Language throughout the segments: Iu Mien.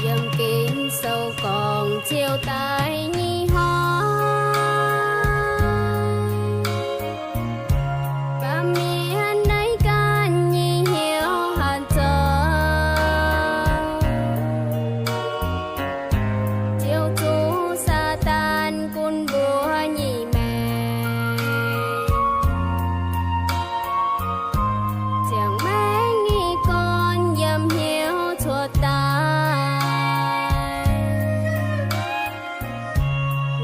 Yiem Ging-Sou gorngv Ziouv daaih nyei hnoi, baamh mienh naaiv ganh nyei hnyouv hatc zoux. Ziouv zuqc Saadaan gunv mbuo nyei maengc, ziangh maengc nyei gorn yiem hnyouv cuotv daaih,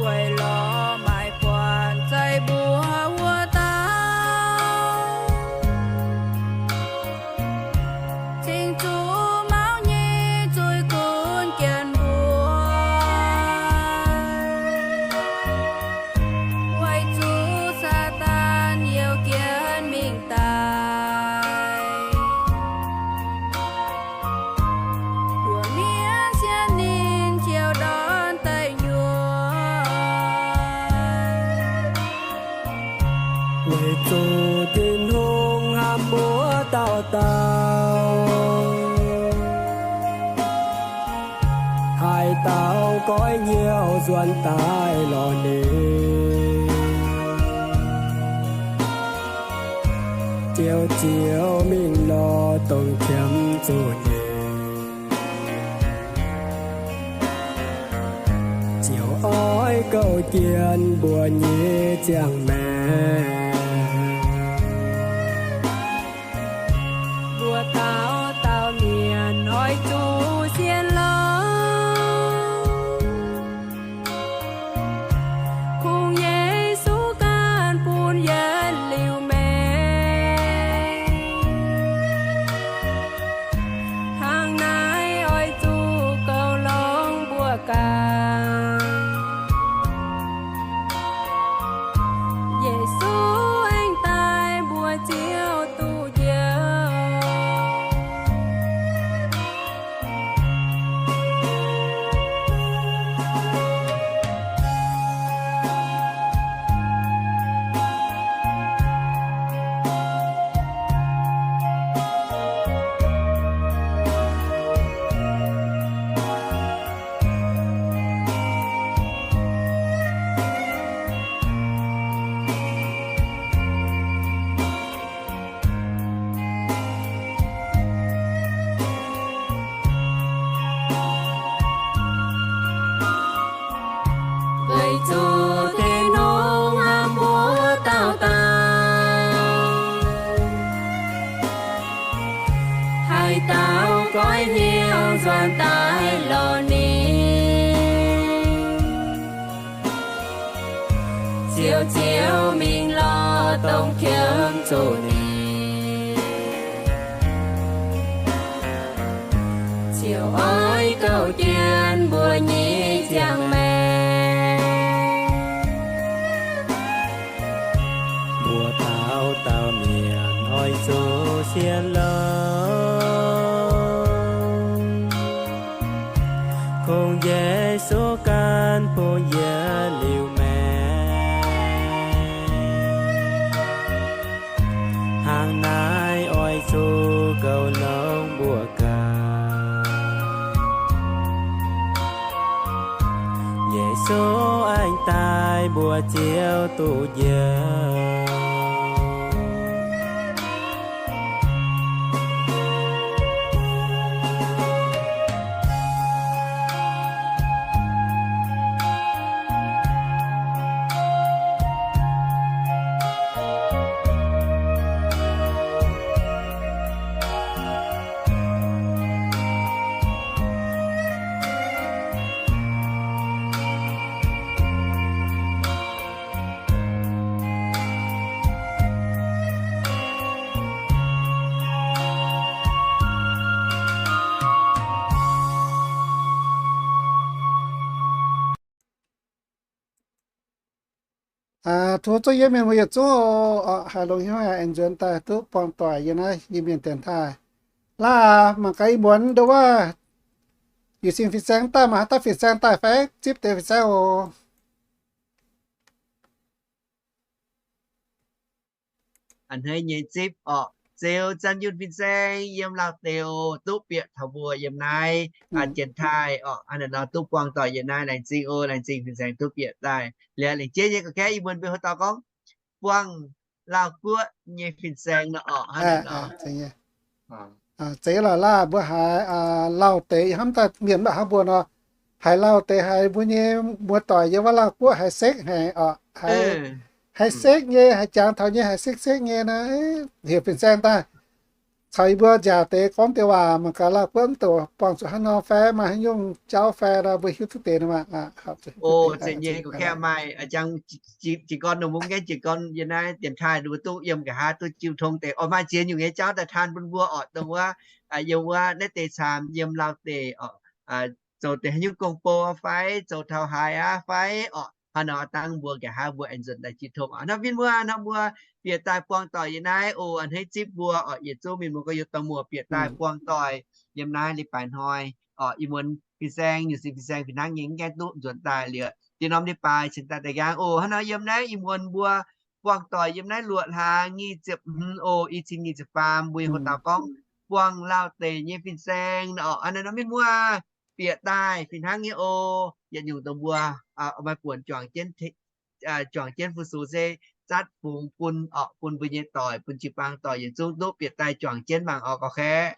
weic lorz maaiz buatc zeiv mbuo wuov dauh. Cing-Nzung mauv nyei zuiz gunv jienv mbuo, weic zuqc Saadaan youh jienv mingh daaih. Mbuo mienh sienx ninh ziouc ndortv daaih nyuoz, weic zuqc Tin-Hungh hnamv mbuo dauh dauh, haaix dauh goiv hnyouv nzuonx daaih lorz ninh, Ziouv ziouc mingh lorz dongh qiemx zuqc ninh. Ziouv oix gouv jienv mbuo nyei ziangh maengc. Mbuo dauh dauh mienh oix zuqc sienx lorz, kungx Yesu ganh bun yietc liuz maengc. Hnangv naaiv oix zuqc goux longx mbuo ganh. Yesu nzuonx daaih lorz ninh. Ziouv, Ziouv mingh lorz dongh qiemx zuqc ninh. Ziouv oix gouv jienv mbuo nyei ziangh maengc. Mbuo dauh dauh mienh oix zuqc sienx longx, kungx Yesu ganh bun yie liuz maengc. Hnangv naaiv oix zuqc gouv longx mbuo ganh. Yesu aengx daaih mbuo ziouc duqv njoux. Tov zuqc yie mienh muoz yietc zungv oc, haiz longx hnyouv aengx nzuonx daaih duqv buangh doic yiem naaiv Iu-Mienh dienx taaih. Laaix mangc gaax ih muonz ndo wuov, yietc sin fin-saeng daaih mangc haaix dauh fin-saeng daaih fai? Zipv deix fin-saeng oc. A'hneiv nyei zipv orqc, Zeux Zanh Yunh fin-saeng yiem Laauv deic oc, duqv bieqc taux mbuo yiem naaiv dienx taaih orqc, hnangv naaiv nor duqv buangh doic yiem naaiv, laengz zingh oc, laengz zingh fin-saeng duqv bieqc daaih. Liuz lengc jeiv nyei ga'kaiv ih muonz mbuo hoc dauh gorngv buangh Laauv Guoqv nyei fin-saeng nor orqc, hnangv naaiv nor. Zeiz lorqc, laaix mbuo haiz Laauv deic hnamv daaih mienh mv baac hnangv mbuo nor, haiz Laauv deic haiz mbuo nyei muoz-doic yiem wuov Laauv Guoqv haiz sekv haic orqc, haiz sekv nyei, haiz jangx taux nyei, haiz sekv sekv nyei naaiv, heuc fin-saeng daaih caux yie mbuo nziaauc deix gorngv deix waac mangc gaax Laauv Guoqv mv douc buangh zuqc hnangv nor fai maaih haaix nyungc jauv fai nor mbuo hiuv duqv deix nor maah. Ov, zeiz nyei, gorngv maaih jiez gorn nor mbuo mv gaengh jiez gorn yiem naaiv dienx taaih mbuo duqv yiem nqa'haav duqv jiu tong deix orqc, maaih ziex nyungc nyei jauv daaih taan bun mbuo orqc, dongh wuov yiem wuov naaiv deix caamx yiem Laauv deic orqc, zoux deix haaix nyungc gong-bou fai zoux taux haaix aqv fai orqc, hnangv nor dangh mbuo nqa'haav mbuo aengx nzuonx daaih jiu tong orqc. Hnangv mbuo, hnangv mbuo bieqc daaih buangh doic yiem naaiv oc, a'hneiv zipv mbuo orqc, yietc zungv mienh mbuo gorx-youz dorh muoz bieqc daaih buangh doic yiem naaiv leiz-baaix hnoi orqc, ih muonz fin-saeng nyungc sin fin-saeng fih hnangv nyei mv gaengh duqv nzuonx daaih liuz diex norm leiz-baaix cingx daaih daaih nqaang oc. Hnangv nor yiem naaiv ih muonz mbuo buangh doic yiem naaiv luoqc hlaax nyic ziepc hmz oc, i cin nyic ziepc faam, mbuo hoc dauh gorngv buangh Laauv deic nyei fin-saeng orqc, hnangv naaiv nor mienh muoz bieqc daaih fih hnangv nyei oc. Yietc nyungc dongh mbuo maaih buonc juangc jienv fu-sux se zatv fungx bun orqc, bun mbuo nyei doic, bun jiu-baang doic yietc zungv duqv bieqc daaih juangc jienv mangc orqc, gorqv-kaeqv.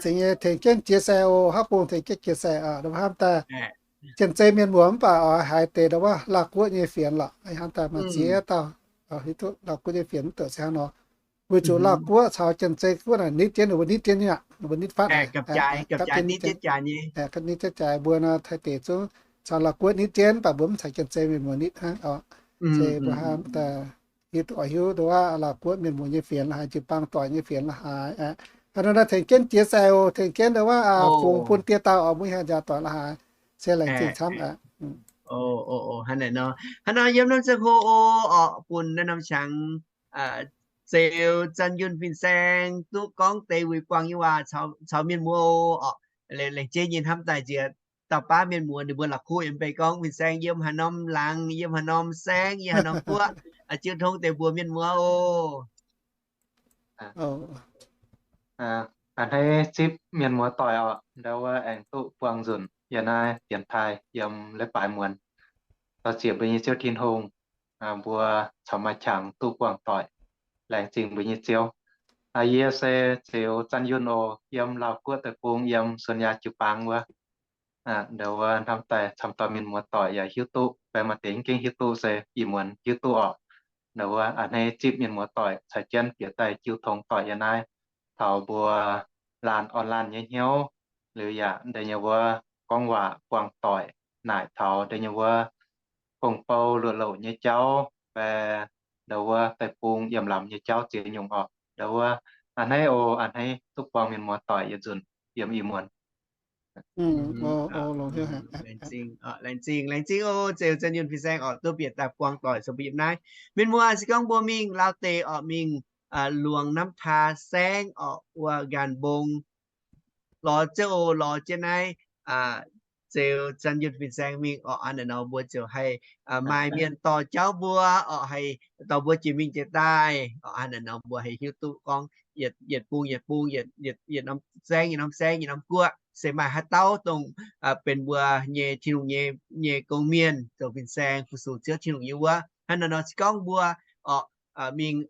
Zeiz nyei, tengx jienv jiex sai oc, haav bung tengx jienv jiex sai oc, hnamv daaih Janx-Zei mienh muoz mv baac oix haiz deix ndo wuov Laauv Guoqv nyei fienx lorqc, hnamv daaih maaih ziex dauh hiuv duqv Laauv Guoqv nyei fienx mv douc se hnangv nor. Weic zuqc Laauv Guoqv caux Janx-Zei Guoqv naaic nitv jienv, ninh mbuo nitv jienv nyei aqv, ninh mbuo nitv fatv, nitv jienv jaaix mbuo nor Taiv deic zungv caux Laauv Guoqv nitv jienv, mv baac mbuo mv caux Janx-Zei mienh muoz nitv hnangv oc. Se mbuo hnamv daaih hiuv duqv, oix hiuv ndo wuov Laauv Guoqv mienh muoz nyei fienx la'haaix, jiu-baang doic nyei fienx la'haaix aqv. Hnangv nor naaiv tengx jienv jiex sai oc, tengx jienv ndo wuov fungx bun die dauh oc, mbuo hnyangx nziaauc doic la'haaix. Se laengz zingh camv aqv. Hnangv naaiv nor, hnangv nor yiem norm ziangh hoc oc, bun naaiv norm qangx Zeux Zanh Yunh fin-saeng duqv gorngv deix wuic buangh nyei waac caux mienh muoz oc. Laengz jeiv nyei hnamv daaih nziex dauh baav mienh muoz ninh mbuo la'kuqv yiem mbeix gorngv fin-saeng yiem haaix norm laangz, yiem haaix norm saengv, yiem haaix norm guoqv, jiu tong deix mbuox mienh muoz oc. A'hneiv zipv mienh muoz doic oc, ndau wuov aengx duqv buangh nzunc yiem naaiv dienx taaih yiem leiz-baaix muonz, daux zieqc mbuo nyei Ziouv Tin-Hungh, mbuo caux maaih qangx duqv buangh doic, laengz zingh mbuo nyei Ziouv. Yie se Zeux Zanh Yunh oc, yiem Laauv Guoqv deic-bung, yiem Suonv Yaa jiu-baang wuov. Ndau wuov hnamv daaih camv dauh mienh muoz doic yaac hiuv duqv fai maaih deix mv gengh hiuv duqv se ih muonz hiuv duqv orqc. Ndau wuov a'hneiv zipv mienh muoz doic caux jienv bieqc daaih jiu tong doic yiem naaiv, taux mbuo laanh orn laanh nyei hnyouv, liuz yaac deix nyei wuov gorngv waac buangh doic naaic taux deix nyei wuov gong-bou luoqc louc nyei jauv fai ndau wuov daaih bung yiem lamz nyei jauv ziex nyungc orqc. Ndau wuov a'hneiv oc, a'hneiv duqv buangh mienh muoz doic yietc nzunc yiem ih muonz. Laengz zingh, laengz zingh oc, Zeux Zan Yunh fin-saeng orqc, duqv bieqc daaih buangh doic zoux mbuo yiem naaiv. Mienh muoz se gorngv mbuo mingh Laauv Deic orqc, mingh Luangx Namv Taa Saengv orqc, wuov Nqaan Mbong lorz ziouc lorz jienv naaiv Zeux Zan Yunh fin-saeng mingh orqc, hnangv naaic nor mbuo ziouc haih maaih mienh dorh jauv mbuo orqc, haih dorh mbuo jiex mingh jiex daaih orqc, hnangv naaic nor mbuo haih hiuv duqv gorngv yietc bung yietc bung, yietc norm saengv yietc norm saengv yietc norm guoqv se maaih haaix dauh dongh benx mbuo nyei Tin-Hungh nyei gong-mienh zoux fin-saeng fu-sux Ziouv Tin-Hungh nyei wuov. Hnangv naaic nor se gorngv mbuo orqc, mingh,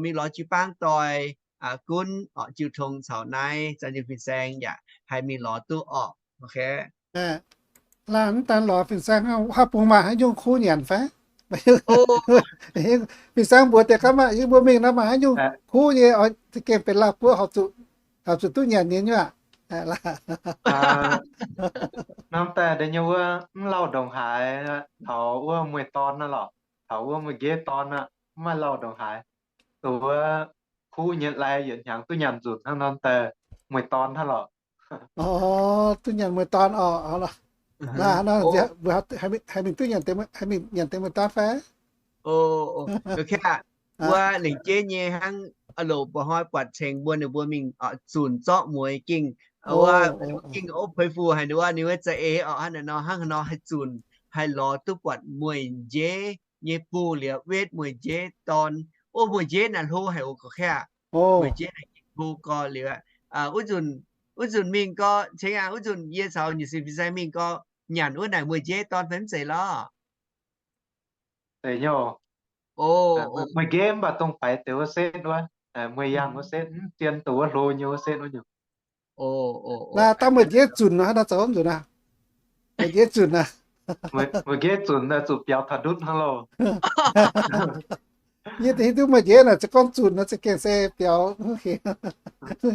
mingh lorz jiu-baang doic gunv orqc, jiu tong caux naaiv Zan Yunh fin-saeng yaac haih mingh lorz duqv orqc. Laanh mv daan lorz fin-saeng haaix bung maaih haaix nyungc kuv nyanc fai? Fin-saeng mbuox deix gorngv maaih, yie mbuo mingh nor maaih haaix nyungc kuv nyei, za'gengh benx Laauv Guoqv horpc zuqc duqv nyanc nyei nyuoqc. Norm daaih deix nyei wuov mv lauh ndongc haaix, taux wuov mueiz-dorn naaiv lorqc, taux wuov mueiz-nqeiv dorn aqv, mv maaih lauh ndongc haaix. Dongh wuov kuv nyei lai yietc hnyangx duqv nyanc nzunc hnangv norm daaih mueiz-dorn hnangv lorqc. Duqv nyanc mueiz-dorn orqc. Haih mingh duqv nyanc, haih mingh nyanc deix mueiz-dorn fai? Wuov lengc jeiv nyei hnangv, loc mba'hnoi buatc cengx mbuo ninh mbuo mingh zunc zorqv mueiz gengh, wuov gengh ov puix fu haic ninh wuov, ninh wuov za'eix orqc, hnangv naaic nor, hnangv haaix nor haih zunc, haih lorz duqv buatc mueiz-nqeiv nyei bung liuz wetv mueiz-nqeiv dorn. Ov, mueiz-nqeiv naaic hlo haic oc gorqv-kaeqv. Mueiz-nqeiv naaic hlo gorx liuz, wuov nzunc, wuov nzunc mingh gorx cengx aqv, wuov nzunc yie caux nyei sin fin-saeng mingh gorx nyanc wuov naaic mueiz-nqeiv dorn fai mv zeiz lorqc? Zeiz nyei. Mueiz-nqeiv mv baac dongh baix deix wuov setv wuov, mueiz-yaangh wuov setv, mv zien dongh wuov hlo nyei wuov setv wuov nyungc. Naaiv dangh mueiz-nqeiv zunc nor, haaix nor zoux mv nzunc aqv? Mueiz-nqeiv zunc aqv. Mueiz-nqeiv zunc zuqc biaux taux ndutv hnangv loh. Yie hiuv duqv mueiz-nqeiv naaic se gorngv zunc nor za'gengh se biaux,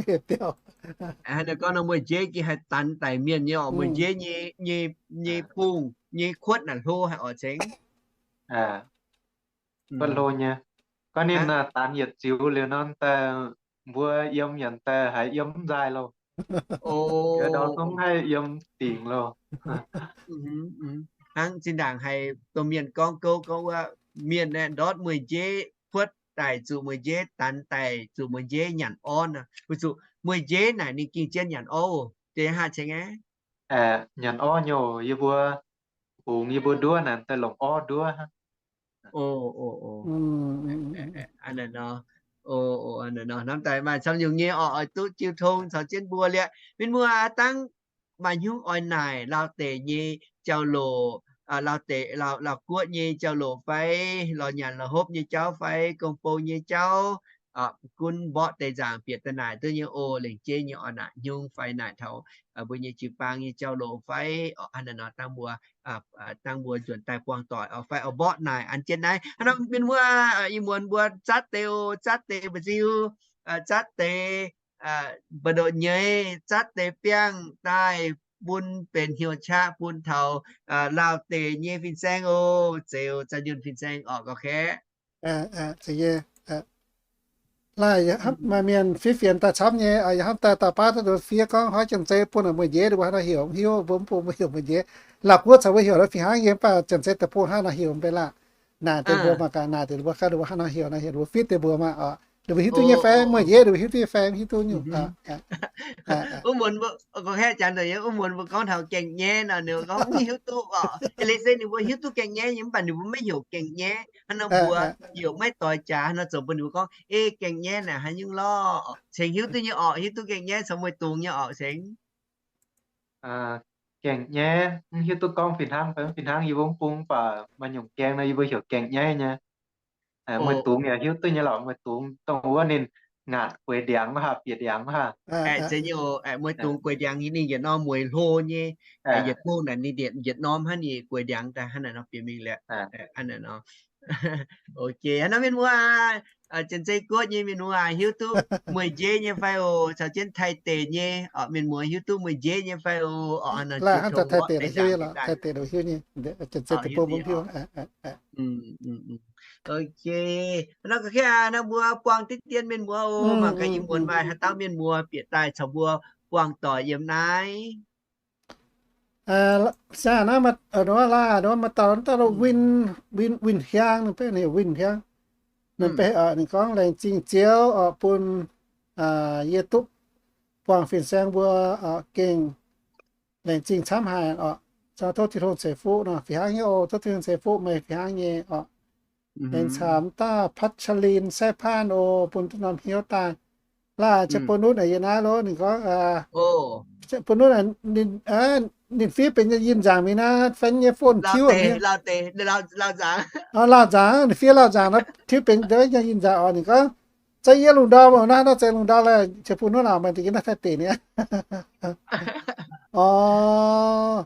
heuc biaux. Gorngv nor mueiz-nqeiv gengh haih danx daic mienh nyei orqc, mueiz-nqeiv nyei, nyei bung nyei kuotv naaic hlo haic orqc cengx. Kuotv hlo nyei. Gorngv ninh danx yietc ziux liuz nor daaih, mbuo yiem yienc daaih haiz yiem mv nzaaih loh. Ndau zungv haih yiem dingc loh. Hnangv zinh ndaangc haiz domh mienh gorngv gouv gorngv wuov, mienh aeqv, ndortv mueiz-nqeiv kuotv daic zuqc mueiz-nqeiv danx daic zuqc mueiz-nqeiv nyanc orv nor, weic zuqc mueiz-nqeiv naaic ninh gengh jienv nyanc orv oc. Deix haaix cengx aeqv? Nyanc orv nyei oc. Yie mbuo bungx yie mbuo nduov naaic daaih longc orv nduov. Hnamv daaih maaih camv nyungc nyei orqc, oix duqv jiu tong caux jienv mbuo liuz, mienh muoz dangv maaih hnyungv oix naaic Laauv deic nyei jauv-louc, Laauv deic, Laauv guoqv nyei jauv-louc fai, lorz nyanc lorz hopv nyei jauv fai, gong-bou nyei jauv, gunv mborqv deix nzaangc bieqc daaih naaic duqv nyei oc. Lengc jeiv nyei oix naaic hnyungv fai naaic taux mbuo nyei jiu-baang nyei jauv-louc fai, hnangv naaic nor dangv mbuo, dangv mbuo nzuonx daaih buangh doic oc fai oix mborqv naaic an jienv naaiv. Hnangv nor mienh muoz, ih muonz mbuo zatv deix oc, zatv deix mba'nziu, zatv deix mba'ndoqc nyei, zatv deix biangh daaih bun benx hnyouv qaqv bun taux Laauv deic nyei fin-saeng oc, Zeux Zan Yunh fin-saeng orqc, gauh kaeqv. Laaih maaih mienh fiev fienx daaih camv nyei, yaac hnamv daaih dauh baav duqv fiev gorngv, Haaix Janx-Zei bun mueiz-nqeiv ninh mbuo haaix nor heuc mv hiuv, mbuo mv bun mbuo heuc mueiz-nqeiv. Laauv guoqv caux mbuo heuc nor fih hnangv nyei, mv baac Janx-Zei deic-bung haaix nor heuc mv bei laah. Naaic deix mbuo mangc gaax, naaic deix mbuo ganh ninh mbuo haaix nor heuc nor, heuc ninh mbuo fiev deix mbuo maah. Ninh mbuo hiuv duqv nyei fai, mueiz-nqeiv ninh mbuo hiuv duqv nyei fai, mv hiuv duqv nyungc. Wuov muonz mbuo, gorngv hnangv janx deix, wuov muonz mbuo gorngv taux gaeng-nyaiv nor, ninh mbuo gorngv mv hiuv duqv orqc. Eix leiz se ninh mbuo hiuv duqv gaeng-nyaiv nyei, mv baac ninh mbuo maiv heuc gaeng-nyaiv. Hnangv nor mbuo heuc maiv doix jaax, hnangv nor zoux bun ninh mbuo gorngv, Ei, gaeng-nyaiv naaic haaix nyungc lorqc? Cingx hiuv duqv nyei orqc, hiuv duqv gaeng-nyaiv caux mueiz-dungx nyei orqc cingx. Gaeng-nyaiv mv hiuv duqv gorngv fih hnangv fai mv fih hnangv, yie mbuo mv bung, mv baac maaih nyungc gaeng nor yie mbuo heuc gaeng-nyaiv nyei. Mueiz-dungx yaac hiuv duqv nyei lorqc, mueiz-dungx dongh wuov ninh ngaatc gueix ndiangx wuov haac, bieqc ndiangx wuov haac. Aeqv, zeiz nyei oc. Aeqv, mueiz-dungx gueix ndiangx ninh yietc norm mueiz hlo nyei. Aeqv, yietc dongh naaic ninh yietc norm hnangv ninh gueix ndiangx daaih hnangv naaic nor bieqc mingh liuz. Hnangv naaic nor. Ok, hnangv nor mienh muoz, Janx-Zei Guoqv nyei mienh muoz hiuv duqv mueiz-njeqv nyei fai oc? Caux jienv Taiv-Deic nyei mienh muoz hiuv duqv mueiz-njeqv nyei fai oc? Laaih hnangv Taiv-Deic hiuv nyei lorqc, Taiv-Deic hiuv nyei, Janx-Zei Deic-Bung mbuo hiuv. Ok, nor mbuo buangh diqv dien mienh muoz oc. Mangc gaax ih muonz maaih haaix dauh mienh muoz bieqc daaih caux mbuo buangh doic yiem naaiv. Laaih, maaih dauh, dauh Win, Win Hiang, ninh benx Win Hiang. Ninh benx, ninh gorngv, laengz zingh Ziouv oc, bun yie duqv buangh fin-saeng mbuo oc, gengh laengz zingh camv haic oc. Tov Tin-Hungh ceix fuqv nor, fih hnangv nyei oc. Tov Tin-Hungh ceix fuqv meih fih hnangv nyei oc. Aengx caux dauh Patc Chalin Saih Paanh oc, bun duqv norm hnyouv daaih. Laaih ziouc bun nutv yie naaiv lov, ninh gorngv, bun nutv, ninh fiev benx nyei yinh nzaangc mingh naaiv, fai nyei phone tiuv. Lauh nzaangc, ninh fiev lauh nzaangc naaiv, tiuv benx nyei yinh nzaangc oc. Ninh gorngv, za'gengh yie lungh ndorm oc, naaiv nor za'gengh lungh ndorm laaih, ziouc bun nutv aqv, maaih deix yie naaiv Taiv-Deic nyei. Orv.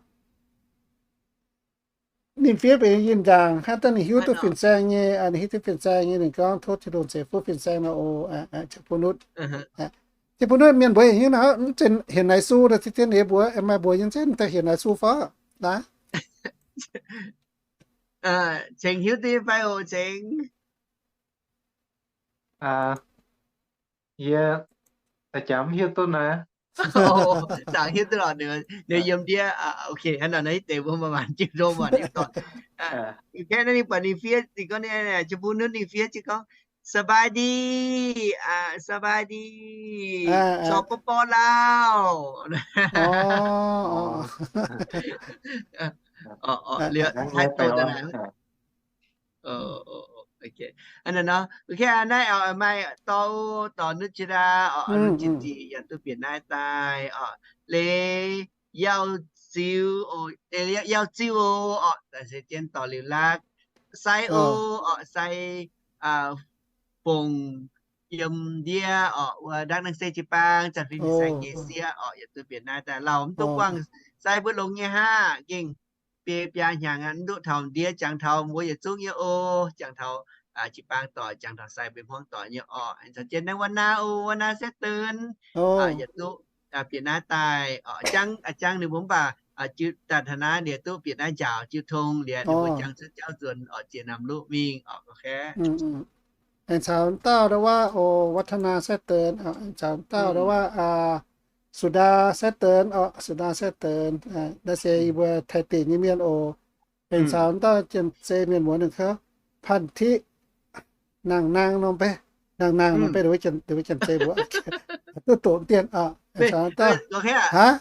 Ninh fiev benx yinh nzaangc, hnangv daaih ninh hiuv duqv fin-saeng nyei, ninh hiuv duqv fin-saeng nyei, ninh gorngv tov Tin-Hungh ceix fuqv fin-saeng nor oc, ziouc bun nutv. Ziouc bun nutv mienh mbuo hiuv nor, mv zeiz hienx naaiv su nor, ziex dien ninh mbuo maaih mbuox yiem zengv daaih hienx naaiv su fai? Laaih. Cengx hiuv duqv fai oc, Cengx? Yie da'jangx mv hiuv duqv naaiv. Dangh hiuv duqv lorqc, ninh yiem ndiev. Ok, hnangv nor naaiv deix mbuo maaih maanc jienv nzung maanc jienv dorngc. Naaiv ninh buatc ninh fiev, ninh gorngv, ziouc bun nutv ninh fiev jienv gorngv, สบายดี, สบายดี, สปป ลาว. Liuz taaih dongh daaih naaic. Naaiv oc, maaih dorh, dorh nutv jiex aqv oc, nutv jiex ziqc yaac duqv bieqc naaiv daaih oc. Leiz Yauh Ziu, Yauh Ziu oc, daaih se jienv dorh liuz laqv. Sai O oc, Sai Fongc yiem ndiev oc, wuov ndaangc naaiv se jiu-baang Zanc Fin Fin-Saeng nyei sieqv oc, yaac duqv bieqc naaiv daaih. Lauh mv duqv buangh sai mbuo longx nyei haav, gengh biei biaa hnyangx aqv, mv duqv taux ndiev, jangx taux mbuo yietc zungv nyei oc. Jangx taux jiu-baang doic, jangx taux sai mbuo hmuangv doic nyei oc. Aengx caux jienv naaiv Wan Naa oc, Wan Naa Saeqv Deix yaac duqv bieqc naaiv daaih oc. Jangv, jangv ninh mbuo mv baac jiu daaih taux naaiv liuz duqv bieqc naaiv njaaux jiu tong liuz ninh mbuo jangx cuotv jauv nzuonx oc, jiex Naamh Luv mingh oc. Aengx caux dauh ndau wuov oc, วัฒนา Saeqv Deix, aengx caux dauh ndau wuov สุดา Saeqv Deix oc, สุดา Saeqv Deix, naaiv se yie mbuo Taiv-Deic nyei mienh oc. Aengx caux dauh Janx-Zei mienh muoz ninh gorngv พันธิ nangh-nangh norm bei, nangh-nangh norm bei, ninh mbuo Janx-Zei mbuox duqv doqc dien oc. Aengx caux dauh, aa,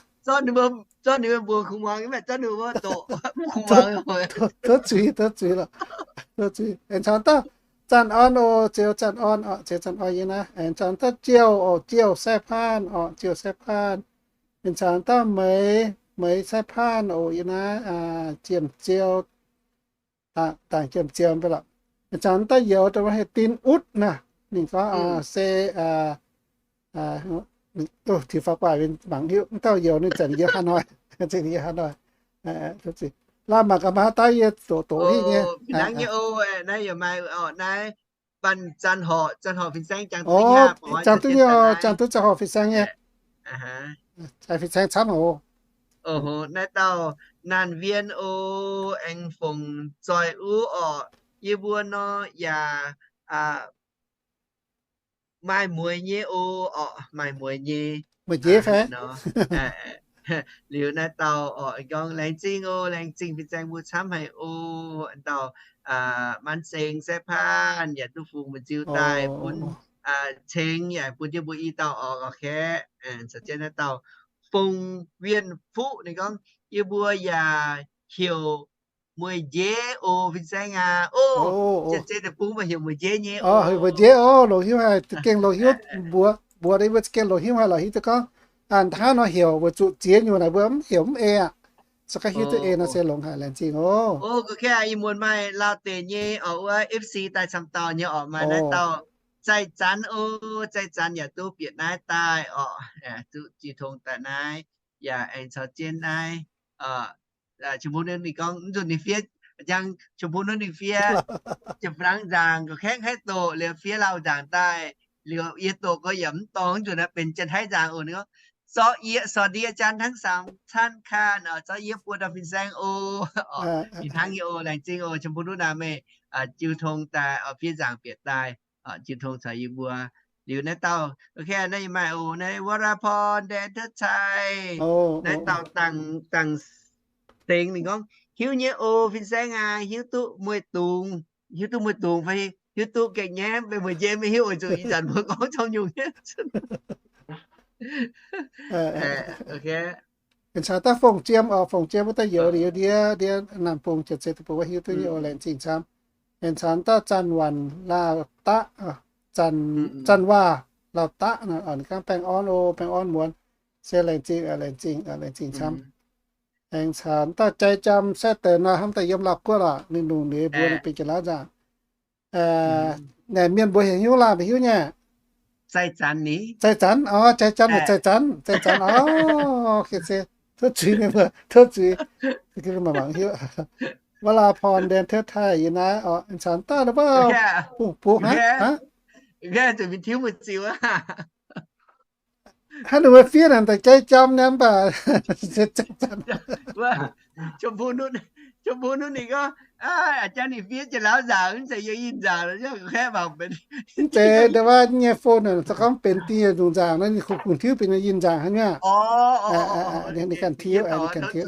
tov zuiz, tov zuiz lorqc, tov zuiz. Aengx caux dauh Zanc Orn oc, Ziouc Zanc Orn oc, Ziouc Zanc Orn yie naaiv. Aengx caux dauh Jiouh oc, Jiouh Sai Paanh oc, Jiouh Sai Paanh. Aengx caux dauh Meix, Meix Sai Paanh oc, yie naaiv Jiem Ziou, dangc Jiem Ziou mv bei lorqc. Aengx caux dauh Youz, dongh heuc Din Utv naaiv, ninh gorngv se, tiux faaux gu'nguaaic mangc hiuv, dauh Youz ninh zanc yiem Hà Nội, yiem Hà Nội. Laaih mangc gaax maaih haaix dauh yie doqc doqc hingh nyei. Naaiv yaac maaih naaiv Banh Zanc Horc, Zanc Horc fin-saeng jangx duqv nyei, jangx duqv Zanc Horc fin-saeng nyei. Fin-saeng camv oc. Naaiv dauh Naanh Wien oc, aengx Fongc Zoih Uv oc, yie mbuo nor yaac maaih mueiz nyei oc, maaih mueiz nyei. Mueiz jiex fai? Liuz naaiv dauh oc, gorngv laengz zingh oc, laengz zingh fin-saeng mbuo camv haic oc. Dauh Manv Seng Sai Paanh yaac duqv fungx mbu'nziu daaih bun, ceng yaac bun jienv mbuo i dauh oc, oc kaeqv. Caux jienv naaiv dauh Fongc Wien Fuqv ninh gorngv, yie mbuo yaac heuc Mueiz Njev oc fin-saeng aac. Oc, Janx-Zei Deic-Bung maaih heuc Mueiz Njev nyei oc. Mueiz Njev oc, longc hiuv haic, za'gengh longc hiuv mbuox, mbuox yie mbuo za'gengh longc hiuv haic lorqc, hiuv duqv gorngv hnangv haaix nor heuc weic zuqc ziex nyungc naaic mbuo mv heuc mv ei aqv. Se gorngv hiuv duqv ei nor se longx haic, laengz zingh oc. Oc, ga'naaiv ih muonz maaih Laauv deic nyei oc, wuov F C daaih camv dauh nyei oc, maaih naaiv dauh Zaih Zanx oc, Zaih Zanx yaac duqv bieqc naaiv daaih oc, duqv jiu tong daaih naaiv, yaac aengx caux jienv naaiv, qiex mbuo ninh gorngv mv nzunc ninh fiev Njang, Chong Bung Nutv ninh fiev Janx-Faa-Nangv nzaangc, ga'kaeqv haih doqc, liuz fiev Lauh nzaangc daaih, liuz yie doqc gorx yaac mv dorngc, mv nzunc naaiv benx Janx-Taiv nzaangc oc. Ninh gorngv, zorqv yie, สวัสดีอาจารย์ทั้งสามท่านค่ะ zorqv yie buo dauh fin-saeng oc. Ninh hnangv nyei oc. Laengz zingh oc, Chong Bung Nutv naaic meih jiu tong daaih, fiev nzaangc bieqc daaih, jiu tong caux yie mbuo. Liuz naaiv dauh, naaiv yie maaih oc, naaiv วราพร แดนเทิดชัย, naaiv dauh dangc, dangc sengx. Ninh gorngv, hiuv nyei oc fin-saeng aac, hiuv duqv mueiz dungz, hiuv duqv mueiz dungz fai hiuv duqv gengh nyaiv, meih mueiz njien maiv hiuv oix zuqc ih zanc mbuo gorngv camv nyungc nyei. Aengx caux dauh Fongc Jiem oc, Fongc Jiem wuov dauh youz liuz ndiev, ndiev naamh bung jiex zeix deic-bung wuov, hiuv duqv nyei oc, laengz zingh camv. Aengx caux dauh Zanc Wanc Lauh Daqv, Zanc Waac Lauh Daqv, ninh gorngv baengh orn oc, baengh orn muonz. Se laengz zingh, laengz zingh, laengz zingh camv. Aengx caux dauh Jai Jam Saeqv Deix nor, hnamv daaih yiem Lauv Guoqv lorqc, ninh lungh ndeic mbuo ninh benx Janx-Lauv nzaangc. Naaic mienh mbuo heuc hnyouv laanh mbuo hiuv nyei. Zaih Zanx, orv, Jai Jam naaic Zaih Zanx, Zaih Zanx, orv, se tov zuiz mienh mbuo, tov zuiz. Mangc hiuv. วราพร แดนเทิดชัย yie naaiv oc, aengx caux dauh nor, Fongc Bung, hnangv hnangv ninh mbuo fiev naaic daaih Jai Jam naaic mv baac Chong Bung Nutv ninh gorngv, aa, jangx ninh fiev Janx-Lauv nzaangc, mv zeiz yie yinh nzaangc, mv zeiz, ndau wuov nyei phone naaic, se gorngv benx dingh nyungc nzaangc nor, ninh kungx kungx tiuv benx yinh nzaangc hnangv nyei. Ninh ganh tiuv, ninh ganh tiuv.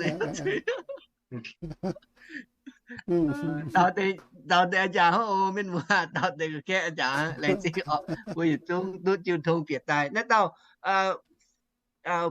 Daux deix a'jangc hnangv oc, mienh muoz, daux deix ga'kaeqv a'jangc, laengz zingh oc. Mbuo yietc zungv duqv jiu tong bieqc daaih. Naaiv dauh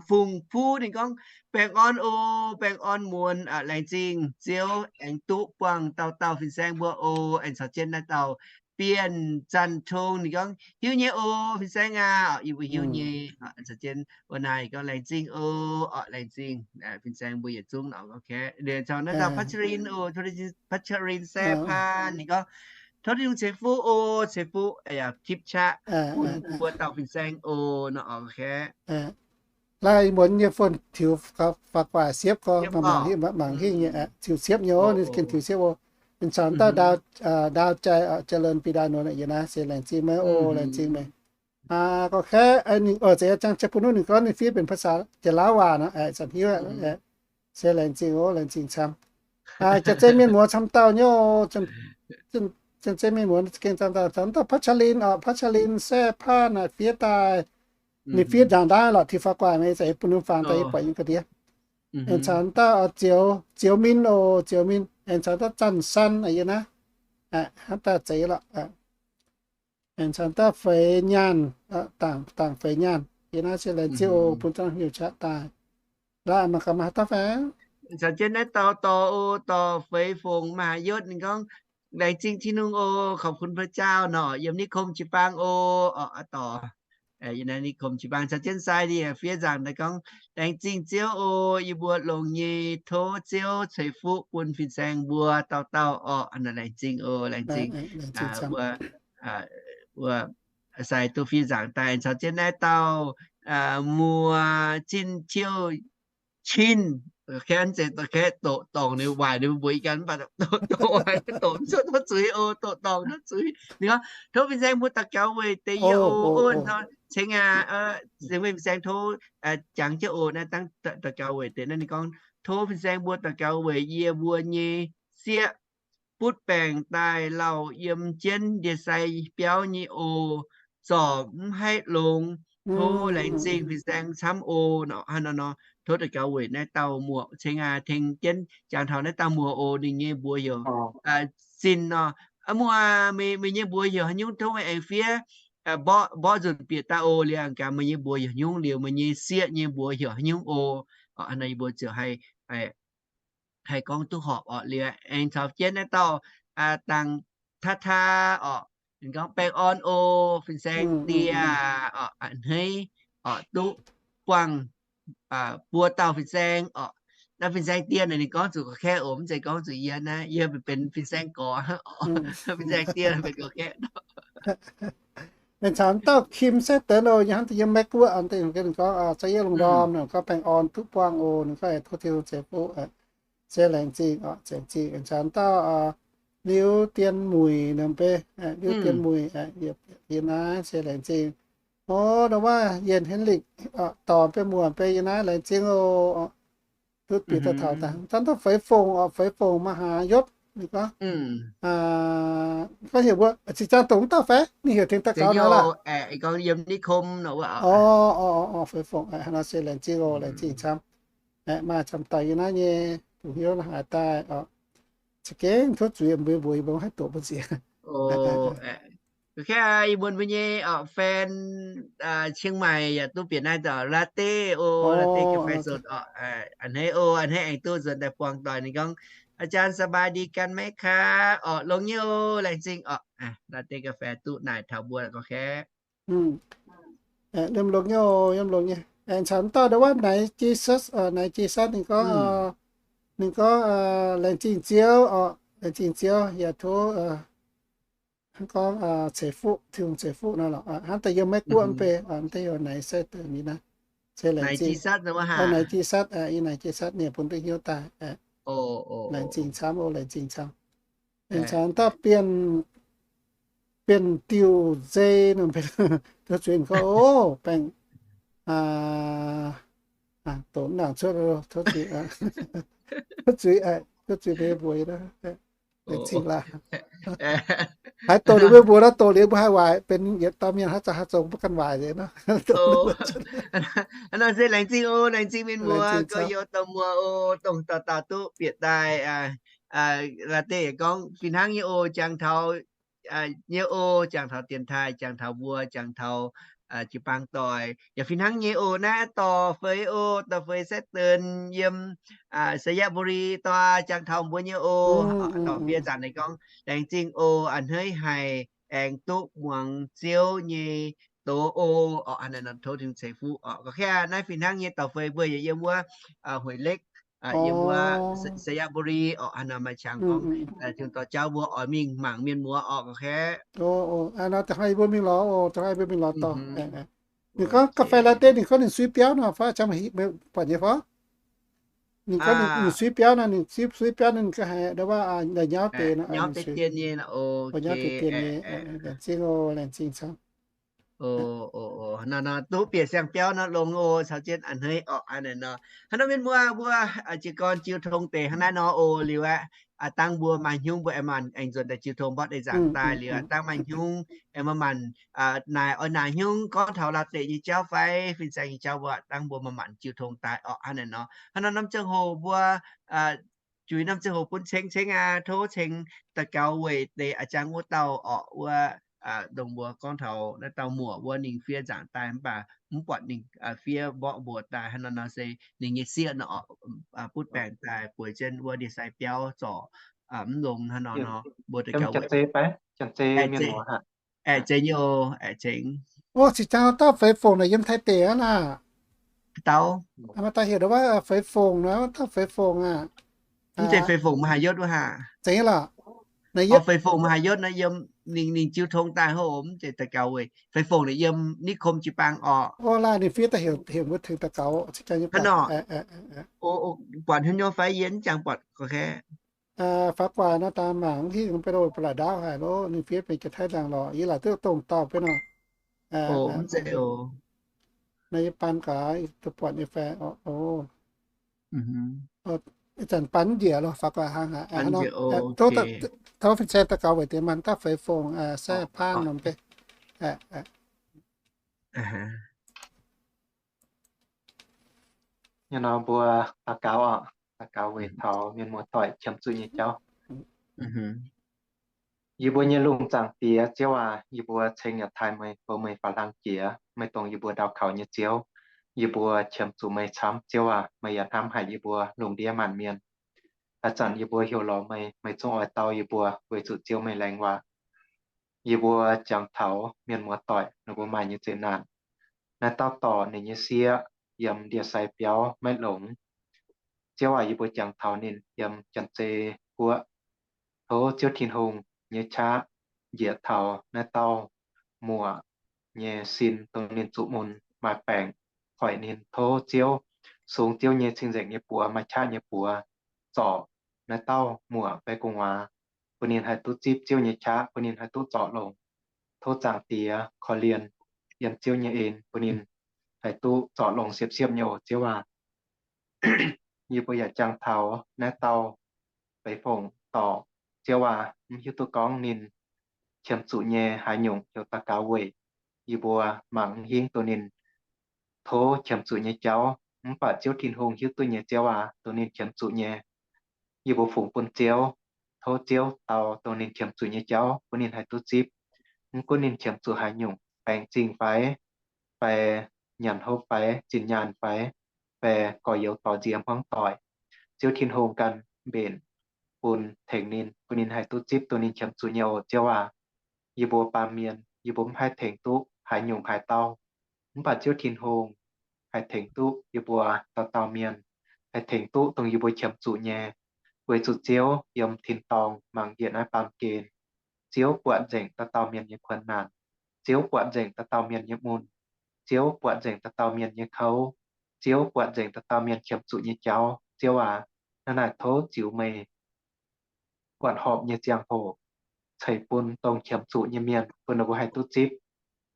Fungx Puv ninh gorngv, baengh orn oc, baengh orn muonz, laengz zingh Ziouv aengx duqv buangh dauh dauh fin-saeng mbuo oc. Aengx caux jienv naaiv dauh Bienh Zanh Tong ninh gorngv, hiuv nyei oc fin-saeng aac, yie mbuo hiuv nyei. Caux jienv wuov naaiv gorngv, laengz zingh oc, laengz zingh fin-saeng mbuo yietc zungv oc. Liuz caux naaiv dauh พัชริน oc, พัชริน แซ่พาน ninh gorngv, tov Tin-Hungh ceix fuqv oc, ceix fuqv, tip qaqv bun mbuo dauh fin-saeng oc. Laaih muonz nyei phone tiux faaux gu'nguaaic siepv gorx, mangc hingh nyei, tiux siepv nyei oc, ninh gengh tiux siepv oc. Ninh caux dauh Ndau Jai, Jai Leun Bida Nuonx yie naaiv se laengz zingh meih oc, laengz zingh meih. Gorngv kaeqv ninh oix zeiz jang jaa bun wuov ninh gorngv ninh fiev benx ภาษาเจ้าลาว waac nor, zanc hiuv se laengz zingh oc, laengz zingh camv. Janx-zei mienh muoz camv dauh nyei oc. Janx-zei mienh muoz gengh camv dauh, camv dauh พัชริน oc, พัชริน แซ่พาน naaic fiev daaih. Ninh fiev nzaangc ndaauv lorqc, tiux faaux gu'nguaaic meih za'eix bun ninh faaux daaih yie buatc yiem ga'ndiev. Aengx caux dauh Zioux, Zioux Min oc, Zioux Min. Aengx caux dauh Zanc San yie naaiv, hnamv daaih zeiz lorqc. Aengx caux dauh Feix Nyaanh, Dangc Feix Nyaanh yie naaiv se laengz zingh oc, bun zangv hnyouv qaqv daaih. Laaih mangc gaax maaih haaix dauh fai? Caux jienv naaiv dauh dorh oc, dorh Feix Fongc Maiv Haaix Yotv ninh gorngv, laengz zingh Tin-Hungh oc, ขอบคุณพระเจ้า nor, yiem นิคม jiu-baang oc. Oc, aa dorh, yie naaiv นิคม jiu-baang caux jienv sai ndie fiev nzaangc daaih gorngv, laengz zingh Ziouv oc, yie mbuo longx nyei, tov Ziouv ceix fuqv bun fin-saeng mbuo dauh dauh oc. Laengz zingh oc, laengz zingh. Wuov, sai duqv fiev nzaangc daaih caux jienv naaiv dauh Muoz Zinh Qiu Cin, kaeqv zeiz kaeqv doqc dorngc ninh waaic ninh mbuo ih gan mv baac doqc waaic doqc mv cuotv tov zuiz oc, doqc dorngc tov zuiz. Ninh gorngv, tov fin-saeng mbuo daux gaux weic deix yie oc. Ceng aac, ceng mbuo fin-saeng tov jangx jienv oc. Naaiv dangh daux gaux weic deix naaiv ninh gorngv, tov fin-saeng mbuo daux gaux weic yie mbuo nyei sieqv butv baengc daaih lauh yiem jienv ndie-sai biauv nyei oc. Zorc mv haih longx. Tov laengz zingh fin-saeng camv oc. Hnangv nor nor, tov daux gaux weic naaiv dauh muoz ceng aac, tengx jienv jangx taux naaiv dauh muoz oc. Ninh nyei mbuox heuc Zinh nor. Muoz, meih nyei mbuox heuc haaix nyungc? Tov meih aengx fiev mborqv nzunc bieqc daaih oc. Liuz aengx gaax meih nyei mbuox heuc haaix nyungc, liuz meih nyei sieqv nyei mbuox heuc haaix nyungc oc. Hnangv nor yie mbuo ziouc haih haih gorngv duqv horpc oc. Liuz aengx caux jienv naaiv dauh Dangc Taa Taa oc, ninh gorngv, baengh orn oc, fin-saeng die oc, a'hneiv oc, duqv buangh buo dauh fin-saeng oc. Naaiv fin-saeng die naaic ninh gorngv zuqc gorqv-kaeqv oc, mv zeiz gorngv zuqc yie naaiv, yie benx fin-saeng gorx oc. Fin-saeng die benx gorqv-kaeqv. Ninh caux dauh Kim Saeqv Deix oc, yie hnamv deix yiem Meiv Guoqv, ninh gorngv, caux yie lungh ndorm, ninh gorngv baengh orn duqv buangh oc, ninh gorngv tov Tin-Hungh ceix fuqv. se laengz zingh oc, laengz zingh. Aengx caux dauh Liuz Dien Muic nor mv bei, Liuz Dien Muic yiem naaiv se laengz zingh. O, ndau wuov Yienh Henrik dorh mv bei muoz mv bei yiem naaiv laengz zingh oc. Duqv bieqc daaih taux daaih, zanc dauh Feix Fongc oc, Feix Fongc มหายศ ninh gorngv, gorngv heuc mbuo, zinh ziangx dongh mv dauh fai? Ninh heuc tengx daux gaux nor laac. O, Feix Fongc, haaix nor se laengz zingh oc, laengz zingh camv. Maaih camv daaih yiem naaiv nyei bungx hnyouv haaix daaih oc. Za'gengh tov zuiz mbuo, mbuo yie mbuo haih doqc mbuo nziex. Yie mbuo mbuo nyei fan Chiang Mai yaac duqv bieqc naaiv daaih ลาเต้ o, ลาเต้ กาแฟสด oc. A'hneiv o, a'hneiv aengx duqv nzuonx daaih buangh doic. Ninh gorngv, อาจารย์สบายดีกันไหมคะ oc, longx nyei o, laengz zingh oc. ลาเต้ กาแฟ duqv naaic taux mbuo gauh kaeqv. Yiem longx nyei o, yiem longx nyei. Aengx caux dauh ndau wuov Naix Jesus, Naix Jesus ninh gorngv, ninh gorngv, laengz zingh Ziouv oc, laengz zingh Ziouv yaac tov hnangv gorngv ceix fuqv, Tin-Hungh ceix fuqv nor lorqc. Hnangv daaih yiem Meiv Guoqv mv bei, mv deix heuc Naix Saiv Deix Mienh naaiv, se laengz zingh. Naix Jisatv, yie Naix Jisatv, yie naaic bun duqv hnyouv daaih. Laengz zingh camv o, laengz zingh camv. Aengx caux dauh Bienh, Bienh Diuh Nzei nor, tov zuiz gorngv o, baengh, doqc nangc cuotv, tov zuiz, tov zuiz, tov zuiz mbuo, mbuo laengz zingh laac. Haaix doqc liuz mbuo, mbuo naaiv doqc liuz mbuo haih waaic benx yietc dauh mienh, haaix zanc haaix zoux mbuo ganh waaic nzengc nor. Hnangv nor se laengz zingh o, laengz zingh mienh muoz, gorx-youz dorh muoz o, dongh dauh dauh duqv bieqc daaih. Laaix deix gorngv fih hnangv nyei o, jangx taux nyei o, jangx taux dienx taaih, jangx taux mbuo, jangx taux jiu-baang doic, yaac fih hnangv nyei o. Naaiv dorh feix o, dorh feix Saiv Deix yiem ชัยบุรี dorh jangx taux mbuo nyei o. Dorh fiev nzaanc naaiv gorngv laengz zingh o, a'hneiv haic aengx duqv muangx Ziouv nyei doz o. Oc, hnangv naaiv nor tov Tin-Hungh ceix fuqv oc. Gauh kaeqv naaiv fih hnangv nyei dorh feix mbuo yaac yiem wuov Hueix Lekv, yiem wuov ชัยบุรี oc. Hnangv nor maaih qangx gorngv Tin-Hungh dorh jauv mbuo oix mingh mangc mienh muoz oc, gauh kaeqv. Hnangv nor da'haaix mbuo mingh lorz oc, da'haaix mbuo mingh lorz dorh. Ninh gorngv ga'fei ลาเต้ ninh gorngv ninh suiv biauv nor fai, buatc nyei fai? Ninh gorngv ninh suiv biauv nor, ninh suiv, suiv biauv nor ninh ga'haiz ndau wuov la'nyauv deix nor, nyauv deix dien nyei, nyauv deix dien nyei. Laengz zingh oc, laengz zingh camv. Nor duqv bieqc siang-biauv nor longx oc, caux jienv a'hneiv oc. Hnangv nor mienh muoz mbuo jiez gorn jiu tong deix hnangv naaiv nor oc. Liuz aqv, dangh mbuo maaih hnyungv mbuo aengx maanc aengx nzuonx daaih jiu tong mborqv deix nzaangc daaih. Liuz aqv, dangh maaih hnyungv aengx maaih maanc naaic oix naaic hnyungv gorngv taux ลาเต้ nyei jauv fai fin-saeng nyei jauv mbuo, dangh mbuo maaih maanc jiu tong daaih oc. Hnangv naaiv nor, hnangv nor norm ziangh hoc mbuo juix norm ziangh hoc bun ceng ceng aqv. Tov ceng daux gaux weic deix a'jang wuov dauh orqc, wuov dongh mbuo gorngv taux naaiv dauh muoc wuov ninh fiev nzaangc daaih mv baac mv buatc ninh fiev mborqv mbuox daaih. Hnangv nor nor se ninh nyei sieqv nor orqc, butv baengc daaih bueix jienv wuov ndie-sai biauv zorc mv longx. Hnangv nor nor mbuo daux gaux weic aeqv, zeiz nyei oc, aeqv, zeiz. O, cingx jangx dauh Feix Fongc naaic yiem Taiv deic aqv naaic. Dauh, maaih dauh heuc wuov Feix Fongc naaic, dauh Feix Fongc aah. Mv zeiz Feix Fongc มหายศ wuov haac? Zeiz nyei lorqc. Feix Fongc มหายศ naaiv yiem, ninh, ninh jiu tong daaih hov, mv zeiz daux gaux weic. Feix Fongc naaic yiem นิคม jiu-baang orqc. O, laaih ninh fiev daaih heuc, heuc mbuo tengx daux gaux. Hnangv nor. Buatc haaix nyungc fai? Yie mv jangx buatc. Faaux guaax nor daaih mangc mv hingh, ba'laqc ndaauv haic lov. Ninh fiev benx jiex Taiv nzaangc lorqc. Yie laaic duqv dongh dauh beiv nor. Naaiv yie baan gaax, duqv buatc nyei fai. O, ih zanc baan njiec lorqc, faaux guaax hnangv haic. Tov fin-saeng daux gaux weic deix maanh dauh Feix Fongc, Sai Paanv norm deix. Nor mbuo daux gaux oc, daux gaux weic taux mienh muoz-doic qiemx zuqc nyei jauv. Yie mbuo nyei lungh zaangc Diex, Ziouv aac, yie mbuo ceng yaac taaih meih, bou meih faaux hlang jiex, meih dongh yie mbuo ndau kaux nyei Ziouv. Yie mbuo qiemx zuqc meih camv, Ziouv aac, meih yaac hnamv haic yie mbuo lungh ndiev maanc mienh. Haaix zanc yie mbuo heuc lorz meih, meih zungv oix dau yie mbuo, weic zuqc Ziouv meih laengz waac. Yie mbuo jangx taux mienh muoz-doic ninh mbuo maaih nyei zeqc naanc. Naaiv dauh dorc ninh nyei sieqv yiem ndie-sai biauv maiv longx. Ziouv aac, yie mbuo jangx taux ninh yiem Janx-Zei Guoqv. Tov Ziouv Tin-Hungh nyei qaqv njiec taux naaiv dauh muoc nyei sin, dongh ninh zuqc mun maaih baengc, hoic ninh. Tov Ziouv sungx Ziouv nyei cing-nzengc nyei buoz, maaih qaqv nyei buoz, zorc naaiv dauh muoc fai gu'nguaaz, bun ninh haih duqv zipv Ziouv nyei qaqv, bun ninh haih duqv zorc longx. Tov Zaangc Diex korv-lienh yiem Ziouv nyei en, bun ninh haih duqv zorc longx siepv-siepv nyei oc, Ziouv aac. Yie mbuo yaac jangx taux naaiv dauh feix fongc dorc, Ziouv aac, mv hiuv duqv gorngv ninh qiemx zuqc nyei haaix nyungc heuc daux gaux weic yie mbuo mangc hingv duqv ninh tov qiemx zuqc nyei jauv. Mv baac Ziouv Tin-Hungh hiuv duqv nyei, Ziouv aac, duqv ninh qiemx zuqc nyei, yie mbuo fungx bun Ziouv. Tov Ziouv dau dongh ninh qiemx zuqc nyei jauv bun ninh haih duqv zipv. Mv gunv ninh qiemx zuqc haaix nyungc, baengc zingh fai, fai nyanc hopv fai, zinh nyaanh fai, fai gorx-youz dorh nziex hmuangv doic, Ziouv Tin-Hungh ganh mbenc bun tengx ninh, bun ninh haih duqv zipv dongh ninh qiemx zuqc nyei oc, Ziouv aac. Yie mbuo baamh mienh, yie mbuo mv haih tengx duqv haaix nyungc haaix dauh. Mv baac Ziouv Tin-Hungh haih tengx duqv yie mbuo dauh dauh mienh, haih tengx duqv dongh yie mbuo qiemx zuqc nyei. Weic zuqc Ziouv yiem tin-dorngh mangc njiec naaiv baamh gen. Ziouv buatc nzengc dauh dauh mienh nyei kuonx naanc. Ziouv buatc nzengc dauh dauh mienh nyei mun. Ziouv buatc nzengc dauh dauh mienh nyei kouv. Ziouv buatc nzengc dauh dauh mienh qiemx zuqc nyei jauv. Ziouv aac, hnangv naaic tov ziux meih buatc horpc nyei ziangh hoc ceix bun dongh qiemx zuqc nyei mienh, bun ninh mbuo haih duqv zipv.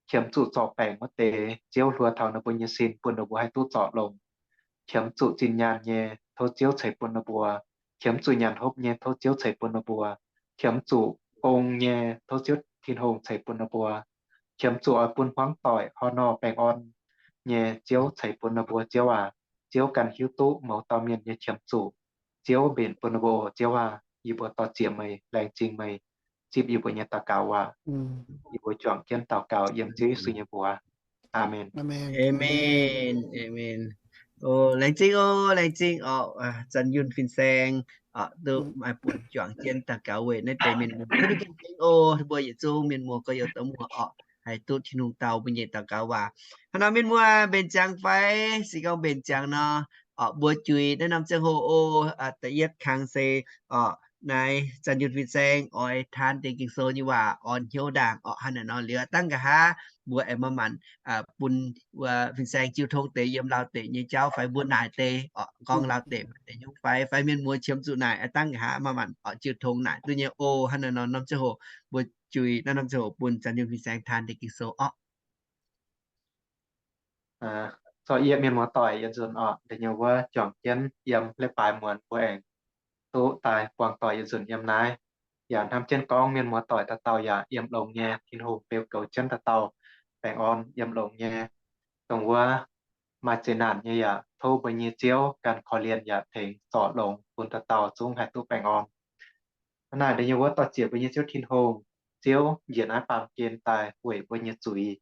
Qiemx zuqc zorc baengc wuov deix, Ziouv hluo taux ninh mbuo nyei sin bun ninh mbuo haih duqv zorc longx. Qiemx zuqc zinh nyaanh nyei, tov Ziouv ceix bun ninh mbuo. Qiemx zuqc nyanc hopv nyei, tov Ziouv ceix bun ninh mbuo. Qiemx zuqc gong nyei, tov Ziouv Tin-Hungh ceix bun ninh mbuo. Qiemx zuqc oix bun hmuangv doic hor nor baengh orn nyei, Ziouv ceix bun ninh mbuo, Ziouv aac. Ziouv ganh hiuv duqv mouz dauh mienh nyei qiemx zuqc. Ziouv mbenc bun ninh mbuo oc, Ziouv aac. Yie mbuo dor-ziec meih, laengz zingh meih zipv yie mbuo nyei daux gaux waac. Yie mbuo juangc jienv daux gaux yiem Ziouv Yesu nyei mbuox. Aamen. Aamen. Aamen. O, laengz zingh oc, laengz zingh oc, Zanc Yunh fin-saeng, duqv maaih bun juangc jienv daux gaux weic naaiv deix mienh muoz. Laengz zingh oc, mbuo yietc zungv mienh muoz gorx-youz dorh muoz oc, haih duqv Tin-Hungh dau mbuo nyei daux gaux waac. Hnangv nor mienh muoz mbenc ziangx fai? Se gorngv mbenc ziangx nor, mbuo juix naaiv norm ziangh hoc oc, da'yietv kangx se naaiv Zanc Yunh fin-saeng oix taan deix Ging-Sou nyei waac orn hnyouv ndaangc oc. Hnangv naaic nor liuz, dangh nqa'haav mbuo aengx maaih maanc bun wuov fin-saeng jiu tong deix yiem Lauv deic nyei jauv fai mbuo naaic deix oc, gorngv Lauv deic deix nyungc fai, fai mienh muoz qiemx zuqc naaic, dangh nqa'haav maaih maanc oc jiu tong naaic duqv nyei oc. Hnangv naaic nor norm ziangh hoc mbuo juix naaiv norm ziangh hoc bun Zanc Yunh fin-saeng taan deix Ging-Sou oc. Zorqv yie mienh muoz-doic yietc nzunc oc, da'nyeic wuov juangc jienv yiem leiz-baaix muonz mbuo aengx duqv daaih buangh doic yietc nzunc yiem naaiv. Yaac hnamv jienv gorngv mienh muoz-doic dauh dauh yaac yiem longx nyei, Tin-Hungh beu goux jienv dauh dauh baengh orn yiem longx nyei. Dongh wuov maaih zeqc naanc nyei yaac tov mbuo nyei Ziouv ganh korv-lienh yaac tengx zorc longx bun dauh dauh zungv haih duqv baengh orn. Hnangv naaic da'nyeic wuov dor-ziec mbuo nyei Ziouv Tin-Hungh, Ziouv njiec naaiv baamh gen daaih weic mbuo nyei zuiz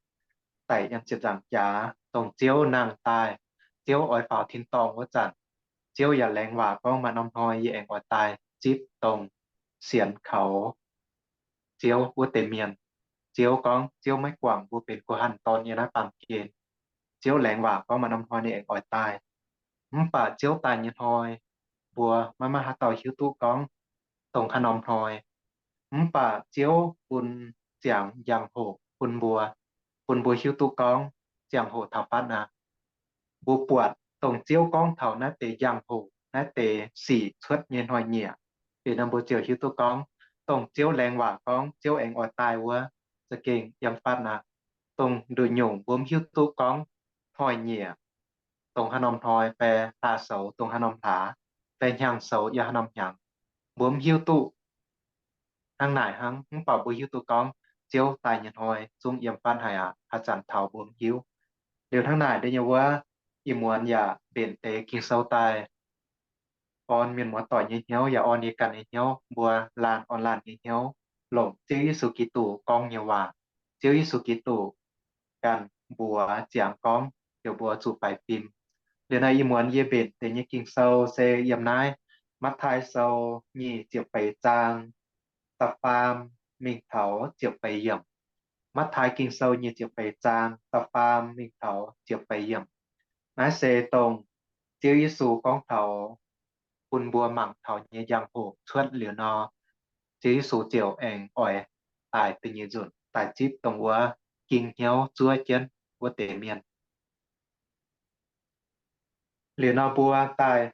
daic yiem ziepc nzaangc jaax, dongh Ziouv nangh daaih, Ziouv oix faaux tin-dorngh wuov zanc, Ziouv yaac laengz waac gorngv maaih norm hnoi yie aengx oix daaih zipv dongh sienx kaux Ziouv wuov deix mienh. Ziouv gorngv Ziouv maiv guangc mbuo benx guh hanh dorn yiem naaiv baamh gen. Ziouv laengz waac gorngv maaih norm hnoi ninh aengx oix daaih. Mv baac Ziouv daaih nyei hnoi, mbuo maiv maaih haaix dauh hiuv duqv gorngv dongh haaix norm hnoi. Mv baac Ziouv bun ziangx njang-hoc bun mbuo, bun mbuo hiuv duqv gorngv ziangh hoc taux fatv aqv. Mbuo buatc dongh Ziouv gorngv taux naaiv deix njang-hoc, naaiv deix sic cuotv nyei hnoi-nyieqc, liuz nor mbuo ziouc hiuv duqv gorngv dongh Ziouv laengz waac gorngv Ziouv aengx oix daaih wuov za'gengh yiem fatv aqv. Dongh nduqc nyungc mbuo mv hiuv duqv gorngv hnoi-nyieqc dongh haaix norm hnoi, fai hlaax-soux dongh haaix norm hlaax, fai hnyangx-soux yiem haaix norm hnyangx, mbuo mv hiuv duqv hnangv naaic hnangv. Mv baac mbuo hiuv duqv gorngv Ziouv daaih nyei hnoi zungv yiem fatv haic aqv. Haaix zanc taux mbuo mv hiuv. Liuz hnangv naaic da'nyeic wuov, ih muonz yaac mbenc deix Ging-Sou daaih orn mienh muoz-doic nyei hnyouv, yaac orn yie ganh nyei hnyouv. Mbuo laanh orn laanh nyei hnyouv longc Ziouv Yesu Giduc gorngv nyei waac. Ziouv Yesu Giduc ganh mbuox ziangx gorngv heuc mbuo zuqc baix fim. Liuz naaiv ih muonz yie mbenc deix nyei Ging-Sou se yiem naaiv Matv^taai Sou nyic ziepc feix zaang da'faam mingh taux ziepc feix yiemc. Matv^taai Ging-Sou nyic ziepc feix zaang da'faam mingh taux ziepc feix yiemc. Naaiv se dongh Ziouv Yesu gorngv taux bun mbuo mangc taux nyei njang-hoc cuotv liuz nor, Ziouv Yesu ziouc aengx oix daic da'nyeic nzunc daaih zipv dongh wuov ging hnyouv zuov jienv wuov deix mienh. Liuz nor mbuo daaih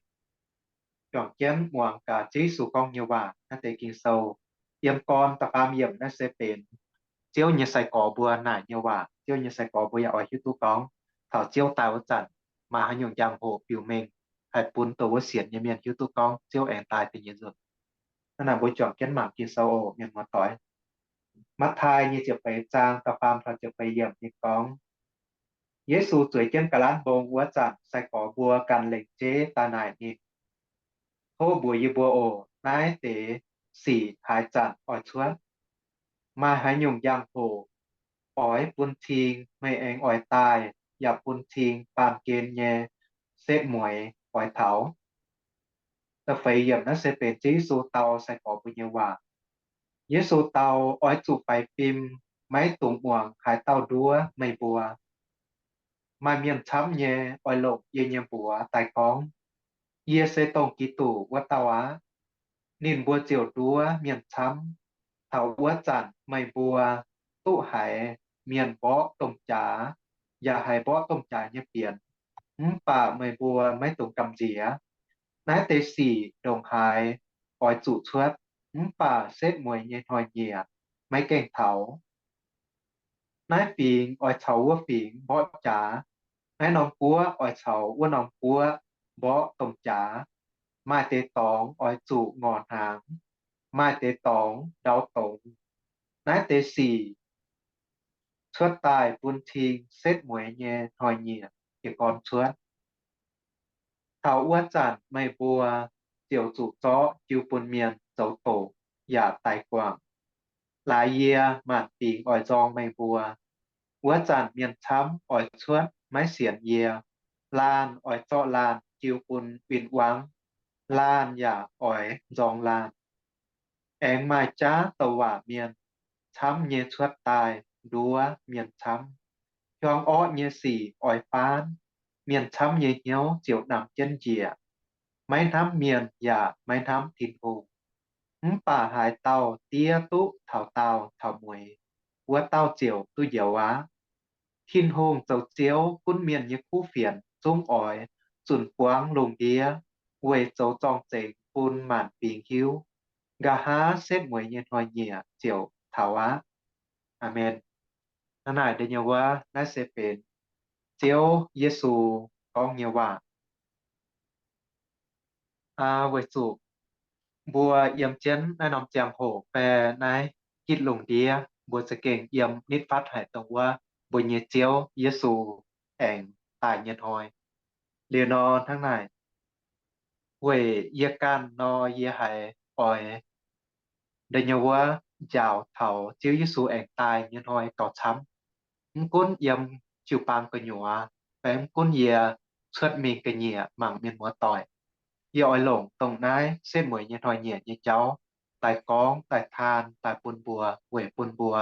juangc jienv muangx gaax Ziouv Yesu gorngv nyei waac naaiv deix Ging-Sou. Yiem gorn da'faam yiemc naaiv se benx Ziouv nyei sai-gorx mbuo naaic nyei waac. Ziouv nyei sai-gorx mbuo yaac oix hiuv duqv gorngv taux Ziouv daaih wuov zanc maaih haaix nyungc njang-hoc biux mengh haih bun dongh wuov sienx nyei mienh hiuv duqv gorngv Ziouv aengx daaih da'nyeic nzunc. Hnangv naaic mbuo juangc jienv mangc Ging-Sou oc, mienh muoz-doic. Matv^taai nyei ziepc feix zaang da'faam taux ziepc feix yiemc ninh gorngv, Yesu zueiz jienv ga'lanv mbong wuov zanc, sai-gorx mbuo ganh lengc jeiv daaih naaic ninh. Tov mbuox yie mbuo oc, naaiv deix sic haaix zanc oix cuotv? Maaih haaix nyungc njang-hoc oix bun cing meih aengx oix daaih, yaac bun cing baamh gen nyei setv mueiz oix taux? Da'feix yiemc naaiv se benx Ziouv Yesu dau sai-gorx mbuo nyei waac. Yesu dau, Oix zuqc faix fim, maiv dungx muangx haaix dauh nduov meih mbuo. Maaih mienh camv nyei oix longc yie nyei mbuox daaih gorngv, Yie se dongh Giduc wuov dauh aqv. Ninh mbuo ziouc nduov mienh camv. Taux wuov zanc meih mbuo duqv haiz mienh mborqv domh jaax, yaac haiz mborqv domh jaax nyei fienx, mv baac meih mbuo maiv dungx gamh nziex. Naaiv deix sic ndongc haaix oix zuqc cuotv, mv baac setv mueiz nyei hnoi-nyieqc maiv gaengh taux. Naaiv fingx oix caux wuov fingx mborqv jaax. Naaiv norm guoqv oix caux wuov norm guoqv mborqv domh jaax. Maaih deix dorngx oix zuqc ngorc hnaangx, maaih deix dorngx ndau dongz. Naaiv deix sic cuotv daaih bun cing setv mueiz nyei hnoi-nyieqc jiez gorn cuotv. Taux wuov zanc meih mbuo ziouc zuqc zorqv jiu bun mienh zoux doqc yaac daix guangc. Laaix yie maanc fingx oix nzorng meih mbuo. Wuov zanc mienh camv oix cuotv maiv sienx yie. Laanh oix zorqv laanh jiu bun win-wangv. Laanh yaac oix nzorng laanh. Aengx maaih jaav douc waac mienh camv nyei cuotv daaih nduov mienh camv. Hiuang orqv nyei sic oix faanv. Mienh camv nyei hnyouv ziouc namx jienv njiec, maiv hnamv mienh yaac maiv hnamv Tin-Hungh. Mv baac haaix dauh diev duqv taux daauh taux mueiz, wuov dauh ziouc duqv njoux aqv. Tin-Hungh zoux Ziouv gunv mienh nyei kuv fienx zungv oix zunc buangv lungh ndiev weic zoux zorng-zengx bun maanc fingx hiuv. Nqa'haav setv mueiz nyei hnoi-nyieqc ziouc taux aqv. Aamen. Hnangv naaic deix nyei wuov, naaiv se benx Ziouv Yesu gorngv nyei waac. Aa, weic zuqc mbuo yiem jienv naaiv norm ziangh hoc fai naaiv gitv lungh ndiev, mbuo za'gengh yiem nitv fatv haic dongh wuov mbuo nyei Ziouv Yesu aengx daaih nyei hnoi. Liuz nor hnangv naaic, weic yie ganh nor, yie haiz oix deix nyei wuov njaaux taux Ziouv Yesu aengx daaih nyei hnoi gauh camv. Mv gunv yiem jiu-baang gu'nyuoz fai mv gunv yie cuotv mingh ga'nyiec mangc mienh muoz-doic, yie oix longc dongh naaiv setv mueiz nyei hnoi-nyieqc nyei jauv daaih gorngv, daaih taan, daaih bun mbuo, weic bun mbuo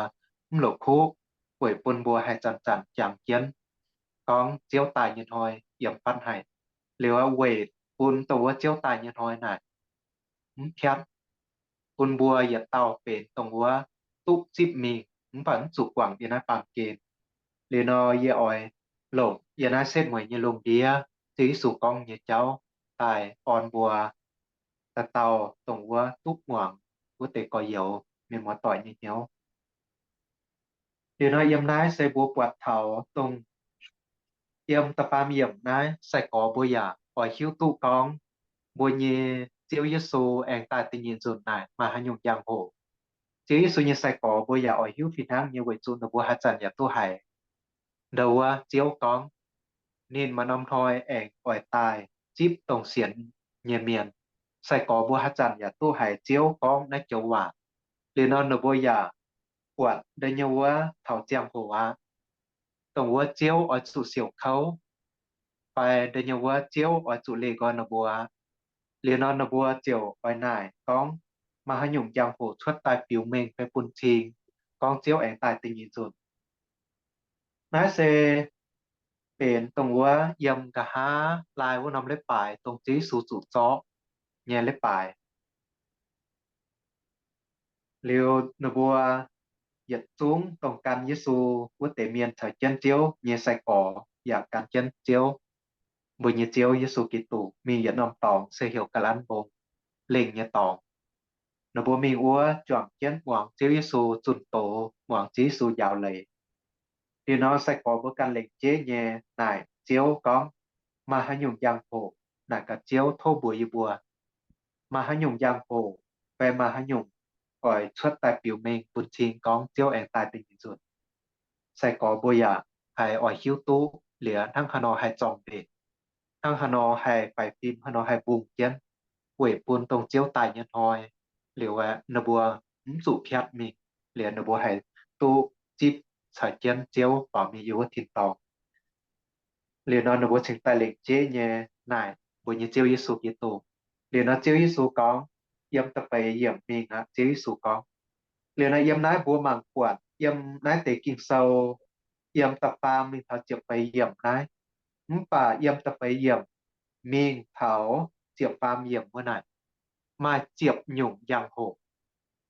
mv la'kuqv, weic bun mbuo haih zanc-zanc jangx jienv gorngv Ziouv daaih nyei hnoi yiem fatv haic. Liuz weic bun dongh wuov Ziouv daaih nyei hnoi naaic mv piatv, bun mbuo yietc dauh benx dongh wuov duqv zipv mingh mv baac mv zuqc guangc yiem naaiv baamh gen. Liuz nor yie oix longc yiem naaiv setv mueiz nyei lungh ndiev Ziouv Yesu gorngv nyei jauv daaih orn mbuo dauh dauh dongh wuov duqv muangx wuov deix gorx-youz mienh muoz-doic nyei hnyouv. Liuz nor yiem naaiv se mbuo buatc taux dongh yiem da'faam yiemc naaiv, sai-gorx mbuo yaac oix hiuv duqv gorngv mbuo nyei Ziouv Yesu aengx daaih da'nyeic nzunc naaic maaih haaix nyungc njang-hoc. Ziouv Yesu nyei sai-gorx mbuo yaac oix hiuv fih hnangv nyei weic zuqc ninh mbuo haaix zanc yaac duqv haiz ndau wuov Ziouv gorngv ninh maaih norm hnoi aengx oix daaih zipv dongh sienx nyei mienh. Sai-gorx mbuo haaix zanc yaac duqv haiz Ziouv gorngv naaiv joux waac. Liuz nor ninh mbuo yaac buatc deix nyei wuov taux ziangh hoc aqv, dongh wuov Ziouv oix zuqc siouc kouv, fai deix nyei wuov Ziouv oix zuqc leih nqoi ninh mbuo. Liuz nor ninh mbuo ziouc oix naaic gorngv maaih haaix nyungc njang-hoc cuotv daaih biux mengh fai bun cing gorngv Ziouv aengx daaih da'nyeic nzunc. Naaiv se benx dongh wuov yiem nqa'haav laai wuov norm leiz-baaix dongh Ziouv Yesu zuqc zorqv nyei leiz-baaix. Liuz ninh mbuo yietc zungv dongh gan Yesu wuov deix mienh caux jienv Ziouv nyei sai-gorx yaac gan jienv Ziouv mbuo nyei Ziouv Yesu Giduc mingh yietc norm dorngx se heuc ga'lanv mbong, lengh nyei dorngx. Ninh mbuo mingh wuov juangc jienv muangx Ziouv Yesu zunh doz, muangx Ziouv Yesu njaaux leiz. Liuz nor sai-gorx mbuo ganh lengc jeiv nyei naaic Ziouv gorngv, maaih haaix nyungc njang-hoc naaic gaax Ziouv tov mbuox yie mbuo. Maaih haaix nyungc njang-hoc fai maaih haaix nyungc oix cuotv daaih biux mengh bun cing gorngv Ziouv aengx daaih da'nyeic nzunc. Sai-gorx mbuo yaac haiz oix hiuv duqv liuz hnangv haaix nor haih zorng mbenc, hnangv haaix nor haih faix fim, haaix nor haih mbungh jienv, weic bun dongh Ziouv daaih nyei hnoi liuz ninh mbuo mv zuqc piatv mingh, liuz ninh mbuo haih duqv zipv caux jienv Ziouv baaux mingh yiem wuov tin-dorngh. Liuz nor ninh mbuo cingx daaih lengc jeiv nyei naaic mbuo nyei Ziouv Yesu Giduc. Liuz nor Ziouv Yesu gorngv, yiem da'feix yiemc mingh aqv. Ziouv Yesu gorngv, liuz nor yiem naaiv mbuo mangc buatc yiem naaiv deix Ging-Sou, yiem da'faam mingh taux ziepc feix yiemc naaiv, mv baac yiem da'feix yiemc mingh taux ziepc faam yiemc wuov naaic, maaih ziepc nyungc njang-hoc.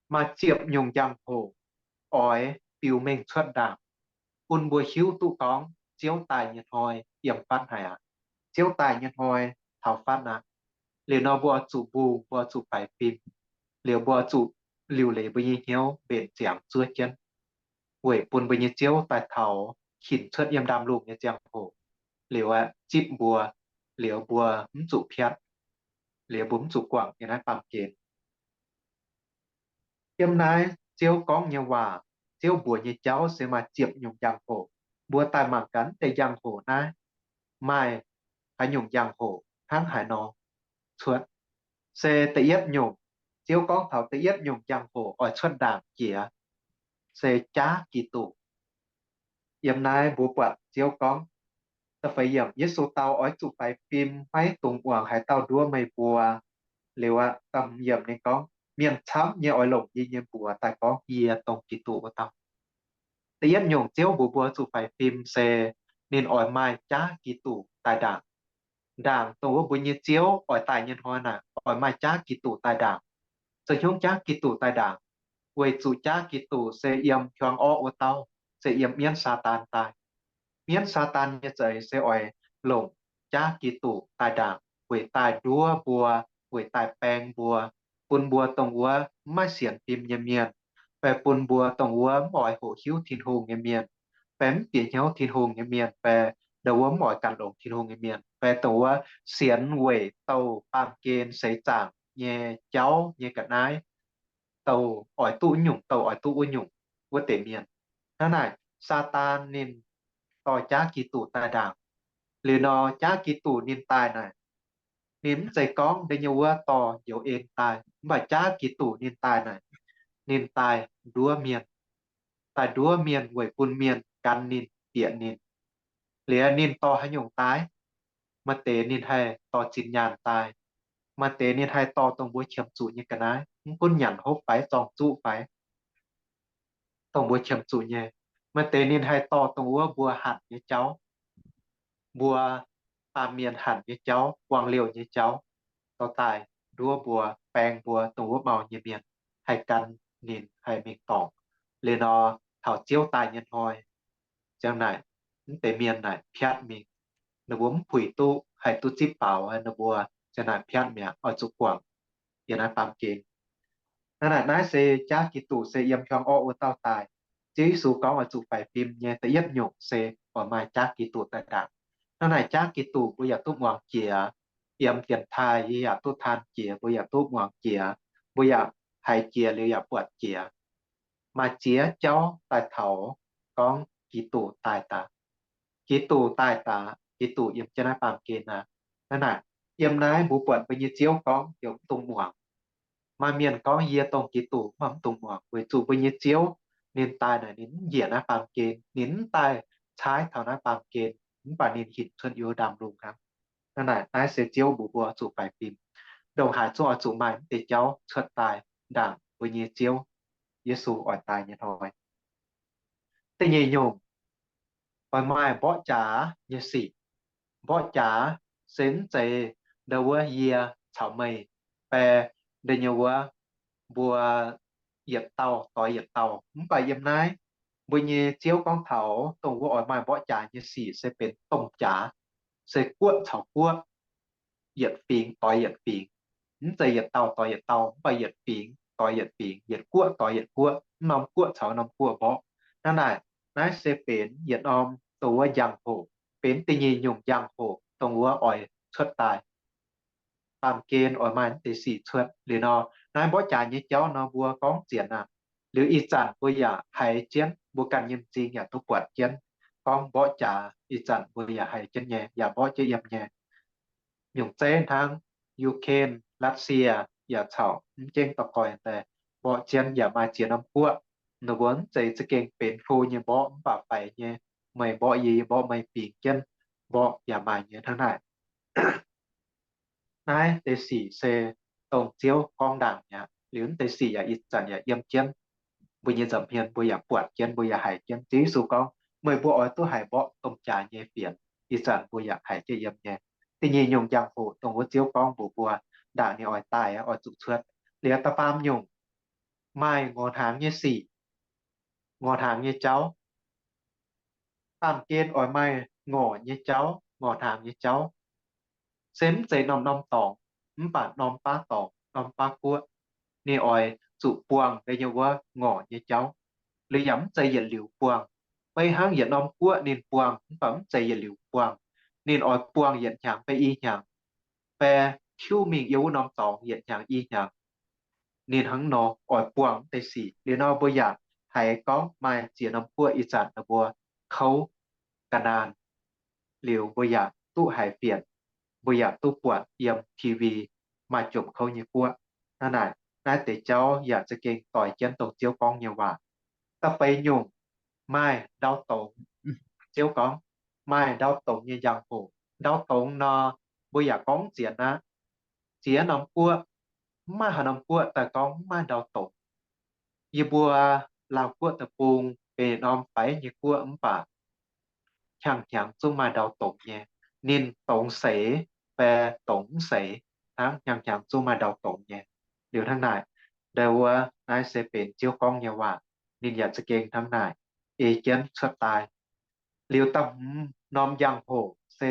Maaih ziepc nyungc njang-hoc oix biux mengh cuotv ndaangc, bun mbuo hiuv duqv gorngv Ziouv daaih nyei hnoi yiem fatv haic aqv. Ziouv daaih nyei hnoi taux fatv aqv. Liuz nor mbuo oix zuqc mbungh, mbuo oix zuqc faix fim, liuz mbuo oix zuqc liuc leiz mbuo nyei hnyouv mbenc ziangx zuov jienv, weic bun mbuo nyei Ziouv daaih taux hinc cuotv yiem ndaamv-lungh nyei ziangh hoc, liuz aeqv, zipv mbuo, liuz mbuo mv zuqc piatv, liuz mbuo mv zuqc guangc yiem naaiv baamh gen. Yiem naaiv Ziouv gorngv nyei waac, Ziouv mbuox nyei jauv se maaih ziepc nyungc njang-hoc. Mbuo daaih mangc gaax deix njang-hoc naaiv maaih haaix nyungc njang-hoc hnangv haaix nor cuotv. Se da'yietv nyungc, Ziouv gorngv taux da'yietv nyungc njang-hoc oix cuotv ndaangc jiex, se jaav Giduc. Yiem naaiv mbuo buatc Ziouv gorngv, da'feix yiemc, Yesu dau, oix zuqc faix fim, maiv dungx muangx haaix dauh nduov meih mbuo. Liuz aqv, da'hmz yiemc ninh gorngv, mienh camv nyei oix longc yie nyei mbuox daaih gorngv yie dongh Giduc wuov dauh. Da'yietv nyungc Ziouv mbuox mbuo zuqc faix fim se ninh oix maaih jaav Giduc daaih ndaangc. Ndaangc dongh wuov mbuo nyei Ziouv oix daaih nyei hnoi naaic, oix maaih jaav Giduc daaih ndaangc. Zoux hnyungv jaav Giduc daaih ndaangc? Weic zuqc jaav Giduc se yiem hiuang orqv wuov dauh, se yiem mienv Saadaan daaih. Mienv Saadaan nyei za'eix se oix longc jaav Giduc daaih ndaangc, weic daaih nduov mbuo, weic daaih baeng mbuo, bun mbuo dongh wuov mv maaih sienx fim nyei mienh, fai bun mbuo dongh wuov mv oix hoqc hiuv Tin-Hungh nyei mienh, fai mv bieqc hnyouv Tin-Hungh nyei mienh, fai dongh wuov mv oix gan longx Tin-Hungh nyei mienh, fai dongh wuov sienx weic douh baamh gen seix zaangc nyei jauv nyei ga'naaiv, douh oix duqv wuov nyungc, douh oix duqv wuov nyungc, wuov deix mienh. Hnangv naaic, Saadaan ninh dorh jaav Giduc daaih ndaangc. Liuz nor, jaav Giduc ninh daaih naaic, ninh mv zeiz gorngv da'nyeic wuov dorh njoux en daaih, mv baac jaav Giduc ninh daaih naaic, ninh daaih nduov mienh, daaih nduov mienh weic bun mienh gan ninh, bieqc ninh. Liuz ninh dorh haaix nyungc daaih? Maaih deix ninh haih dorh zinh nyaanh daaih. Maaih deix ninh haih dorh dongh mbuo qiemx zuqc nyei ga'naaiv, mv gunv nyanc hopv fai zorng zuqv fai, dongh mbuo qiemx zuqc nyei. Maaih deix ninh haih dorh dongh wuov mbuo hanc nyei jauv, mbuo baamh mienh hanc nyei jauv, buang liouh nyei jauv, dorh daaih nduov mbuo, baeng mbuo dongh wuov mau nyei mienh haih gan ninh haih mingh dorngc. Liuz nor, taux Ziouv daaih nyei hnoi, ziang naaic, mv deix mienh naaic piatv mingh. Ninh mbuo mv puix duqv haih duqv zipv faaux, ninh mbuo ziang naaic piatv mi'aqv, oix zuqc guangc yiem naaiv baamh gen. Hnangv naaic, naaiv se jaav Giduc se yiem hiuang orqv wuov dauh daaih. Ziouv Yesu gorngv oix zuqc faix fim nyei da'yietv nyungc se oix maaih jaav Giduc daaih ndaangc. Hnangv naaic, jaav Giduc mbuo yaac duqv muangx jiex. Yiem dienx taaih yie yaac duqv taan jiex, mbuo yaac duqv muangx jiex. Mbuo yaac haiz jiex liuz yaac buatc jiex. Maaih ziex jauv daaih taux gorngv Giduc daaih daaih. Giduc daaih daaih, Giduc yiem jienv naaiv baamh gen aqv. Hnangv naaic, yiem naaiv mbuo buatc mbuo nyei Ziouv gorngv heuc mv dungx muangx. Maaih mienh gorngv yie dongh Giduc, mv baac mv dungx muangx, weic zuqc mbuo nyei Ziouv ninh daaih naaic ninh mv njiec naaiv baamh gen, ninh mv daaih caaiv taux naaiv baamh gen, mv baac ninh hinc cuotv yiem ndaamv-lungh hnangv. Hnangv naaic, naaiv se Ziouv mbuox mbuo zuqc faix fim. Ndongc haaix zungv oix zuqc maaih mv deix jauv cuotv daaih ndaangc mbuo nyei Ziouv Yesu oix daaih nyei hnoi. Da'nyeic nyungc, oix maaih mborqv jaax nyei sic. Mborqv jaax se mv zeiz ndau wuov yie caux meih, fai ndau nyei wuov mbuo yietc dauh doix yietc dauh. Mv baac yiem naaiv mbuo nyei Ziouv gorngv taux dongh wuov oix maaih mborqv jaax nyei sic se benx domh jaax. se guoqv caux guoqv, yietc fingx doix yietc fingx, mv zeiz yietc dauh doix yietc dauh, mv baac yietc fingx doix yietc fingx, yietc guoqv doix yietc guoqv, mv norm guoqv caux norm guoqv mborqv. Hnangv naaic, naaiv se benx yietc norm dongh wuov njang-hoc, benx da'nyeic nyungc njang-hoc dongh wuov oix cuotv daaih. Baamh gen oix maaih mv deix sic cuotv liuz nor, naaiv mborqv jaax nyei jauv nor mbuo gorngv zienx aqv. Liuz ih zanc mbuo yaac haiz jienv, mbuo ganh nyei m'zing yaac duqv buatc jienv. Gorngv mborqv jaax ih zanc mbuo yaac haiz jienv nyei, yaac mborqv jienv yiem nyei. Nyungc zeiv hnangv Ukraine, Russia yaac caux mv jengv dorh goix daaih mborqv jienv yaac maaih ziex norm guoqv. Ninh mbuo mv zeiz za'gengh benx hlo nyei mborqv mv baac faix nyei, meih mborqv yie, yie mborqv meih, bingx jienv mborqv yaac maaih nyei hnangv naaic. Naaiv deix sic se dongh Ziouv gorngv ndaangc mi'aqv. Liuz naaiv deix sic yaac ih zanc yaac yiem jienv mbuo nyei nza'hmien, mbuo yaac buatc jienv, mbuo yaac haiz jienv. Ziouv Yesu gorngv, meih mbuo oix duqv haiz mborqv domh jaax nyei fienx. Ih zanc mbuo yaac haiz jienv yiem nyei. Da'nyeic nyungc njang-hoc dongh wuov Ziouv gorngv mbuox mbuo, ndaangc ninh oix daaih, oix zuqc cuotv. Liuz da'faam nyungc, maaih ngorc hnaangx nyei sic, ngorc hnaangx nyei jauv. Baamh gen oix maaih ngorc nyei jauv, ngorc hnaangx nyei jauv. Se mv zeiz norm-norm dorngx, mv baac norm baav dorngx, norm baav guoqv, ninh oix zuqc buangh deix nyei wuov ngorc nyei jauv. Liuz yaac mv zeiz yietc liuz buangh. Beiv hnangv yietc norm guoqv ninh buangh, mv baac mv zeiz yietc liuz buangh. Ninh oix buangh yietc hnyangx fai i hnyangx, fai tiuv mingh yiem wuov norm dorngx yietc hnyangx i hnyangx. Ninh hnangv nor oix buangh mv deix sic. Liuz nor mbuo yaac haiz gorngv maaih ziex norm guoqv ih zanc ninh mbuo kouv ga'naanh. Liuz mbuo yaac duqv haiz fienx, mbuo yaac duqv buatc yiem T V maaih jomc kouv nyei guoqv. Hnangv naaic, naaiv deix jauv yaac za'gengh doix jienv dongh Ziouv gorngv nyei waac. Da'feix nyungc, maaih ndau dongz. Ziouv gorngv, maaih ndau dongz nyei njang-hoc. Ndau dongz nor, mbuo yaac gorngv zienx aqv. Ziex norm guoqv, mv maaih haaix norm guoqv daaih gorngv mv maaih ndau dongz. Yie mbuo Laauv Guoqv deic-bung benx norm faix nyei guoqv mv baac hnyangx-hnyangx zungv maaih ndau dongz nyei. Ninh dongz seix fai dongz mv seix hnangv, hnyangx-hnyangx zungv maaih ndau dongz nyei. Liuz hnangv naaic, ndau wuov naaiv se benx Ziouv gorngv nyei waac. Ninh yaac za'gengh hnangv naaic ei jienv cuotv daaih. Liuz da'hmz norm njang-hoc se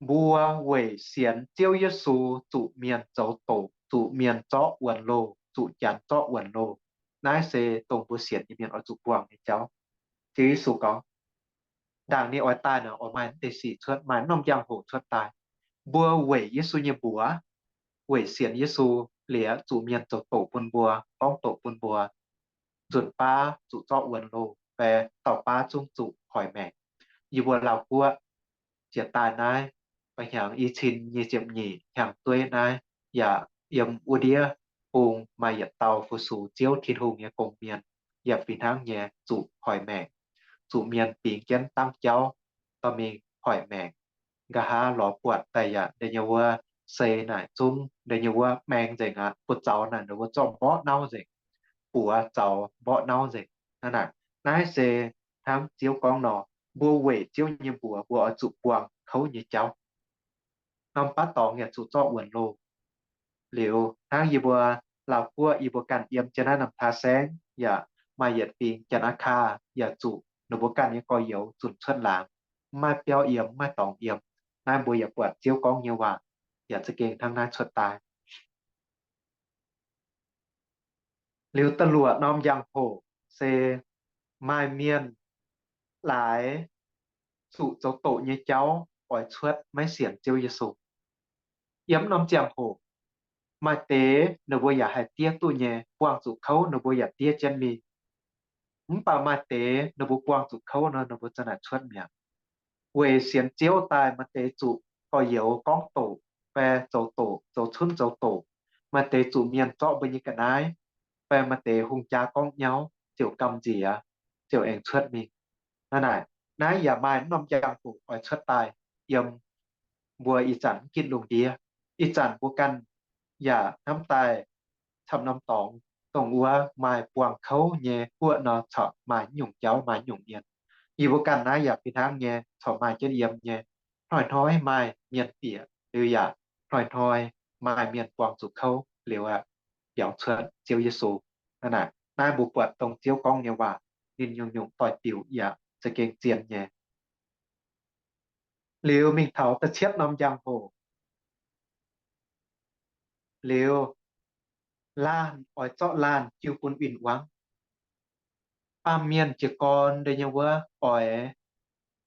mbuo weic sienx Ziouv Yesu zuqc mienh zoux doqc, zuqc mienh zorqv wuonx loh, zuqc Janx zorqv wuonx loh. Naaiv se dongh mbuo sienx nyei mienh oix zuqc buangh nyei jauv. Ziouv Yesu gorngv, ndaangc ninh oix daaih naaic, oix maaih mv deix sic cuotv, maaih norm njang-hoc cuotv daaih. Mbuo weic Yesu nyei mbuox, weic sienx Yesu liuz zuqc mienh zoux doqc bun mbuo, gorngv doqc bun mbuo, nzunc baav zuqc zorqv wuonx loh, fai dauh baav zungv zuqc hoic maengc. Yie mbuo Laauv Guoqv jiex daaih naaiv, ba'hnyangx i cin nyic ziepc nyeic hnyangx-dueiv naaiv, yaac yiem wuov ndiev bung maaih yietc dauh fu-sux Ziouv Tin-Hungh nyei gong-mienh, yaac fih hnangv nyei zuqc hoic maengc, zuqc mienh bingx jienv dangv jauv dorh mingh hoic maengc. Nqa'haav lorz buatc daaih yaac da'nyeic wuov sei naaic zungv da'nyeic wuov maeng nzengc aqv. Buoz-zaux naaic ninh mbuo zorqv mborqv nauv nzengc, buoz zaux mborqv nauv nzengc. Hnangv naaic, naaiv se hnangv Ziouv gorngv nor, mbuo weic Ziouv nyei mbuox mbuo oix zuqc buangh kouv nyei jauv. Norm baav dorngx yaac zuqc zorqv wuonx loh. Liuz hnangv yie mbuo Laauv Guoqv yie mbuo ganh yiem jienv naaiv norm taa saengv yaac maaih yietc fingx Janx-Aa^kaa yaac zuqc ninh mbuo ganh nyei gorx-youz zunc cuotv laangz, mv maaih biauv yiem, mv maaih dorngx yiem. Naaiv mbuo yaac buatc Ziouv gorngv nyei waac yaac za'gengh hnangv naaiv cuotv daaih. Liuz da'luoqc norm njang-hoc se maaih mienh laaix zuqc zoux doqc nyei jauv oix cuotv maiv sienx Ziouv Yesu. Yiem norm ziangh hoc maaih deix ninh mbuo yaac haih diev duqv nyei, buangh zuqc kouv ninh mbuo yaac diev jienv mingh. Mv baac maaih deix ninh mbuo buangh zuqc kouv nor ninh mbuo za'naaic cuotv mi'aqv. Weic sienx Ziouv daaih maaih deix zuqc gorx-youz gorngv doqc, fai zoux doqc, zoux cunv zoux doqc. Maaih deix zuqc mienh zorqv mbuo nyei ga'naaiv, fai maaih deix hungh jaa gorngv nyauv ziouc gamh nziex, ziouc aengx cuotv mingh. Hnangv naaic, naaiv yaac maaih norm njang-hoc oix cuotv daaih yiem mbuo ih zanc mv gitv lungh ndiev. Ih zanc mbuo ganh yaac hnamv daaih camv norm dorngx dongh wuov maaih buangh kouv nyei guoqv nor corc maaih nyungc jauv maaih nyungc mienh. Yie mbuo ganh naaiv yaac fih hnangv nyei corc maaih jienv yiem nyei. Hnoi-hnoi maaih mienh bieqc liuz yaac hnoi-hnoi maaih mienh buangh zuqc kouv liuz aqv, biaux cuotv Ziouv Yesu. Hnangv naaic, naaiv mbuo buatc dongh Ziouv gorngv nyei waac ninh nyungc-nyungc doix-diuc yaac za'gengh zien nyei. Liuz mingh taux da'cietv norm njang hoc, liuz laanh oix zorqv laanh jiu bun win-wangv. Baamh mienh jiez gorn deix nyei wuov oix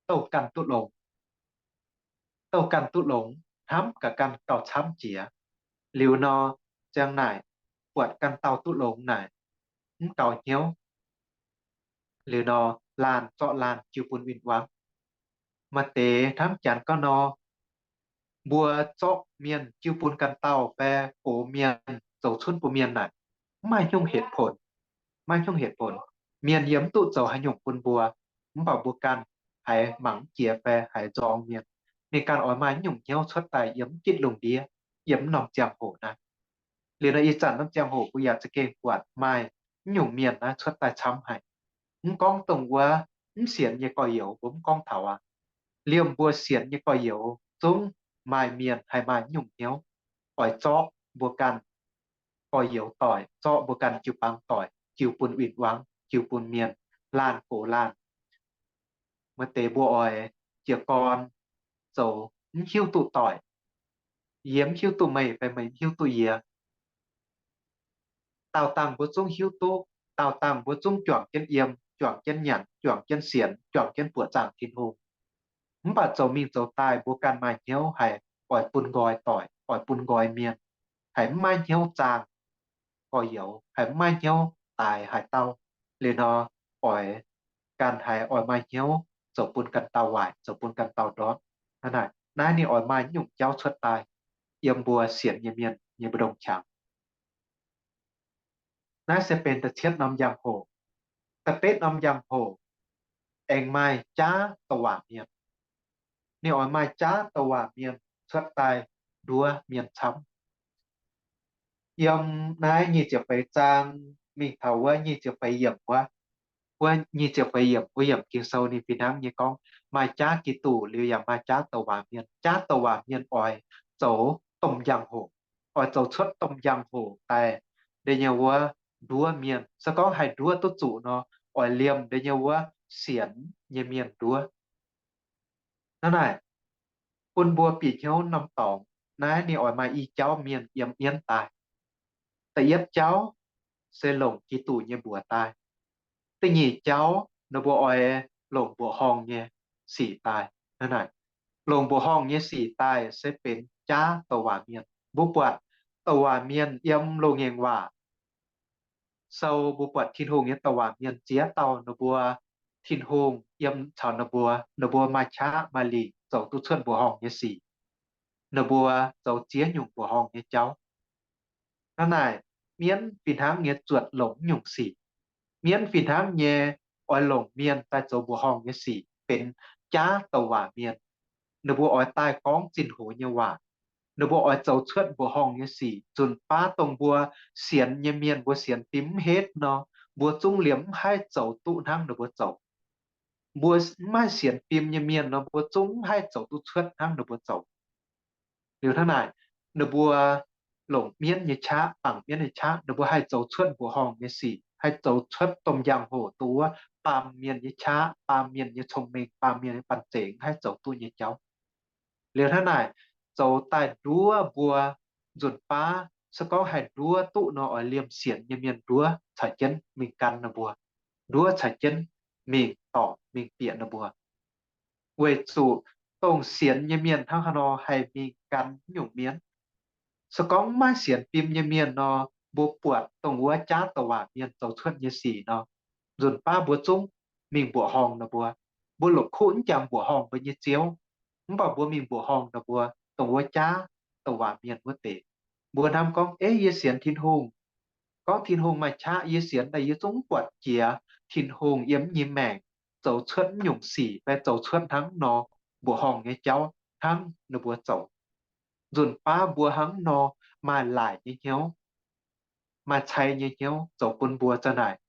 douh ganh duqv longx, douh ganh duqv longx, hnamv gaax ganh gauh camv jiex. Liuz nor, ziang naaic buatc ganh dauh duqv longx naaic, mv gaux hnyouv. Liuz nor, laanh zorqv laanh jiu bun win-wangv. Maaih deix hnamv janx gorngv nor, mbuo zorqv mienh jiu bun ganh dauh fai gox mienh zoux cunv bun mienh naaic, mv maaih hnyungv เหตุผล, maiv hnyungv เหตุผล. Mienh yiem mv duqv zoux haaix nyungc bun mbuo, mv baac mbuo ganh haiz mangc mv jiex fai haiz nzorng mienh, ninh ganh oix maaih mv nyungc hnyouv cuotv daaih yiem mv gitv lungh ndiev, yiem mv norm ziangh hoc naaiv. Liuz nor ih zanc norm ziangh hoc mbuo yaac za'gengh buatc maaih mv nyungc mienh naaiv cuotv daaih camv haic. Mv gorngv dongh wuov mv sienx nyei gorx-youz mbuo mv gorngv taux aqv. Liemh mbuo sienx nyei gorx-youz zungv maaih mienh haih maaih mv nyungc hnyouv, oix zorqv mbuo ganh gorx-youz doic, zorqv mbuo ganh jiu-baang doic, jiu bun win-wangv, jiu bun mienh, laanh gox laanh. Maaih deix mbuo oix jiez gorn zoux mv hiuv duqv doic. Yie mv hiuv duqv meih fai meih mv hiuv duqv yie. Daauh dangh mbuo zungv hiuv duqv, daauh dangh mbuo zungv juangc jienv yiem, juangc jienv nyanc, juangc jienv sienx, juangc jienv buoqc zaangc Tin-Hungh. Mv baac zoux mingh zoux daaih mbuo ganh maaih hnyouv haic, oix bun nqoi doic, oix bun nqoi mienh, haiz mv maaih hnyouv zaangh gorx-youz, haiz mv maaih hnyouv daaix haaix dauh. Liuz nor, oix ganh haiz oix maaih hnyouv zoux bun ganh dauh waaic, zoux bun ganh dauh ndortv. Hnangv naaic, naaiv ninh oix maaih nyungc jauv cuotv daaih yiem mbuo sienx nyei mienh nyei mbu'ndongx qangx. Naaiv se benx da'cietv norm njang-hoc. Da'betv norm njang-hoc aengx maaih jaav douc waac mienh. Ninh oix maaih jaav douc waac mienh cuotv daaih nduov mienh camv. Yiem naaiv nyic ziepc feix zaang mingh taux wuov nyic ziepc feix yiemc wuov, wuov nyic ziepc feix yiemc wuov yiemc Ging-Sou ninh fih hnangv nyei gorngv maaih jaav Giduc liuz yaac maaih jaav douc waac mienh. Jaav douc waac mienh oix zoux domh njang-hoc, oix zoux cuotv domh njang-hoc daaih deix nyei wuov nduov mienh. Se gorngv haih nduov duqv zuqc nor, oix liemh deix nyei wuov sienx nyei mienh nduov. Hnangv naaic, bun mbuo bieqc hnyouv norm dorngx naaiv ninh oix maaih i jauv mienh yiem mienv daaih. Da'yietv jauv se longc Giduc nyei mbuox daaih. Da'nyeic jauv ninh mbuo oix longc mbuoqc horngh nyei sic daaih. Hnangv naaic, longc mbuoqc horngh nyei sic daaih se benx jaav douc waac mienh. Mbuo buatc douc waac mienh yiem Loz-Ngaengc Waac Sou mbuo buatc Tin-Hungh nyei douc waac mienh ziex dauh ninh mbuo, Tin-Hungh yiem caux ninh mbuo, ninh mbuo maaih qaqv maaih lingc zoux duqv cuotv mbuoqc horngh nyei sic. Ninh mbuo zoux ziex nyungc mbuoqc horngh nyei jauv. Hnangv naaic, mienv fih hnangv nyei zuotc longc mv nyungc sic. Mienv fih hnangv nyei oix longc mienh daaih zoux mbuoqc horngh nyei sic, benx jaav douc waac mienh. Ninh mbuo oix daaih gorngv zinh hoz nyei waac. Ninh mbuo oix zoux cuotv mbuoqc horngh nyei sic. Nzunc baav dongh mbuo sienx nyei mienh, mbuo sienx fim mv hetv nor, mbuo zungv liemh mv haih zoux duqv hnangv ninh mbuo zoux. Mbuo mv maaih sienx fim nyei mienh nor, mbuo zungv mv haih zoux duqv cuotv hnangv ninh mbuo zoux. Liuz hnangv naaic, ninh mbuo longc mienv nyei qaqv, bangc mienv nyei qaqv, ninh mbuo haih zoux cuotv mbuoqc horngh nyei sic, haih zoux cuotv domh njang-hoc duqv wuov baamh mienh nyei qaqv, baamh mienh nyei cong-mengh, baamh mienh nyei banh zeic mv haih zoux duqv nyei jauv. Liuz hnangv naaic, zoux daaih nduov mbuo nzunc baav, se gorngv haih nduov duqv nor, oix liemh sienx nyei mienh nduov caux jienv mingh gan ninh mbuo, nduov caux jienv mingh dorngc mingh bieqc ninh mbuo. Weic zuqc dongh sienx nyei mienh hnangv haaix nor haih mingh gan nyungc mienh. Se gorngv mv maaih sienx fim nyei mienh nor, mbuo buatc dongh wuov jaav douc waac mienh zoux cuotv nyei sic nor, nzunc baav mbuo zungv mingh mbuoqc horngh ninh mbuo. Mbuo longc kuv mv jangx mbuoqc horngh mbuo nyei ziouv, mv baac mbuo mingh mbuoqc horngh ninh mbuo dongh wuov jaav douc waac mienh wuov deix. Mbuo hnamv gorngv, Ei, yie sienx Tin-Hungh. Gorngv Tin-Hungh maaih qaqv, yie sienx daaih yie zungv mv buatc jiex Tin-Hungh yiem nyei maengc zoux cuotv mv nyungc sic fai zoux cuotv hnangv nor mbuoqc horngh nyei jauv hnangv ninh mbuo zoux. Nzunc baav mbuo hnangv nor maaih laaic nyei hnyouv, maaih cai nyei hnyouv zoux bun mbuo za'naaic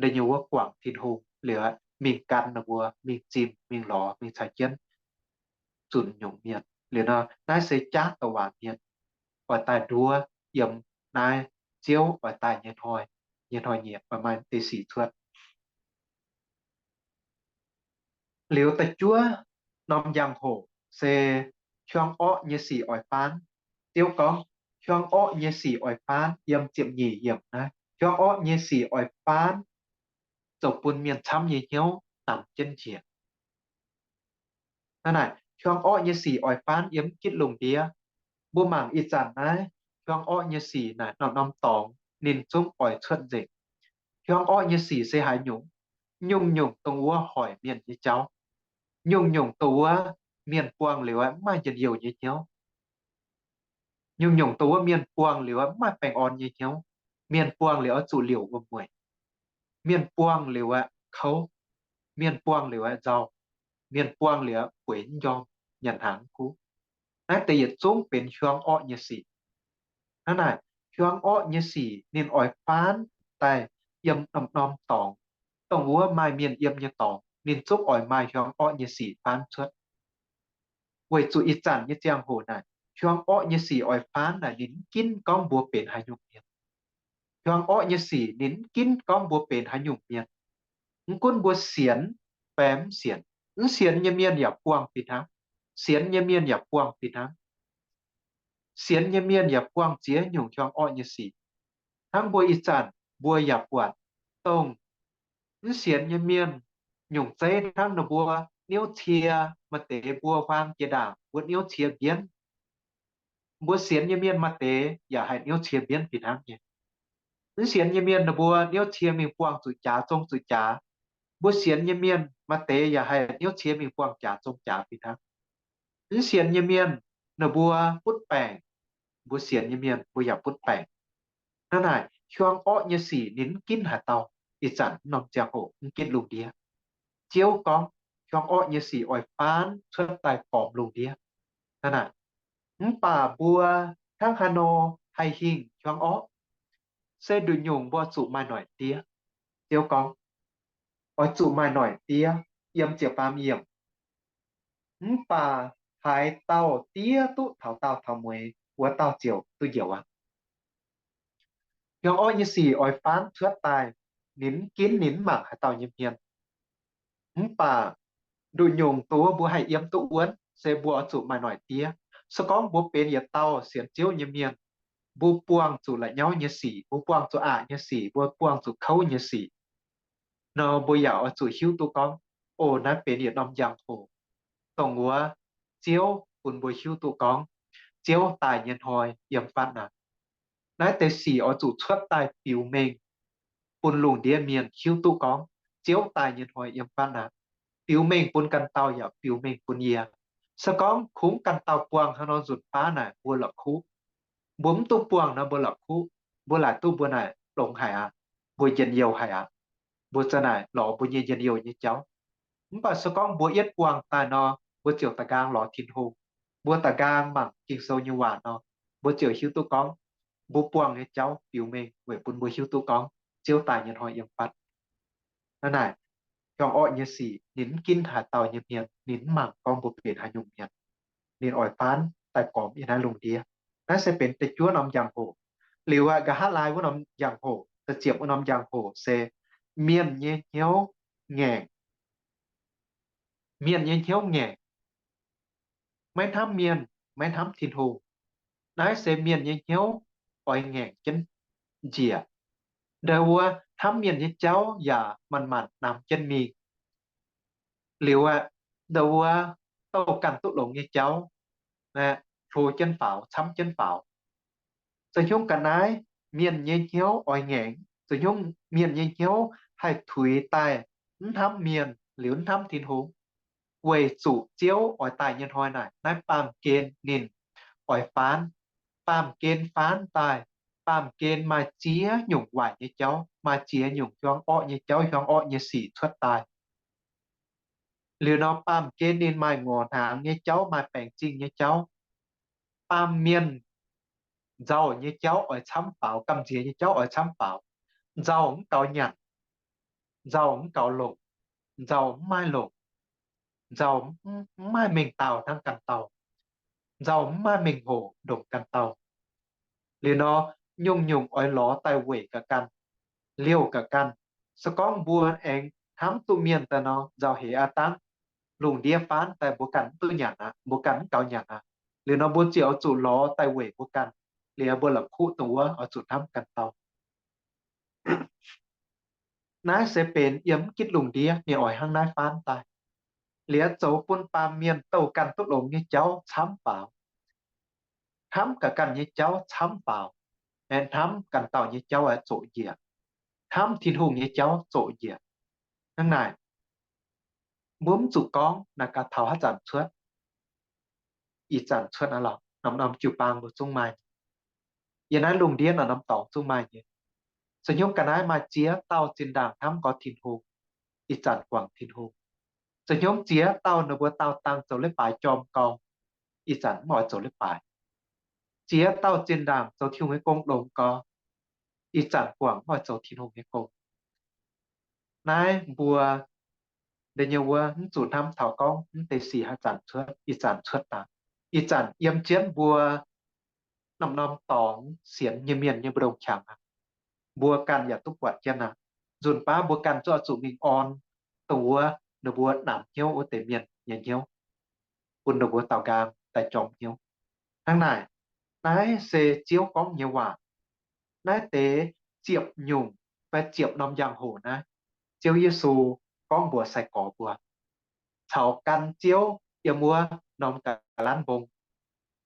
deix nyei wuov guangc Tin-Hungh liuz, mingh gan ninh mbuo, mingh zimh, mingh lorz, mingh caux jienv zunc nyungc mienh. Liuz nor, naaiv se jaav douc waac mienh oix daaih nduov yiem naaiv Ziouv oix daaih nyei hnoi, nyei hnoi-nyieqc oix maaih deix sic cuotv. Liuz da'juov norm njang-hoc se hiuang orqv nyei sic oix faanv. Ziouv gorngv, hiuang orqv nyei sic oix faanv, yiem ziepc nyeic yiemc naaiv, hiuang orqv nyei sic oix faanv zoux bun mienh camv nyei hnyouv namx jienv njiec. Hnangv naaic, hiuang orqv nyei sic oix faanv yiem mv gitv lungh ndiev. Mbuo mangc ih zanc naaiv, hiuang orqv nyei sic naaic norm-norm dorngx ninh zungv oix cuotv nzengc. Hiuang orqv nyei sic se haaix nyungc? Nyungc-nyungc dongh wuov hoic mienh nyei jauv, nyungc-nyungc dongh wuov mienh buangh liuz aeqv, mv maaih njien-youh nyei hnyouv. Nyungc-nyungc dongh wuov mienh buangh liuz aeqv, mv maaih baengh orn nyei hnyouv. Mienh buangh liuz oix zuqc liouc wuom-mueic. Mienh buangh liuz aeqv, kouv. Mienh buangh liuz aeqv, nzauh. Mienh buangh liuz aeqv, bueix mv njormh, nyanc hnaangx mv kuv. Naaiv deix yietc zungv benx hiuang orqv nyei sic. Hnangv naaic, hiuang orqv nyei sic ninh oix faanv daaih yiem norm-norm dorngx. Dongh wuov maaih mienh yiem nyei dorngx, ninh zungv oix maaih hiuang orqv nyei sic faanv cuotv. Weic zuqc ih zanc nyei ziangh hoc naaic, hiuang orqv nyei sic oix faanv naaic, ninh mv ginv gorngv mbuo benx haaix nyungc mienh. Hiuang orqv nyei sic ninh mv ginv gorngv mbuo benx haaix nyungc mienh. Mv gunv mbuo sienx fai mv sienx, mv sienx nyei mienh yaac buangh fih hnangv. Sienx nyei mienh yaac buangh fih hnangv. Sienx nyei mienh yaac buangh ziex nyungc hiuang orqv nyei sic. Hnangv mbuo ih zanc mbuo yaac buatc dongh mv sienx nyei mienh nyungc zeiv hnangv ninh mbuo niouv cie maaih deix mbuo huaang jiex ndaangc mbuo niouv cie mbienv. Mbuo sienx nyei mienh maaih deix yaac haih niouv cie mbienv fih hnangv nyei. Mv sienx nyei mienh ninh mbuo niouv cie mingh buangh zuqc jaax zong zuqc jaax. Mbuo sienx nyei mienh maaih deix yaac haih niouv cie mingh buangh jaax zong jaax fih hnangv. Mv sienx nyei mienh ninh mbuo butv baengc. Mbuo sienx nyei mienh mbuo yaac butv baengc. Hnangv naaic, hiuang orqv nyei sic ninh mv ginv haaix dauh. Ih zanc norm ziangh hoc mv ginv lungh ndiev. Ziouv gorngv, hiuang orqv nyei sic oix faanv cuotv daaih gormx lungh ndiev. Hnangv naaic, mv baac mbuo hnangv haaix nor haih hingh hiuang orqv? Se nduqc nyungc mbuo zuqc maaih noic diev. Ziouv gorngv, oix zuqc maaih noic diev. Yiem ziepc faam yiemc, mv baac haaix dauh diev duqv taux daauh taux mueiz, wuov dauh ziouc duqv njoux aqv. Hiuang orqv nyei sic oix faanv cuotv daaih, ninh mv ginv ninh mv mangc haaix dauh nyei hmien. Mv baac nduqc nyungc dongh wuov mbuo haih yiem duqv wuonv se mbuo oix zuqc maaih noic diev. Se gorngv mbuo benx yietc dauh sienx Ziouv nyei mienh, mbuo buangh zuqc la'nyauv nyei sic, mbuo buangh zuqc aqc nyei sic, mbuo buangh zuqc kouv nyei sic nor, mbuo yaac oix zuqc hiuv duqv gorngv, o, naaiv benx yietc norm njang-hoc dongh wuov Ziouv bun mbuo hiuv duqv gorngv Ziouv daaih nyei hnoi yiem fatv naaic. Naaiv deix sic oix zuqc cuotv daaih biux mengh bun lungh ndiev mienh hiuv duqv gorngv Ziouv daaih nyei hnoi yiem fatv naaic. Biux mengh bun ganh dauh yaac biux mengh bun yie. Se gorngv kungx ganh dauh buangh haaix nor nzunc baav naaic mbuo la'kuqv. Mbuo mv duqv buangh nor mbuo la'kuqv. Mbuo laaic duqv mbuo naaic longx haic aqv. Mbuo njien-youh haic aqv. Mbuo za'gengh naaic lorz mbuo nyei njien-youh nyei jauv. Mv baac se gorngv mbuo yietv buangh daaih nor, mbuo ziouc da'nqaang lorz Tin-Hungh. Mbuo da'nqaang mangc Ging-Sou nyei waac nor, mbuo ziouc hiuv duqv gorngv mbuo buangh nyei jauv biux mengh weic bun mbuo hiuv duqv gorngv Ziouv daaih nyei hnoi yiem fatv. Hnangv naaic, hiuang orqv nyei sic ninh mv ginv haaix dauh nyei hmien, ninh mv mangc gorngv mbuo benx haaix nyungc mienh. Ninh oix faanv daaih gormx yiem naaiv lungh ndiev. Naaiv se benx da'juov norm njang-hoc. Liuz aqv, nqa'haav laai wuov norm njang-hoc, da'ziepc wuov norm njang-hoc se mienh nyei hnyouv ngaengc. Mienh nyei hnyouv ngaengc, maiv hnamv mienh, maiv hnamv Tin-Hungh. Naaiv se mienh nyei hnyouv oix ngaengc jienv njiec. Ndau wuov hnamv mienh nyei jauv yaac manc-manc namx jienv mingh. Liuz aqv, ndau wuov douh ganh duqv longx nyei jauv hlo jienv faaux, camv jienv faaux. Zoux hnyouv ga'naaiv mienh nyei hnyouv oix ngaengc, zoux hnyouv mienh nyei hnyouv haih tuix daaih mv hnamv mienh liuz mv hnamv Tin-Hungh. Weic zuqc Ziouv oix daaih nyei hnoi naaic, naaiv baamh gen ninh oix faanv. Baamh gen faanv daaih, baamh gen maaih ziex nyungc waaic nyei jauv, maaih ziex nyungc hiuang orqv nyei jauv, hiuang orqv nyei sic cuotv daaih. Liuz nor baamh gen ninh maaih ngorc hnaangx nyei jauv, maaih baengc zingh nyei jauv. Baamh mienh nzauh nyei jauv oix camv faaux, gamh nziex nyei jauv oix camv faaux. Nzauh mv gaux nyanc, nzauh mv gaux longc, nzauh mv maaih longc, nzauh mv maaih mengh daauh hnangv ganh dauh, nzauh mv maaih mengh hoc ndongc ganh dauh. Liuz nor, nyungc-nyungc oix lorz daaih weic ga'ganh, liouh ga'ganh. Se gorngv mbuo aengx hnamv duqv mienh daaih nor, nzauh heix aqv dangv. lungh ndiev faanv daaih mbuo ganh mv duqv nyanc aqv, mbuo ganh mv gaux nyanc aqv. Liuz nor mbuo ziouc oix zuqc lorz daaih weic mbuo ganh. Liuz mbuo lamh kuqv dongh wuov oix zuqc hnamv ganh dauh. Naaiv se benx yiem mv gitv lungh ndiev ninh oix hnangv naaiv faanv daaih. Liuz zoux bun baamh mienh douh ganh duqv longx nyei jauv camv faaux. Hnamv gaax ganh nyei jauv camv faaux. Aeqv, hnamv ganh dauh nyei jauv aeqv, zoqc njiec. Hnamv Tin-Hungh nyei jauv zoqc njiec. Hnangv naaic, mbuo mv zuqc gorngv naaic gaax taux haaix zanc cuotv, ih zanc cuotv aqv lorqc. Norm-norm jiu-baang mbuo zungv maaih, yiem naaiv lungh ndiev norm-norm dorngx zungv maaih nyei. Se hnyouv ga'naaiv maaih ziex dauh zinh ndaangc hnamv gorx Tin-Hungh, ih zanc guangc Tin-Hungh. Se hnyouv ziex dauh ninh mbuo daauh dangh zoux leiz-baaix jorm gau, ih zanc mv oix zoux leiz-baaix. Ziex dauh zinh ndaangc zoux Tin-Hungh nyei gong longx gau, ih zanc guangc mv oix zoux Tin-Hungh nyei gong. Naaiv mbuo deix nyei wuov mv zuqc hnamv taux gorngv mv deix sic haaix zanc cuotv, ih zanc cuotv daaih. Ih zanc yiem jienv mbuo norm-norm dorngx sienx nyei mienh nyei mbu'ndongx qangx aqv. Mbuo ganh yaac duqv buatc jienv aqv. Nzunc baav mbuo ganh zuqc zuqc mingh orn dongh wuov ninh mbuo namx hnyouv wuov deix mienh nyei hnyouv, bun ninh mbuo daaux nqaang daaih jorm hnyouv. Hnangv naaic, naaiv se Ziouv gorngv nyei waac. Naaiv deix ziepc nyungc fai ziepc norm njang-hoc naaiv, Ziouv Yesu gorngv mbuox sai-gorx mbuo caux gan Ziouv yiem wuov norm ga'lanv mbong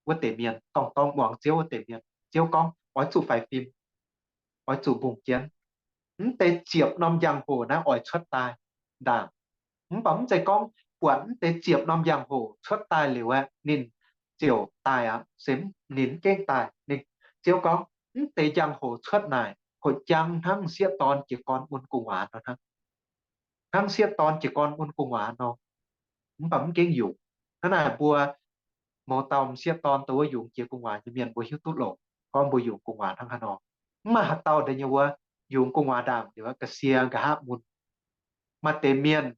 wuov deix mienh, dorngh dorngh muangx Ziouv wuov deix mienh. Ziouv gorngv, oix zuqc faix fim, oix zuqc mbungh jienv. Mv deix ziepc norm njang-hoc naaiv oix cuotv daaih ndaangc. Mv baac mv zeiz gorngv buatc mv deix ziepc norm njang-hoc cuotv daaih liuz aeqv, ninh ziouc daaih aqv. Se ninh mv gengh daaih. Ninh, Ziouv gorngv, mv deix njang-hoc cuotv naaic, hoqc jang hnangv m'sieqv dorn jiez gorn mun gu'nguaaz nor hnangv. Hnangv m'sieqv dorn jiez gorn mun gu'nguaaz nor. Mv baac mv gengh yungz. Hnangv naaic mbuo mouz dauh m'sieqv dorn dongh wuov yungz jiex gu'nguaaz nyei mienh mbuo hiuv duqv longc gorngv mbuo yungz gu'nguaaz hnangv haaix nor. Mv maaih haaix dauh deix nyei wuov yungz gu'nguaaz ndaangc liuz ga'sie nqa'haav mun. Maaih deix mienh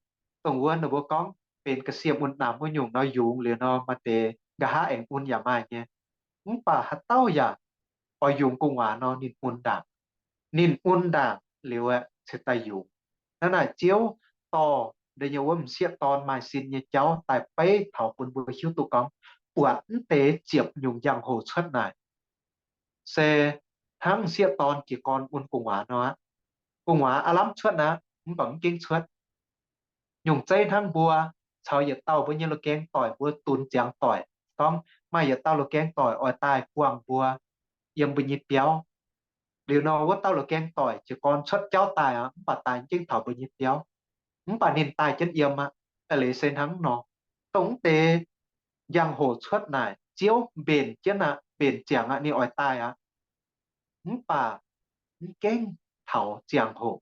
dongh wuov ninh mbuo gorngv benx ga'sie mun namx wuov nyungc nor yungz liuz nor maaih deix nqa'haav aengx mun yaac maaih nyei. Mv baac haaix dauh yaac oix yungz gu'nguaaz nor ninh mun ndaangc. Ninh mun ndaangc liuz aeqv, ceix daaih yungz. Hnangv naaic Ziouv dorh deix nyei wuov m'sieqv dorn maaih sin nyei jauv daaih beiv taux bun mbuo hiuv duqv gorngv, buatc mv deix ziepc nyungc njang-hoc cuotv naaic, se hnangv m'sieqv dorn jiez gorn mun gu'nguaaz nor aqv. Gu'nguaaz aav lamh cuotv aqv, mv baac mv gengh cuotv. Nyungc zeiv hnangv mbuo caux yietc dauh mbuo nyei loz-gaeng doic mbuo dunx ziangx doic, gorngv maaih yietc dauh loz-gaeng doic oix daaih buangh mbuo yiem mbuo nyei biauv. Liuz nor wuov dauh loz-gaeng doic jiez gorn cuotv jauv daaih aqv, mv baac daaih mv gengh taux mbuo nyei biauv. Mv baac ninh daaih jienv yiem aqv. A'leiz se hnangv nor, dongh mv deix njang-hoc cuotv naaic, Ziouv mbenc jienv aqv, mbenc ziangx aqv, ninh oix daaih aqv. Mv baac mv gengh taux ziangh hoc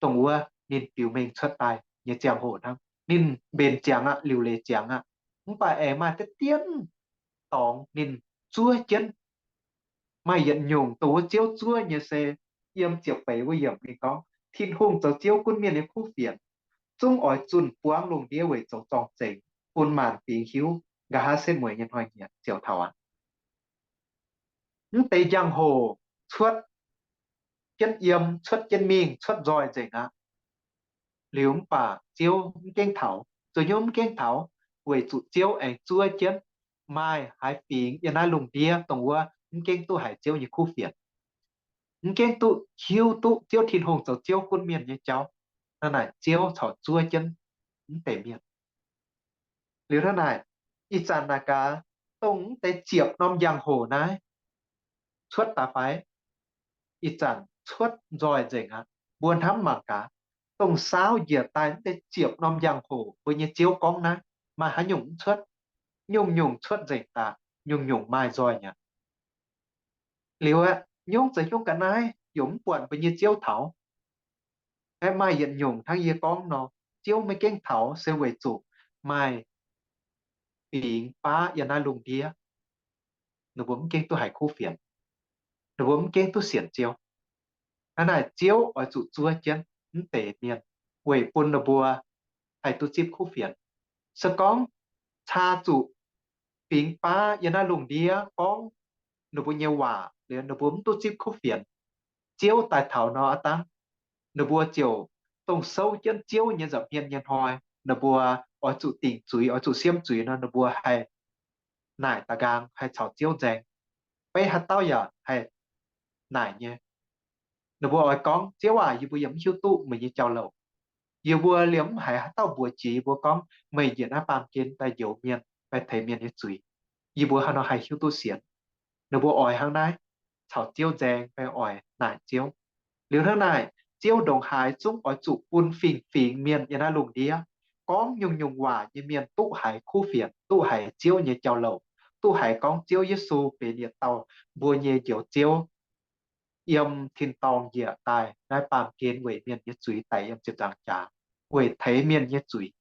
dongh wuov ninh biux mengh cuotv daaih nyei ziangh hoc hnangv. Ninh mbenc ziangx aqv, liuc leiz ziangx aqv. Mv baac aengx maaih deix dien dorngx ninh zuov jienv. Maaih yietc nyungc dongh wuov Ziouv zuov nyei se yiem ziepc feix wuov yiemc ninh gorngv, Tin-Hungh zoux Ziouv gunv mienh nyei kuv fienx, zungv oix zunh buangv lungh ndiev weic zoux zorng-zengx, bun maanc fingx hiuv nqa'haav setv mueiz nyei hnoi-nyieqc ziouc taux aqv. Mv deix njang-hoc cuotv jienv yiem, cuotv jienv mingh, cuotv nzoih nzengc aqv. Liuz mv baac Ziouv mv gengh taux. Zuqc hnyouv mv gengh taux, weic zuqc Ziouv aengx zuov jienv maaih haaix fingx yiem naaiv lungh ndiev dongh wuov mv gengh duqv haiz Ziouv nyei kuv fienx, mv gengh duqv hiuv duqv Ziouv Tin-Hungh zoux Ziouv gunv mienh nyei jauv. Hnangv naaic Ziouv corc zuov jienv mv deix mienh. Liuz hnangv naaic, ih zanc naaic gaax, dongh mv deix ziepc norm njang-hoc naaiv cuotv daaih fai? Ih zanc cuotv nzoih nzengc aqv. Mbuo hnamv mangc gaax, dongh saauv njiec daaih mv deix ziepc norm njang-hoc mbuo nyei Ziouv gorngv naaiv, maaih haaix nyungc mv cuotv? Nyungc-nyungc cuotv nzengc daaih, nyungc-nyungc maaih nzoih aqv. Liuz aeqv, nyungc zeiz nyungc ga'naaiv yaac mv buatc mbuo nyei Ziouv taux. Aeqv, maaih yietc nyungc hnangv yie gorngv nor, Ziouv maiv gengh taux se weic zuqc maaih fingx baav yiem naaiv lungh ndiev, ninh mbuo mv gengh duqv haiz kuv fienx, ninh mbuo mv gengh duqv sienx Ziouv. Hnangv naaic Ziouv oix zuqc zuov jienv mv deix mienh weic bun ninh mbuo haih duqv zipv kuv fienx. Se gorngv caa zuqc fingx baav yiem naaiv lungh ndiev gorngv ninh mbuo nyei waac liuz ninh mbuo mv duqv zipv kuv fienx, Ziouv daaih taux nor aav dangv ninh mbuo ziouc dongh souv jienv Ziouv nyei nza'hmien nyei hnoi, ninh mbuo oix zuqc dingc zuiz, oix zuqc siemv zuiz nor, ninh mbuo haih naaic da'nqaang, haih caux Ziouv nzaeng. Beiv haaix dauh yaac haih naaic nyei. Ninh mbuo oix gorngv, Ziouv aac, yie mbuo yaac mv hiuv duqv meih nyei jauv-louc. Yie mbuo liemh mv haiz haaix dauh mbuox jiex yie mbuo gorngv meih njiec naaiv baamh gen daaih njoux mienh, daaih teix mienh nyei zuiz. Yie mbuo haaix nor haih hiuv duqv sienx? Ninh mbuo oix hnangv naaiv, caux Ziouv nzaeng fai oix naaic Ziouv. Liuz hnangv naaic, Ziouv ndongc haaix zungv oix zuqc bun fingx-fingx mienh yiem naaiv lungh ndiev gorngv nyungc-nyungc waac nyei mienh duqv haiz kuv fienx, duqv haiz Ziouv nyei jauv-louc, duqv haiz gorngv Ziouv Yesu benx yietc dauh mbuo nyei Njoux Ziouv, yiem tin-dorngh njiec daaih naaiv baamh gen weic mienh nyei zuiz daic yiem ziepc nzaangc jaax, weic teix mienh nyei zuiz.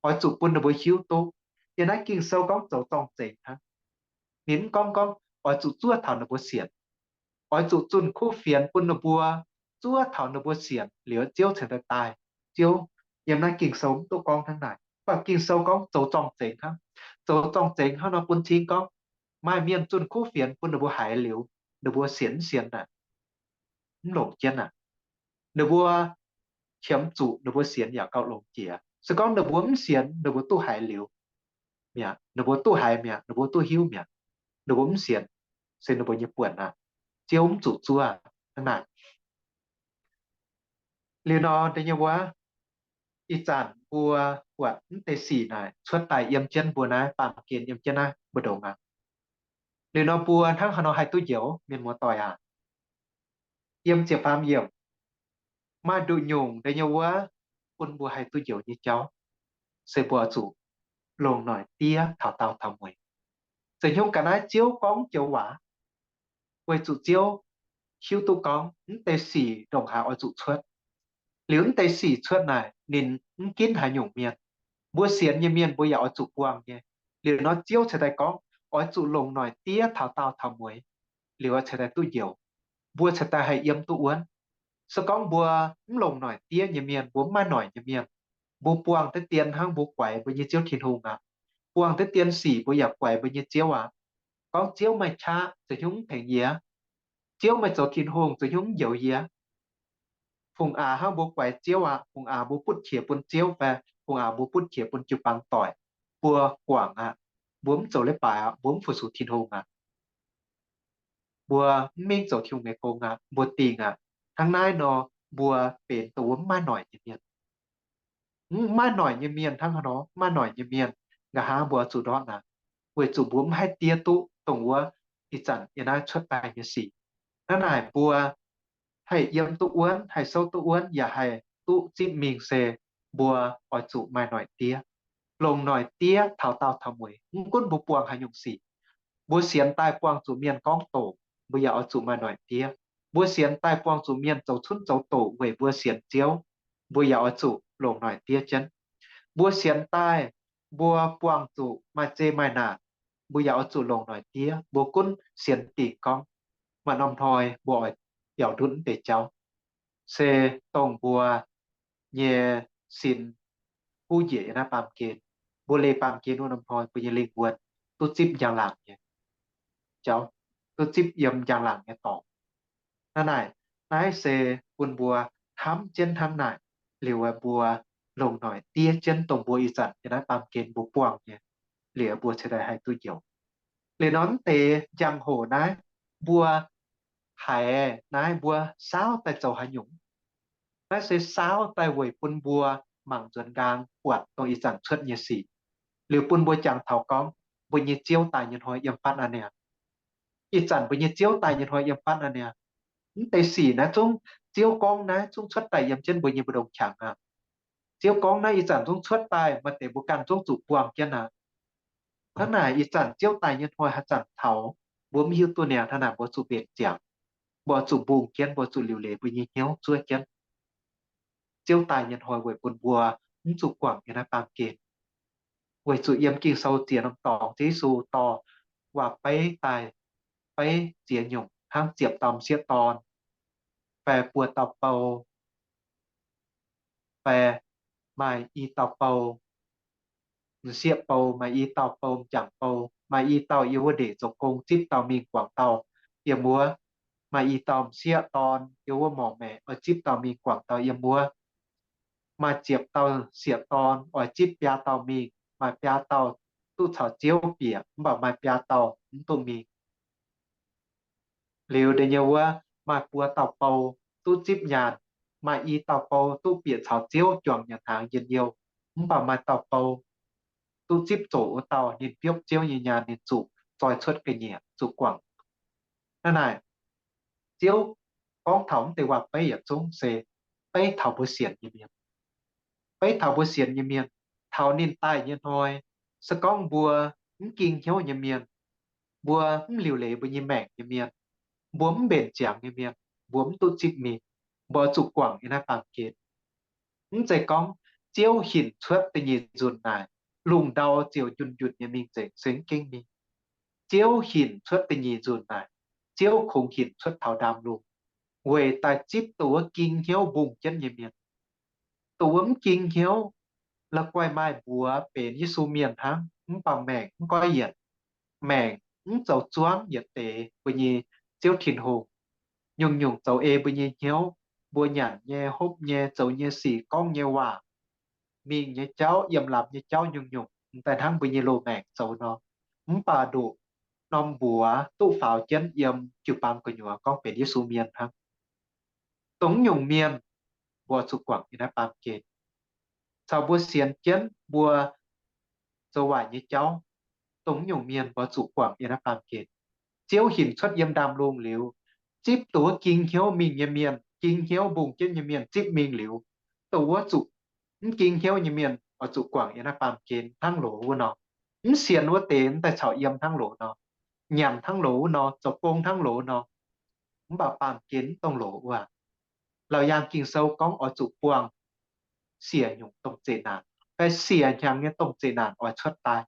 Oix zuqc bun ninh mbuo hiuv duqv, yiem naaiv Ging-Sou gorngv zoux zorng-zengx hnangv. Ninh mv gorngv gorngv oix zuqc zuov taux ninh mbuo sienx. Oix zuqc zunh kuv fienx bun ninh mbuo, zuov taux ninh mbuo sienx liuz Ziouv cingx daaih daaih. Ziouv, yiem naaiv Ging-Sou mv duqv gorngv hnangv naaic. Mv baac Ging-Sou gorngv zoux zorng-zengx hnangv. Zoux zorng-zengx hnangv nor bun cing gorngv maaih mienh zunh kuv fienx bun ninh mbuo haiz liuz, ninh mbuo sienx mv sienx naaic, mv longc jienv aqv. Ninh mbuo qiemx zuqc ninh mbuo sienx yaac gauh longx jiex. Se gorngv ninh mbuo mv sienx, ninh mbuo duqv haiz liuz mi'aqv, ninh mbuo duqv haiz mi'aqv, ninh mbuo duqv hiuv mi'aqv, ninh mbuo mv sienx, se ninh mbuo nyei buonc aqv. Ziouv mv zuqc zuov hnangv naaic. Liuz nor deix nyei wuov, ih zanc mbuo buatc mv deix sic naaic cuotv daaih yiem jienv mbuo naaiv baamh gen, yiem jienv naaiv mbu'ndongx aqv. Liuz nor mbuo hnangv haaix nor haih duqv njoux, mienh muoz-doic aac? Yiem ziepc faam yiemc, maaih nduqc nyungc deix nyei wuov bun mbuo haih duqv njoux nyei jauv, se mbuo oix zuqc longc noic diev taux daauh taux mueiz. Za'nyungc ga'naaiv Ziouv gorngv joux waac, weic zuqc Ziouv hiuv duqv gorngv mv deix sic ndongc haaix oix zuqc cuotv. Liuz mv deix sic cuotv naaic ninh mv ginv haaix nyungc mienh. Mbuo sienx nyei mienh mbuo yaac oix zuqc buangh nyei. Liuz nor Ziouv ceix daaih gorngv oix zuqc longc noic diev taux daauh taux mueiz, liuz ceix daaih duqv njoux. Mbuo ceix daaih haih yiem duqv wuonv. Se gorngv mbuo mv longc noic diev nyei mienh, mbuo mv maaih noic nyei mienh, mbuo buangh deix dien hnangv mbuo guaix mbuo nyei Ziouv Tin-Hungh aqv. Buangh deix dien sic mbuo yaac guaix mbuo nyei Ziouv aqv. Gorngv Ziouv maaih qaqv, za'nyungc mv tengx yie. Ziouv maaih zoux Tin-Hungh, za'nyungc mv njoux yie. Fungx aax hnangv mbuo guaix Ziouv aqv, fungx aax mbuo butv qiex bun Ziouv fai fungx aax mbuo butv qiex bun jiu-baang doic, mbuo guangc aqv. Mbuo mv zoux leiz-baaix aqv, mbuo mv fu-sux Tin-Hungh aqv. Mbuo mv mingh zoux Tin-Hungh nyei gong aqv, mbuo dingh aqv. Hnangv naaiv nor, mbuo benx dongh wuov mv maaih noic nyei mienh. Mv maaih noic nyei mienh hnangv haaix nor? Mv maaih noic nyei mienh, nqa'haav mbuo zuqc ndortv aqv, weic zuqc mbuo mv haih diev duqv dongh wuov ih zanc yiem naaiv cuotv daaih nyei sic. Hnangv naaic mbuo haih yiem duqv wuonv, haih souv duqv wuonv, yaac haih duqv zipv mingh se mbuo oix zuqc maaih noic diev. Longc noic diev taux daauh taux mueiz, mv gunv mbuo buangh haaix nyungc sic. Mbuo sienx daaih buangh zuqc mienh gorngv doqc, mbuo yaac oix zuqc maaih noic diev. Mbuo sienx daaih buangh zuqc mienh zoux cunv zoux doqc weic mbuo sienx Ziouv, mbuo yaac oix zuqc longc noic diev jienv. Mbuo sienx daaih, mbuo buangh zuqc maaih zei maaih naanc, mbuo yaac oix zuqc longc noic diev. Mbuo gunv sienx dingc gorngv maaih norm hnoi mbuo oix biaux ndutv mv deix jauv, se dongh mbuo nyei sin huv njiec yiem naaiv baamh gen. Mbuo leih baamh gen wuov norm hnoi mbuo nyei lingh wuonh duqv zipv njang-laangc nyei jauv, duqv zipv yiem njang-laangc nyei dorngx. Hnangv naaic, naaiv se bun mbuo hnamv jienv hnangv naaic, liuz mbuo longc noic diev jienv dongh mbuo ih zanc yiem naaiv baamh gen mbuo buangh nyei, liuz mbuo ceix daaih haih duqv njoux. Liuz nor mv deix njang-hoc naaiv, mbuo haiz naaiv mbuo saauv daaih zoux haaix nyungc? Naaiv se saauv daaih weic bun mbuo mangc nzuonx nqaang buatc dongh ih zanc cuotv nyei sic, liuz bun mbuo jangx taux gorngv mbuo nyei Ziouv daaih nyei hnoi yiem fatv aqv niaa. Ih zanc mbuo nyei Ziouv daaih nyei hnoi yiem fatv aqv niaa. Mv deix sic naaiv zungv Ziouv gorngv naaiv zungv cuotv daaih yiem jienv mbuo nyei mbu'ndongx qangx aqv. Ziouv gorngv naaiv ih zanc zungv cuotv daaih, maaih deix mbuo ganh zungv zuqc buangh jienv aqv. Hnangv naaic ih zanc Ziouv daaih nyei hnoi haaix zanc taux, mbuo mv hiuv duqv niaa. Hnangv naaic mbuo zuqc mbenc ziangx, mbuo zuqc mbungh jienv, mbuo zuqc liuc leiz mbuo nyei hnyouv zuov jienv. Ziouv daaih nyei hnoi weic bun mbuo mv zuqc guangc yiem naaiv baamh gen. Weic zuqc yiem Ging-Sou ziex norm dorngx Ziouv Yesu dorh waac-beiv daaih, beiv ziex nyungc hnangv ziepc dauh m'sieqv dorn, fai buo dauh bou, fai maaih i dauh bou, m'sieqv bou, maaih i dauh bou m'jangc bou, maaih i dauh yiem wuov ndeic zoux gong zipv dauh mingh guangc dauh yiem wuov, maaih i dauh m'sieqv dorn yiem wuov morc maengc oix zipv dauh mingh guangc dauh yiem wuov. maaih ziepc dauh sieqv dorn oix zipv biaa dauh mingh, maaih biaa dauh duqv caux Ziouv bieqc, mv baac maaih biaa dauh mv duqv mingh. Liuz deix nyei wuov maaih buo dauh bou duqv zipv nyaanh, maaih i dauh bou duqv bieqc caux Ziouv juangc nyanc hnaangx njien-youh, mv baac maaih dauh bou duqv zipv zoqc wuov dauh ninh biopv Ziouv nyei nyaanh ninh zuqc zoi cuotv ga'nyiec zuqc guangc. Hnangv naaic, Ziouv gorngv taux mv deix waac-beiv yietc zungv se beiv taux mbuo sienx nyei mienh. Beiv taux mbuo sienx nyei mienh, taux ninh daaih nyei hnoi, se gorngv mbuo mv ging hnyouv nyei mienh, mbuo mv liuc leiz mbuo nyei maengc nyei mienh, mbuo mv mbenc ziangx nyei mienh, mbuo mv duqv zipv mingh, mbuo zuqc guangc yiem naaiv baamh gen. Mv zeiz gorngv Ziouv hinc cuotv da'nyeic nzunc naaic, lungh ndau ziouc njunh njunh nyei mingh nzengc, se mv gengh mingh. Ziouv hinc cuotv da'nyeic nzunc naaic, Ziouv kungx hinc cuotv taux ndaamv-lungh, weic daaih zipv dongh wuov ging hnyouv mbungh jienv nyei mienh. Dongh wuov mv ging hnyouv, la'guaih maaih mbuox benx Yesu mienh hnangv, mv baac maengc mv goiv yienc, maengc mv zoux zuangv yietc deix mbuo nyei Ziouv Tin-Hungh. Nyungc-nyungc zoux ei mbuo nyei hnyouv, mbuo nyanc nyei, hopv nyei, zoux nyei sic, gorngv nyei waac, mingh nyei jauv, yiem lamz nyei jauv, nyungc-nyungc m'daaih hnangv mbuo nyei loz-maengc zoux nor. Mv baac nduqc norm mbuox duqv faaux jienv yiem jiu-baang gu'nyuoz gorngv benx Yesu mienh hnangv. Dongh nyungc mienh mbuo zuqc guangc yiem naaiv baamh gen. Caux mbuo sienx jienv mbuo zoux waaic nyei jauv, dongh nyungc mienh mbuo zuqc guangc yiem naaiv baamh gen. Ziouv hinc cuotv yiem ndaamv-lungh liuz, zipv dongh wuov ging hnyouv mingh nyei mienh, ging hnyouv mbungh jienv nyei mienh zipv mingh liuz, dongh wuov zuqc mv ging hnyouv nyei mienh oix zuqc guangc yiem naaiv baamh gen hnangv loz wuov nor. Mv sienx wuov deix m'daaih caux yiem hnangv loz nor, nyanc hnangv loz wuov nor, zoux gong hnangv loz nor. Mv baac baamh gen mv dongh loz wuov. Laauc Yaangh Ging-Sou gorngv oix zuqc buangh siec nyungc domh zeqc naanc, fai siec hnyangx nyei domh zeqc naanc oix cuotv daaih.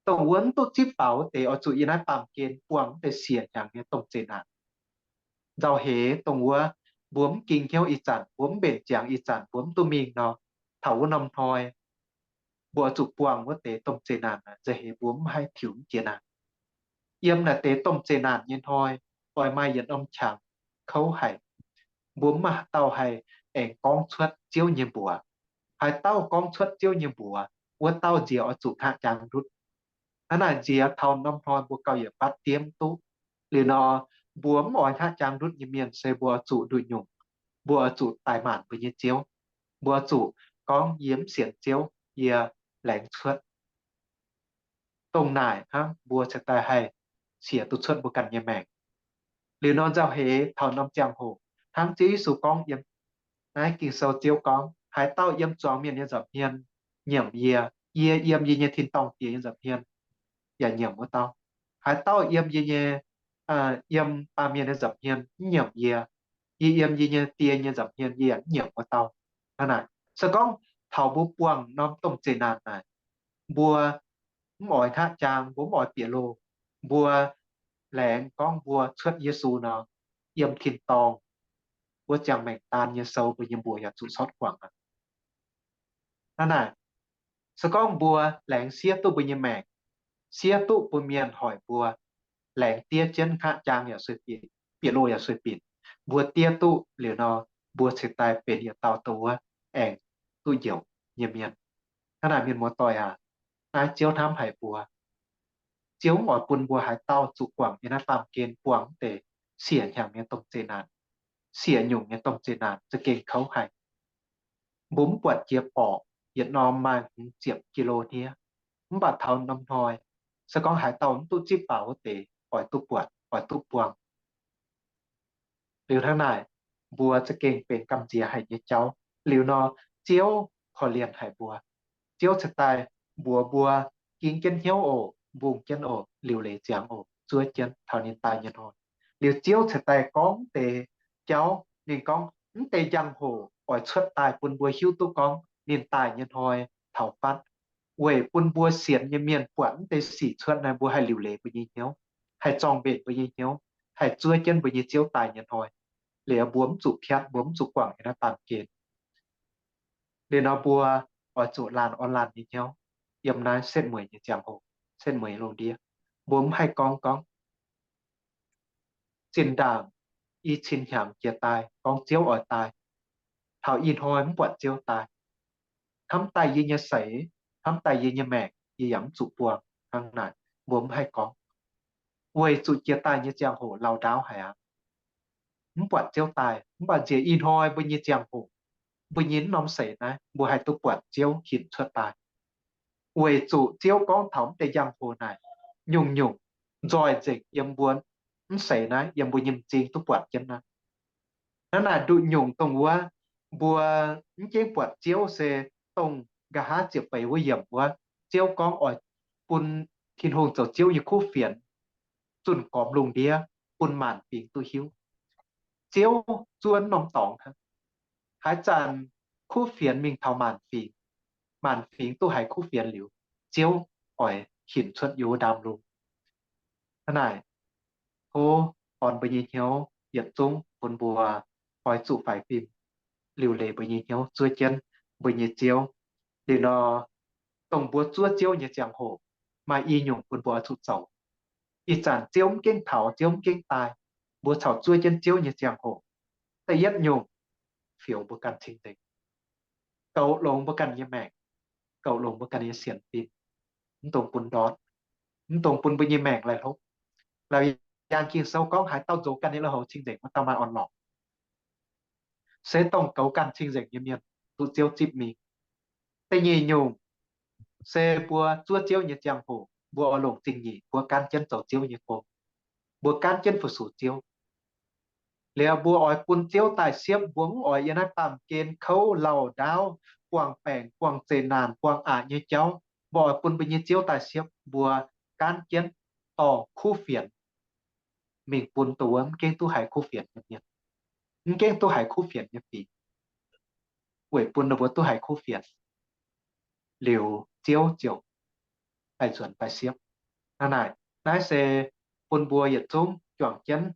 Dongh wuov mv duqv zipv faaux wuov deix oix zuqc yiem naaiv baamh gen buangh wuov deix siec hnyangx nyei domh zeqc naanc. Nzauh heix dongh wuov, mbuo mv ging hnyouv ih zanc, mbuo mv mbenc ziangx ih zanc, mbuo mv duqv mingh nor, taux wuov norm hnoi mbuo zuqc buangh wuov deix domh zeqc naanc, nzauh heix mbuo mv haih tiux mv jiex naaic. Yiem naaic deix domh zeqc naanc nyei hnoi, oix maaih yietc norm qangx kouv haic. Mbuo mv maaih dauh haih aengx gorngv cuotv Ziouv nyei mbuox. Haaix dauh gorngv cuotv Ziouv nyei mbuox, wuov dauh nziex oix zuqc hngaqv jaang ndutv. Hnangv naaic nziex taux norm hnoi mbuo gauh yietc batv diev mv duqv. Liuz nor, mbuo mv oix hngaqv jaang ndutv nyei mienh se mbuo zuqc nduqc nyungc, mbuo zuqc daic maanc mbuo nyei Ziouv. Mbuo zuqc gorngv yie mv sienx Ziouv, yie laengz cuotv. Dongh naaic hnangv mbuo cingx daaih haih siec duqv cuotv mbuo ganh nyei maengc. Liuz nor nzauh heix taux norm ziangh hoc, hnangv Ziouv Yesu gorngv yiem naaiv Ging-Sou Ziouv gorngv, haaix dauh yiem zuangx mienh nyei nza'hmien nyiemc yie, yie yiem yie nyei tin-dorngh Diex nyei nza'hmien yaac nyiemc wuov dauh. Haaix dauh yiem yie nyei, yiem baamh mienh nyei nza'hmien mv nyiemc yie, yie yiem yie nyei Die nyei nza'hmien yie yaac mv nyiemc wuov dauh. Hnangv naaic, se gorngv taux mbuo buangh norm domh zeqc naanc naaic, mbuo mv oix hngaqv jaang, mbuo mv oix bieqc loh, mbuo laengz gorngv mbuo cuotv Yesu nor, yiem tin-dorngh wuov ziangh maengc daan nyei sou mbuo nyei mbuox yaac zuqc sortv guangc aqv. Hnangv naaic, se gorngv mbuo laengz siev duqv mbuo nyei maengc, siev duqv bun mienh hoic mbuo, laengz diev jienv hngaqv jaang yaac sueih binc, bieqc loh yaac sueih binc, mbuo diev duqv liuz nor, mbuo cingx daaih benx yietc dauh dongh wuov aengx duqv njoux nyei mienh. Hnangv naaic mienh muoz-doic aac, naaiv Ziouv hnamv haic mbuo. Ziouv mv oix bun mbuo haaix dauh zuqc guangc yiem naaiv baamh gen buangh deix siec hnyangx nyei domh zeqc naanc, siec nyungc nyei domh zeqc naanc za'gengh kouv haic. Mbuo mv buatc jiex borqc yietc norm maaih hmz ziepc kilo hniev. Mv baac taux norm hnoi, se gorngv haaix dauh mv duqv zipv faaux wuov deix oix duqv buatc, oix duqv buangh. Liuz hnangv naaic, mbuo za'gengh benx gamh nziex haic nyei jauv. Liuz nor, Ziouv korv-lienh haic mbuo. Ziouv cingx daaih mbuox mbuo, ging jienv hnyouv oc, mbungh jienv oc, liuc leiz ziangx oc, zuov jienv taux ninh daaih nyei hnoi. Liuz Ziouv cingx daaih gorngv deix jauv, ninh gorngv mv deix njang-hoc oix cuotv daaih bun mbuo hiuv duqv gorngv ninh daaih nyei hnoi taux fatv, weic bun mbuo sienx nyei mienh buatc mv deix sic cuotv naaiv mbuo haih liuc leiz mbuo nyei hnyouv, haih zorng-mbenc mbuo nyei hnyouv, haih zuov jienv mbuo nyei Ziouv daaih nyei hnoi. Liuz mbuo mv zuqc piatv, mbuo mv zuqc guangc yiem naaiv baamh gen. Liuz nor mbuo oix zuqc laanh orn laanh nyei hnyouv yiem naaiv setv mueiz nyei ziangh hoc, setv mueiz lungh ndiev. Mbuo mv haih gorngv gorngv zinh ndaangc i cin hnyangx jiex daaih gorngv Ziouv oix daaih. taux ih hnoi mv buatc Ziouv daaih. Hnamv daaih yie nyei seix, hnamv daaih yie nyei maengc, yie yaac mv zuqc buangh hnangv naaic. Mbuo mv haih gorngv weic zuqc jiex daaih nyei ziangh hoc lauh ndaauv haic aqv, mv buatc Ziouv daaih. Mv baac nziex ih hnoi mbuo nyei ziangh hoc, mbuo nyei norm seix naaiv, mbuo haih duqv buatc Ziouv hinc cuotv daaih. Weic zuqc Ziouv gorngv taux mv deix njang-hoc naaic, nyungc-nyungc nzoih nzengc yiem mbuo mv seix naaiv, yiem mbuo nyei m'zing duqv buatc jienv naaiv. Hnangv naaic nduqc nyungc dongh wuov, mbuo mv gengh buatc Ziouv se dongh nqa'haav ziepc feix wuov yiemc wuov, Ziouv gorngv oix bun Tin-Hungh zoux Ziouv nyei kuv fienx zunh gormx lungh ndiev, bun maanc fingx duqv hiuv. Ziouv zuov norm dorngx hnangv. Haaix zanc kuv fienx mingh taux maanc fingx, maanc fingx duqv haiz kuv fienx liuz, Ziouv oix hinc cuotv yiem ndaamv-lungh. Hnangv naaic, tov orn mbuo nyei hnyouv yietc zungv bun mbuo oix zuqc faix fim liuc leiz mbuo nyei hnyouv zuov jienv mbuo nyei Ziouv. Liuz nor, dongh mbuo zuov Ziouv nyei ziangh hoc, maaih i nyungc bun mbuo oix zuqc zoux. Ih zanc Ziouv mv gengh taux, Ziouv mv gengh daaih, mbuo caux zuov jienv Ziouv nyei ziangh hoc, da'yietv nyungc, fioux mbuo ganh cing-nzengc, goux longx mbuo ganh nyei maengc, goux longx mbuo ganh nyei sienx fim, mv dungx bun ndortv, mv dungx bun mbuo nyei maengc laih hlopv. Laauc yaangh Ging-Sou gorngv haaix dauh nzox ganh nyei lui-houx cing-nzengc, wuov dauh maaih orn-lorqc. Se dongh goux ganh cing-nzengc nyei mienh duqv Ziouv zipv mingh. Da'nyeic nyungc, se mbuo zuov Ziouv nyei ziangh hoc, mbuo oix longc zingh nyeic, mbuo gaanv jienv zoux Ziouv nyei gong, mbuo gaanv jienv fu-sux Ziouv. Liuz mbuo oix bun Ziouv daaih siepv, mbuo mv oix yiem naaiv baamh gen kouv, lauh ndaauv, buangh baengc, buangh zeqc naanc, buangh aqc nyei jauv. Mbuo oix bun mbuo nyei Ziouv daaih siepv, mbuo gaanv jienv dorh kuv fienx mingh bun dongh wuov mv gengh duqv haiz kuv fienx nyei mienh, mv gengh duqv haiz kuv fienx nyei fingx, weic bun ninh mbuo duqv haiz kuv fienx, liuz Ziouv ziouc haih nzuonx daaih siepv. Hnangv naaic, naaiv se bun mbuo yietc zungv juangc jienv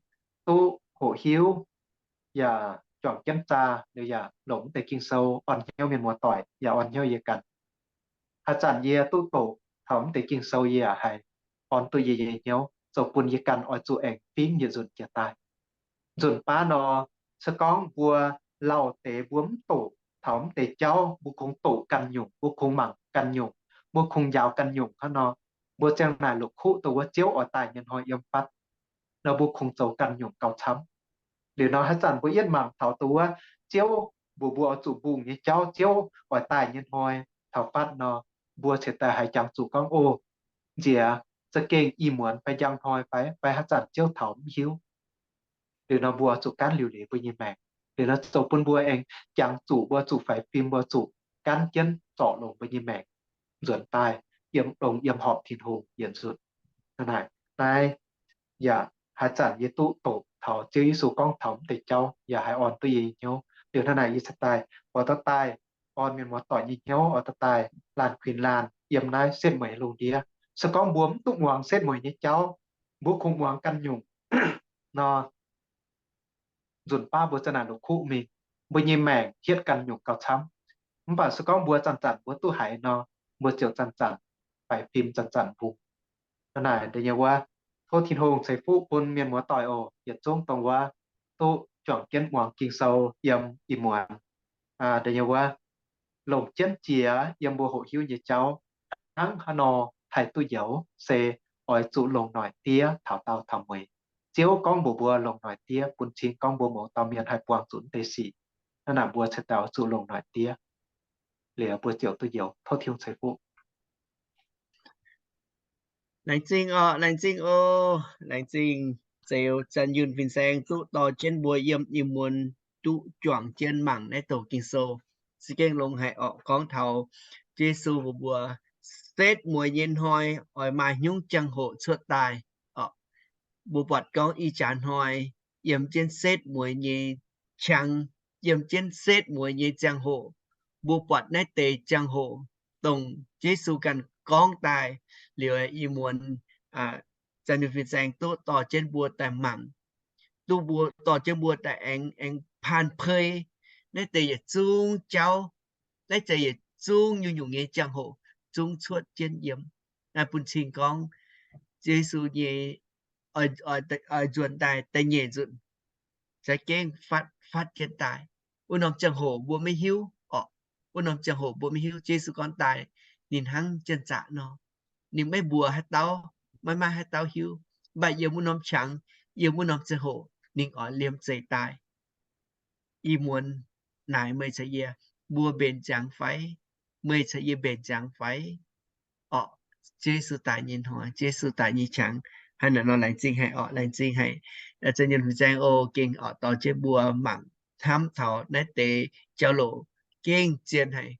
duqv hoqc hiuv, yaac juangc jienv zaah, liuz yaac longc mv deix Ging-Sou orn hnyouv mienh muoz-doic, yaac orn hnyouv yie ganh. Haaix zanc yie duqv doqc taux mv deix Ging-Sou, yie yaac haih orn duqv yie nyei hnyouv, zoux bun yie ganh oix zuqc aengx fingv yietc nzunc jiex daaih. Nzunc baav nor, se gorngv mbuo lauh deix mbuo mv doqc taux mv deix jauv, mbuo kungx doqc ganh nyungc, mbuo kungx mangc ganh nyungc, mbuo kungx njaaux ganh nyungc hnangv nor, mbuo ziang naaic la'kuqv dongh wuov Ziouv oix daaih nyei hnoi yiem fatv nor, mbuo kungx zoux ganh nyungc gauh camv. Liuz nor haaix zanc mbuo yietv mangc taux dongh wuov Ziouv mbuox mbuo oix zuqc mbungh nyei jauv, Ziouv oix daaih nyei hnoi taux fatv nor, mbuo cingx daaih haiz jangx zuqc gorngv, O, nziex za'gengh ih muonz fai njang hnoi fai, fai haaix zanc Ziouv taux mv hiuv. Liuz nor mbuo zuqc gaanv liuc leiz mbuo nyei maengc. Liuz nor zoux bun mbuo aengx jangx zuqc, mbuo zuqc faix fim, mbuo zuqc gaanv jienv zorc longx mbuo nyei maengc nzuonx daaih yiem, longx yiem horpc Tin-Hungh yietc nzunc. Hnangv naaic, naaiv yaac haaix zanc yie duqv doqc taux Ziouv Yesu gorngv taux mv deix jauv yaac haih orn duqv yie nyei hnyouv. Liuz hnangv naaic yie cingx daaih oix dorh daaih orn mienh muoz-doic nyei hnyouv, oix dorh daaih laanh kuinx laanh yiem naaiv setv mueiz lungh ndiev. Se gorngv mbuo mv duqv muangx setv mueiz nyei jauv, mbuo kungx muangx ganh nyungc nor, nzunc baav mbuo ziang naaic la'kuqv mingh, mbuo nyei maengc hietv ganh nyungc gauh camv. Mv baac se gorngv mbuo zanc-zanc mbuo duqv haiz nor, mbuo ziouc zanc-zanc faix fim, zanc-zanc mbungh. Hnangv naaic deix nyei wuov, tov Tin-Hungh ceix fuqv bun mienh muoz-doic oc. Yietc zungv dongh wuov duqv juangc jienv muangx Ging-Sou yiem ih muonz deix nyei wuov, longc jienv jiex yiem mbuo hoqc hiuv nyei jauv. Hnangv haaix nor haih duqv njoux se oix zuqc longc noic diev taux daauh taux mueiz. Ziouv gorngv mbuox mbuo longc noic diev bun cing gorngv mbuo mouz dauh mienh haih buangh zuqc deix sic. Hnangv naaic mbuo cingx daaih oix zuqc longc noic diev, liuz mbuo ziouc duqv njoux. Tov Tin-Hungh ceix fuqv. Laengz zingh oc, laengz zingh oc, laengz zingh Zeux Zanh Yunh fin-saeng duqv dorh jienv mbuo yiem ih muonz duqv juangc jienv mangc naaiv douc Ging-Sou. Se gengh longx haic orqc, gorngv taux Yesu mbuox mbuo, setv mueiz nyei hnoi oix maaih haaix nyungc jangx-hoc cuotv daaih orqc. Mbuo buatc gorngv ih jaax hnoi yiem jienv setv mueiz nyei qangx, yiem jienv setv mueiz nyei jangx-hoc. Mbuo buatc naaiv deix jangx-hoc dongh Yesu ganh gorngv daaih liuz, ih muonz Zanh Yunh fin-saeng duqv dorh jienv mbuo daaih mangc, duqv mbuo dorh jienv mbuo daaih aengx, aengx paan pei naaiv deix yietc zungv jauv, naaiv deix yietc zungv nyungc-nyungc nyei jangx-hoc zungv cuotv jienv yiem. Naaiv bun cing gorngv Yesu nyei oix nzuonx daaih da'nyeic nzunc, za'gengh fatv, fatv jienv daaih. Wuov norm ziangh hoc mbuo maiv hiuv orqc. Wuov norm ziangh hoc mbuo maiv hiuv. Yesu gorngv daaih ninh hnangv janx-zaqc nor. Ninh maiv mbuox haaix dauh, maiv maaih haaix dauh hiuv. Mv baac yiem wuov norm qangx, yiem wuov norm ziangh hoc ninh oix liemh zeih daaih. Ih muonz naaic meih caux yie, mbuo mbenc ziangx fai? Meih caux yie mbenc ziangx fai? Orqc, Yesu daaih nyei hnoi, Yesu daaih nyei qangx. Hnangv naaic nor laengz zingh haic orqc, laengz zingh haic. Za'nyuonh fin-saeng oc, gengh oix dorh jienv mbuo mangc hnamv taux naaiv deix jauv-louc gengh zien haic.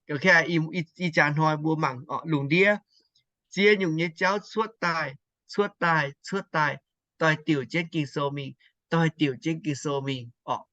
Ih jaax hnoi mbuo mangc orqc, lungh ndiev ziex nyungc nyei jauv cuotv daaih, cuotv daaih, cuotv daaih, doix-diuc jienv Ging-Sou mingh, doix-diuc jienv Ging-Sou mingh orqc.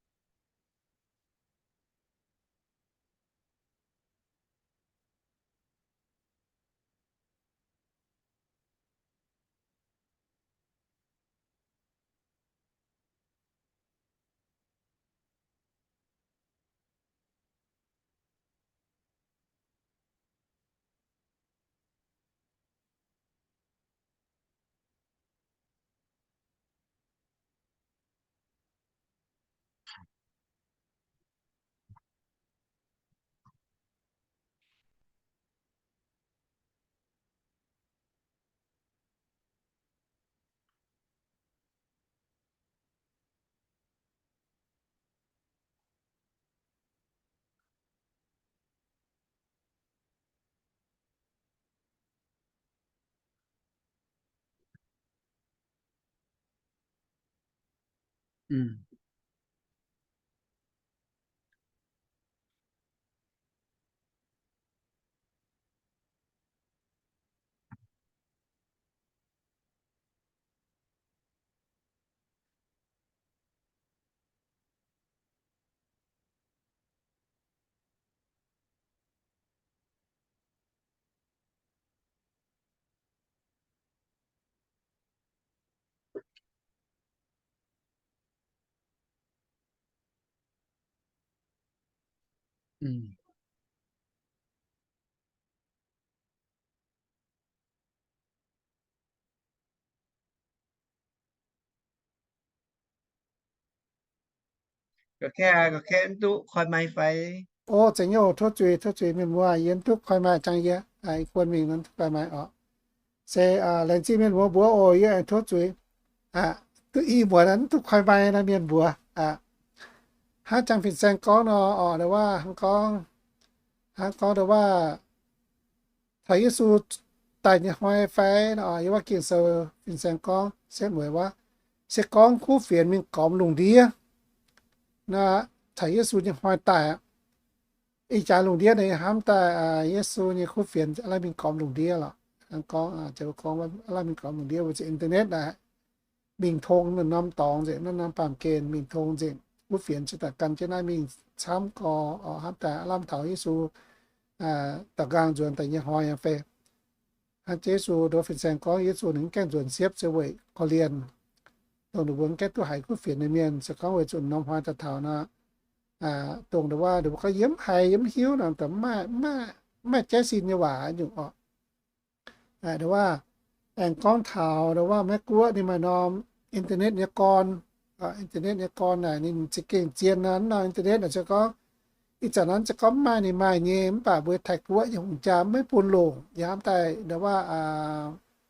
Ga'kei, ga'kei mv duqv koi mai fai? O, zeiz nyouh, tov zuiz, tov zuiz mienh muoz, yie mv duqv koi mai, jangx yie, ih guon mingh mv duqv koi mai orqc. Se laengz zingh mienh muoz mbuox oc, yie aengx tov zuiz. Duqv i muonz mv duqv koi mai nor mienh mbuox. Hnangv jangx fin-saeng gorngv nor orqc, ndo waac hnangv gorngv, hnangv gorngv ndo waac taux Yesu daaih nyei hnoi fai nor, yiem wuov Ging-Sou fin-saeng gorngv setv mueiz wuov, se gorngv kuv fienx mingh gormx lungh ndiev nor, taux Yesu nyei hnoi daaih aqv. Ih jaax lungh ndiev naaiv hnamv daaih Yesu nyei kuv fienx aav laih mingh gormx lungh ndiev lorqc. Gorngv, gorngv aav laih mingh gormx lungh ndiev weic zuqc internet naaic, mingh tong norm-norm dorngx nzengc, norm-norm baamh gen mingh tong nzengc. Kuv fienx cingx daaih gan jienv naaiv mingh camv gorx, hnamv daaih aav lamh taux Yesu daux nqaang nzuonx daaih nyei hnoi fai. Hnangv Yesu, ndo fin-saeng gorngv Yesu ninh mv gaengh nzuonx siepv se weic korv-lienh, dongh ninh mbuo mv gaengh duqv haiz kuv fienx nyei mienh. Se gorngv weic zuqc norm hnoi daaih taux nor, dongh ndo waac ninh mbuo gorngv yie mv haiz, yie mv hiuv nor, mv maaih, mv maaih jaiv sin nyei waac nyungc orqc. Ndo waac aengx gorngv taux ndo waac Meiv Guoqv ninh maaih norm internet nyei gorn. Internet nyei gorn naaic ninh za'gengh zien nor, norm internet naaic se gorngv ih zanc naaiv se gorngv mv maaih ninh maaih nyei, mv baac mbuo Taiv Guoqv nyei hungh jaa maiv bun longc. Yaac hnamv daaih ndo waac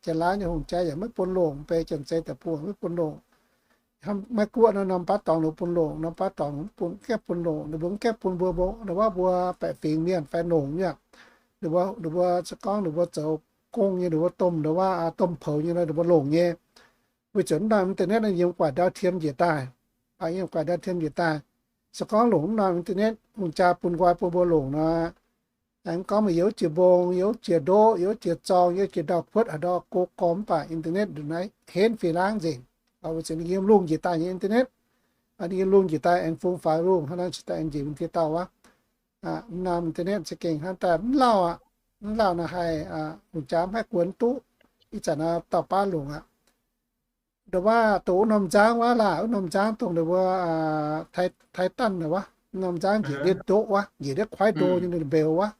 Janx-Laauv nyei hungh jaa yaac maiv bun longc, beiv Janx-Zei deic-bung maiv bun longc. Meiv Guoqv nor norm baav dorngx ninh bun longc, norm baav dorngx mv gaengh bun longc, ninh mbuo mv gaengh bun mbuo, ndo waac mbuo baeqc fingx mienh fai longc nyei. Ninh mbuo se gorngv ninh mbuo zoux gong nyei, ninh mbuo domh ndo waac domh poux nyei nor ninh mbuo longc nyei. Weic zuqc norm internet naaiv yiem guaix ndau tiem njiec daaih, yiem guaix ndau tiem njiec daaih. Se gorngv longc norm internet hungh jaa bun nqoi bun mbuo longc nor, aengx gorngv meih youz jiex mbong, youz jiex ndoqv, youz jiex zorng, youz jiex ndau-kuotv haaix ndau go gormx mv baac internet ndongc naaiv henv fih laangv nzengc. Weic zuqc ninh yiem lungh njiec daaih nyei internet, ninh yiem lungh njiec daaih aengx fungx faaux lungh hnangv naaiv cingx daaih aengx njiec mingh diex dauh wuov. Norm internet za'gengh hnangv daaih mv lauh aqv. Mv lauh nor haih hungh jaa mv haih guonx duqv. Ih zanc nor dauh baav longc aqv. Ndo waac doqc wuov norm nzangv wuov laah, wuov norm nzangv dongh ninh mbuo Taiv Danh wuov, norm nzangv njiec ndiev ndoqv wuov, njiec ndiev kuaaiv ndo nyei mbeux wuov.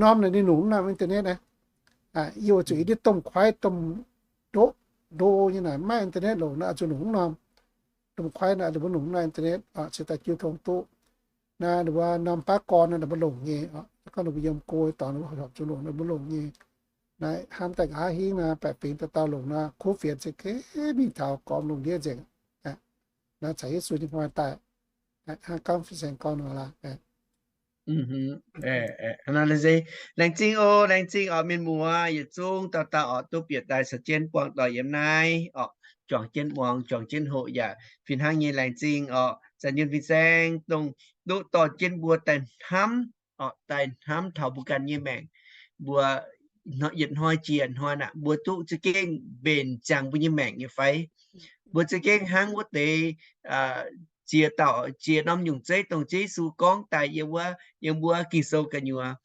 Norm naaic ninh longc wuov norm internet naaiv. Yie weic zuqc yie ndiev domh kuaaiv, domh ndoqv ndo nyei naaic maiv internet longc nor, zuqc longc wuov norm. Domh kuaaiv naaic ninh mbuo longc wuov norm internet cingx daaih jiu tong duqv. Naaiv ninh mbuo norm baav gorn naaiv ninh mbuo longc nyei, gorngv ninh mbuo yiem go dorngx ninh mbuo horpc zuqc longc, ninh mbuo longc nyei. Naaiv hnamv daaih nqa'haav hingv naaiv baeqc fingx dauh dauh longc naaiv kuv fienx za'gengh mingh taux gormx lungh ndiev nzengc. Naaiv caux Yesu nyei hnoi daaih, hnangv gorngv fin-saeng gorngv nor laaix. Laengz zingh oc, laengz zingh oc, mienh muoz yietc zungv dauh dauh oc, duqv bieqc daaih caux jienv buangh doic yiem naaiv oc, juangc jienv muangx, juangc jienv hoqc yaac fih hnangv nyei laengz zingh oc. Zanc yun fin-saeng dongh duqv dorh jienv mbuo daaih hnamv oc, daaih hnamv taux mbuo ganh nyei maengc. Mbuo yietc hnoi jiex hnoi naaic, mbuo duqv za'gengh mbenc ziangx mbuo nyei maengc nyei fai? Mbuo za'gengh hnangv wuov deix ziex dauh, ziex norm nyungc zeiv dongh Yesu gorngv daaih yiem wuov, yiem wuov Ging-Sou gu'nyuoz,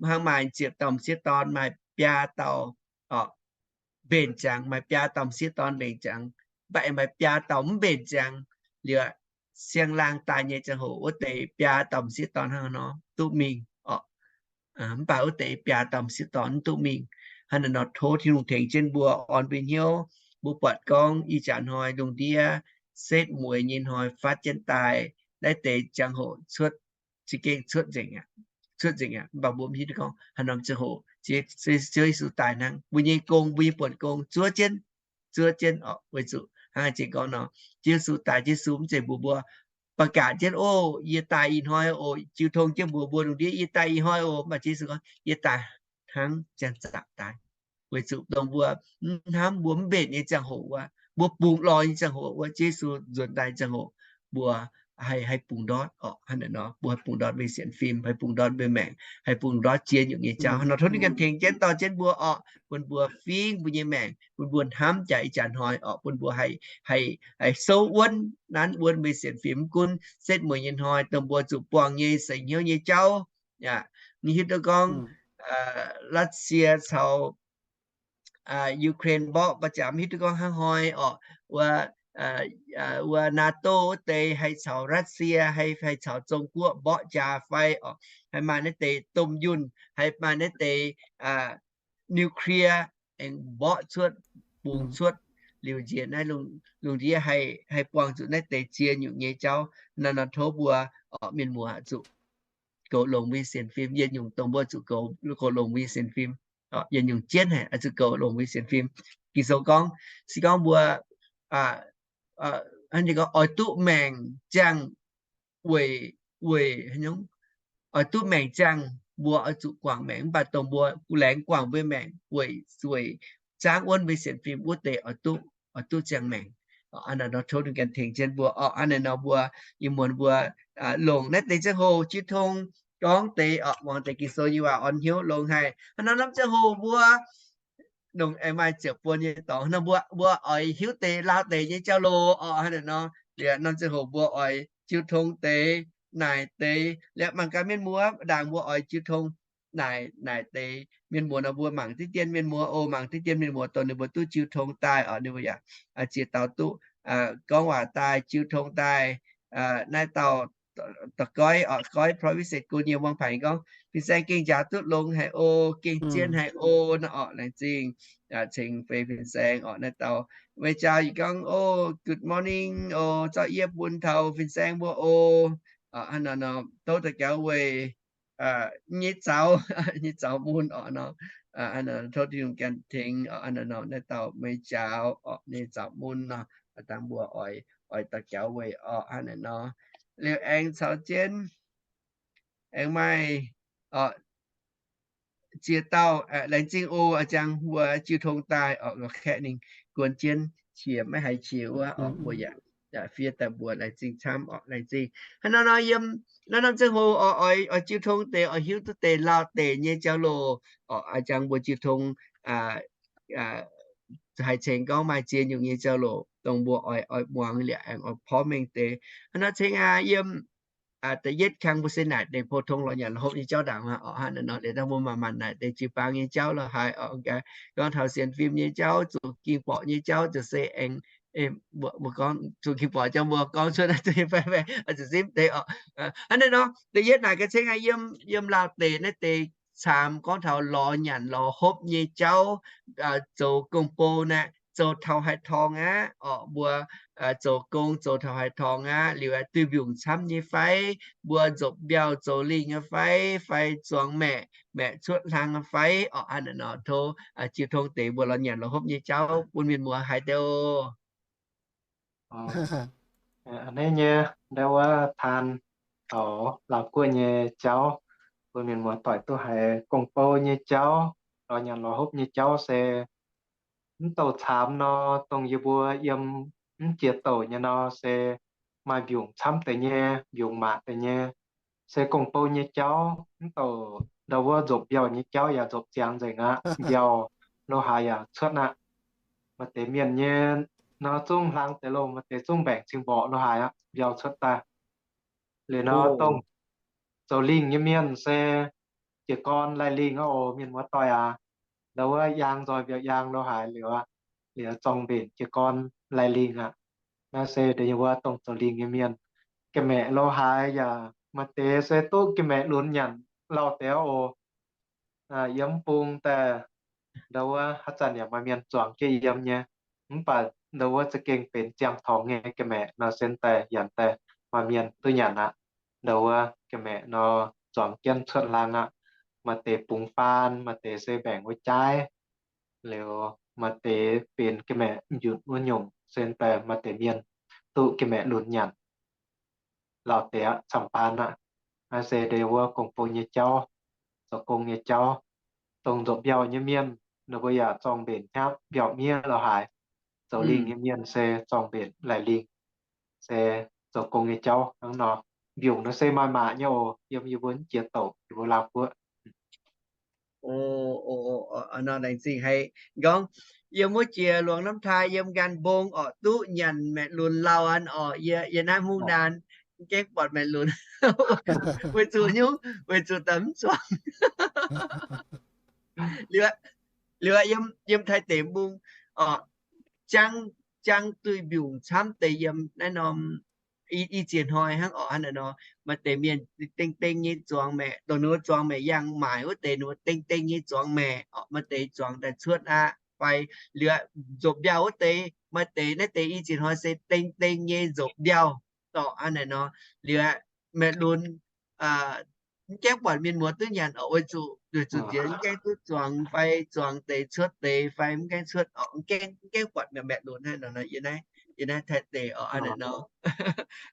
hnangv maaih ziepc dauh m'sieqv dorn, maaih biaa dauh mbenc ziangx, maaih biaa dauh m'sieqv dorn mbenc ziangx, mv baac aengx maaih biaa dauh mv mbenc ziangx. Liuz siang-laang daaih nyei ziangh hoc wuov deix biaa dauh m'sieqv dorn hnangv nor duqv mingh oc. Mv baac wuov deix biaa dauh m'sieqv dorn mv duqv mingh. Hnangv naaiv nor tov Tin-Hungh tengx jienv mbuo orn mbuo hnyouv, mbuo buatc gorngv ih jaax hnoi lungh ndiev setv mueiz nyei hnoi faatv jienv daaih, naaiv deix ziangh hoc cuotv, za'gengh cuotv nzengc aqv, cuotv nzengc aqv. Mv baac mbuo mv hiuv duqv gorngv haaix norm ziangh hoc Ziouv Yesu daaih hnangv. Mbuo nyei gong, mbuo nyei buonc gong zuov jienv, zuov jienv oc, weic zuqc hnangv jiex gorngv nor, Ziouv Yesu daaih, Ziouv Yesu mv zeiz mbuox mbuo, ba'gaqc jienv, Ov, yie daaih ih hnoi oc. Jiu tong jienv mbuox mbuo lungh ndiev, Yie daaih ih hnoi oc. Mv baac Ziouv Yesu gorngv, Yie daaih hnangv ziangh zaangc daaih. Weic zuqc dongh mbuo mv hnamv, mbuo mv mbenc nyei ziangh hoc wuov, mbuo bungx lorz nyei ziangh hoc wuov, Ziouv Yesu nzuonx daaih ziangh hoc, mbuo haih, haih bungx ndortv oc. Hnangv naaiv nor mbuo haih bungx ndortv mbuo nyei sienx fim, haih bungx ndortv mbuo maengc, haih bungx ndortv zien nyungc nyei jauv. Hnangv nor tov ninh ganh tengx jienv dorh jienv mbuo oc, bun mbuo fingx mbuo nyei maengc, bun mbuo hnamv jaax ih jaax hnoi oc, bun mbuo haih, haih, haih souv wuonv, nanv wuonv mbuo nyei sienx fim. Mv gunv setv mueiz nyei hnoi dongh mbuo zuqc buangh nyei seix hnyouv nyei jauv, yaac mv hiuv duqv gorngv Russia caux Ukraine mborqv, mbuo jaax mv hiuv duqv gorngv hnangv haaix hnoi oc, wuov, wuov NATO wuov deix haih caux Russia, haih, haih caux Zong Guoqv mborqv jaax fai oc, haih maaih naaiv deix domh yunh, haih maaih naaiv deix nuclear aengx mborqv cuotv, bungx cuotv. Liuz njiec naaiv lungh, lungh ndiev haih, haih buangh zuqc naaiv deix ziex nyungc nyei jauv. Naaiv nor tov mbuo oc, mienh muoz zuqc goux longx mbuo nyei sienx fim. Yietc nyungc dongh mbuo zuqc goux, goux longx mbuo nyei sienx fim. Yietc nyungc jienv haic, oix zuqc goux longx mbuo nyei sienx fim. Ging-Sou gorngv, se gorngv mbuo, hnangv gorngv oix duqv maengc ziangh weic, weic, oix duqv maengc ziangh mbuo oix zuqc guangc maengc. Mv baac dongh mbuo laengz guangc mbuo maengc weic zuqc zaangv wuonv mbuo sienx fim wuov deix oix duqv, oix duqv ziangh maengc. Hnangv naaiv nor tov ninh ganh tengx jienv mbuo oc. Hnangv naaiv nor mbuo ih muonz mbuo longc naaiv deix ziangh hoc jiu tong gorngv deix oc, muangx deix Ging-Sou nyei waac orn hnyouv longx haic. Hnangv nor norm ziangh hoc mbuo longc aengx maaih ziepc buonc nyei dorngx nor mbuo, mbuo oix hiuv deix lauh deix nyei jauv loh oc. Hnangv naaiv nor liuz norm ziangh hoc mbuo oix jiu tong deix, naaic deix. Liuz mangc gaax mienh muoz ndaangc mbuo oix jiu tong naaic, naaic deix. Mienh muoz nor mbuo mangc diqv dien mienh muoz oc, mangc diqv dien mienh muoz dongh ninh mbuo duqv jiu tong daaih oc, ninh mbuo yaac ziex dauh duqv gorngv waac daaih, jiu tong daaih. Naaiv dauh da'goiv oc, goiv Providence School nyei muangx paaic gorngv, Fin-saeng gengh njaaux duqv longx haic oc, gengh zien haic oc nor oc. Laengz zingh ceng fei Fin-saeng oc. Naaiv dauh meih njaaux yie gorngv, Oc, good morning oc, zorqv yie bun taux Fin-saeng mbuo oc. Hnangv nor nor tov daux gaux weic nyei zaux, nyei zaux mun oc nor. Hnangv nor tov Tin-Hungh ganh tengx oc. Hnangv nor nor naaiv dauh meih njaaux oc, nyei zaux mun nor, dangh mbuo oix, oix daux gaux weic oc. Hnangv naaiv nor liuz aengx caux jienv aengx maaih ziex dauh. Laengz zingh oc, a'jang mbuo jiu tong daaih oc, lorz kaeqv ninh guon jienv qiex maiv haiz qiex wuov oc, mbuo yaac fiev daaih mbuo laengz zingh camv oc, laengz zingh. Hnangv nor nor yiem naaiv norm ziangh hoc oc, oix jiu tong deix, oix hiuv duqv deix lauh deix nyei jauv loh oc. A'jang mbuo jiu tong haiz ceng gorngv maaih ziex nyungc nyei jauv loh dongh mbuo oix, oix muangx liuz aengx oix porv mengh deix. Hnangv nor ceng aqv, yiem da'yietv kang mbuo se naaic deix pou-tong lorz nyanc lorz hopv nyei jauv ndaangc oc. Hnangv naaic nor liuz dangh mbuo maaih maanc naaic deix jiu-baang nyei jauv lorh haaix oc. Gorngv taux sienx fim nyei jauv, zuqc ging borqc nyei jauv, zuqc se aengx, mbuo gorngv zuqc ging borqc jauv mbuo gorngv cuotv naaiv deix fai, fai zuqc simv deix oc. Hnangv naaiv nor da'yietv naaic ga'ceng aqv, yiem, yiem lauh deix naaiv deix caamx gorngv taux lorz nyanc lorz hopv nyei jauv, zoux gong-bou naaiv, zoux taux haaix torngx aqv orqc, mbuo zoux gong zoux taux haaix torngx aqv, liuz duih mbiungc camv nyei fai, mbuo nzopv mbiauh zoux lingh nyei fai, fai zuangx maeqc, maeqc cuotv hlang nyei fai orqc. Hnangv naaic nor tov jiu tong deix mbuo lorz nyanc lorz hopv nyei jauv bun mienh muoz haiz deix oc. A'hneiv nyei, ndau wuov taan taux Laauv Guoqv nyei jauv, mbuo mienh muoz doic duqv haiz gong-bou nyei jauv, lorz nyanc lorz hopv nyei jauv se mv douc caamx nor, dongh yie mbuo yiem mv jiex douc nyei nor se maaih mbiungc camv deix nyei, mbiungc maac deix nyei, se gong-bou nyei jauv. Mv douc ndau wuov nzopv mbiauh nyei jauv yaac nzopv ziangx nzengc aqv. Mbiauh lo haaix yaac cuotv aqv. Maaih deix mienh nyei nor zungv hlang deix longh, maaih deix zungv mbaengc cing mborqc lo haaix aqv, mbiauh cuotv daaih. Liuz nor dongh zoux lingh nyei mienh se jiez gorn laih lingh aqv oc, mienh muoz doic aac. Ndau wuov yaang nzoih mbiauh yaang lo haaix liuz, liuz zorng mbenc jiez gorn laih lingh aqv. Naaiv se ndau wuov dongh zoux lingh nyei mienh. Ga'maeqc lo haaix yaac maaih deix se duqv ga'maeqc lunx nyanc lauh deix oc. Yiem bung daaih ndau wuov haaix zanc yaac maaih mienh zuangx jienv yiem nyei. Mv baac ndau wuov za'gengh benx ziangh torngx nyei ga'maeqc nor se daaih yaac daaih maaih mienh duqv nyanc aqv. Ndau wuov ga'maeqc nor zuangx jienv cuotv hlang aqv. Maaih deix bungx faan, maaih deix se mbaengc wuov jaaiv, liuz maaih deix benx ga'maeqc njunc wuov nyungc se daaih maaih deix mienh duqv ga'maeqc lunx nyanc lauh deix aqv, camv-baan aqv. Naaiv se ndau wuov gong-bou nyei jauv, zoux gong nyei jauv. Dongh nzopv mbiauh nyei mienh, ninh mbuo yaac zorng mbenc hnyapv mbiauh miev lo haaix. Zoux lingh nyei mienh se zorng mbenc laih lingh, se zoux gong nyei jauv hnangv nor. Mbiungc nor se maaih maac nyei oc, yiem yie mbuo mv jiex douc yie mbuo Laauv Guoqv. Nor laengz zingh haiz gorngv yiem wuov jiex Luangh Namv Taaih yiem Nqaan Mbong orqc, duqv nyanc maeqc lunx lauh an orqc. Yie, yie naaiv hmuangv naan mv gaengh buatc maeqc lunx. Weic zuqc nyungc, weic zuqc daaih mv zuangx. Liuz, liuz yiem, yiem Taiv deic-bung orqc, jangv, jangv duih mbiungc camv deix yiem naaiv norm i, i ziex hnoi hnangv orqc. Hnangv naaiv nor, maaih deix mienh deng deng nyei zuangx maeqc, dongh ninh mbuo zuangx maeqc yangh maaic wuov deix ninh mbuo deng deng nyei zuangx maeqc orqc, maaih deix zuangx daaih cuotv aqv. Fai liuz nzopv mbiauh wuov deix, maaih deix naaiv deix i ziex hnoi se deng deng nyei nzopv mbiauh orqc. Hnangv naaiv nor, liuz maeqc lunx mv gaengh buatc mienh muoz duqv nyanc orqc, weic zuqc, weic zuqc nziex mv gaengh duqv zuangx fai zuangx deix cuotv deix fai mv gaengh cuotv orqc, mv gaengh, mv gaengh buatc maeqc lunx hnangv nor. Yie naaiv, yie naaiv Taiv deic orqc, hnangv naaiv nor.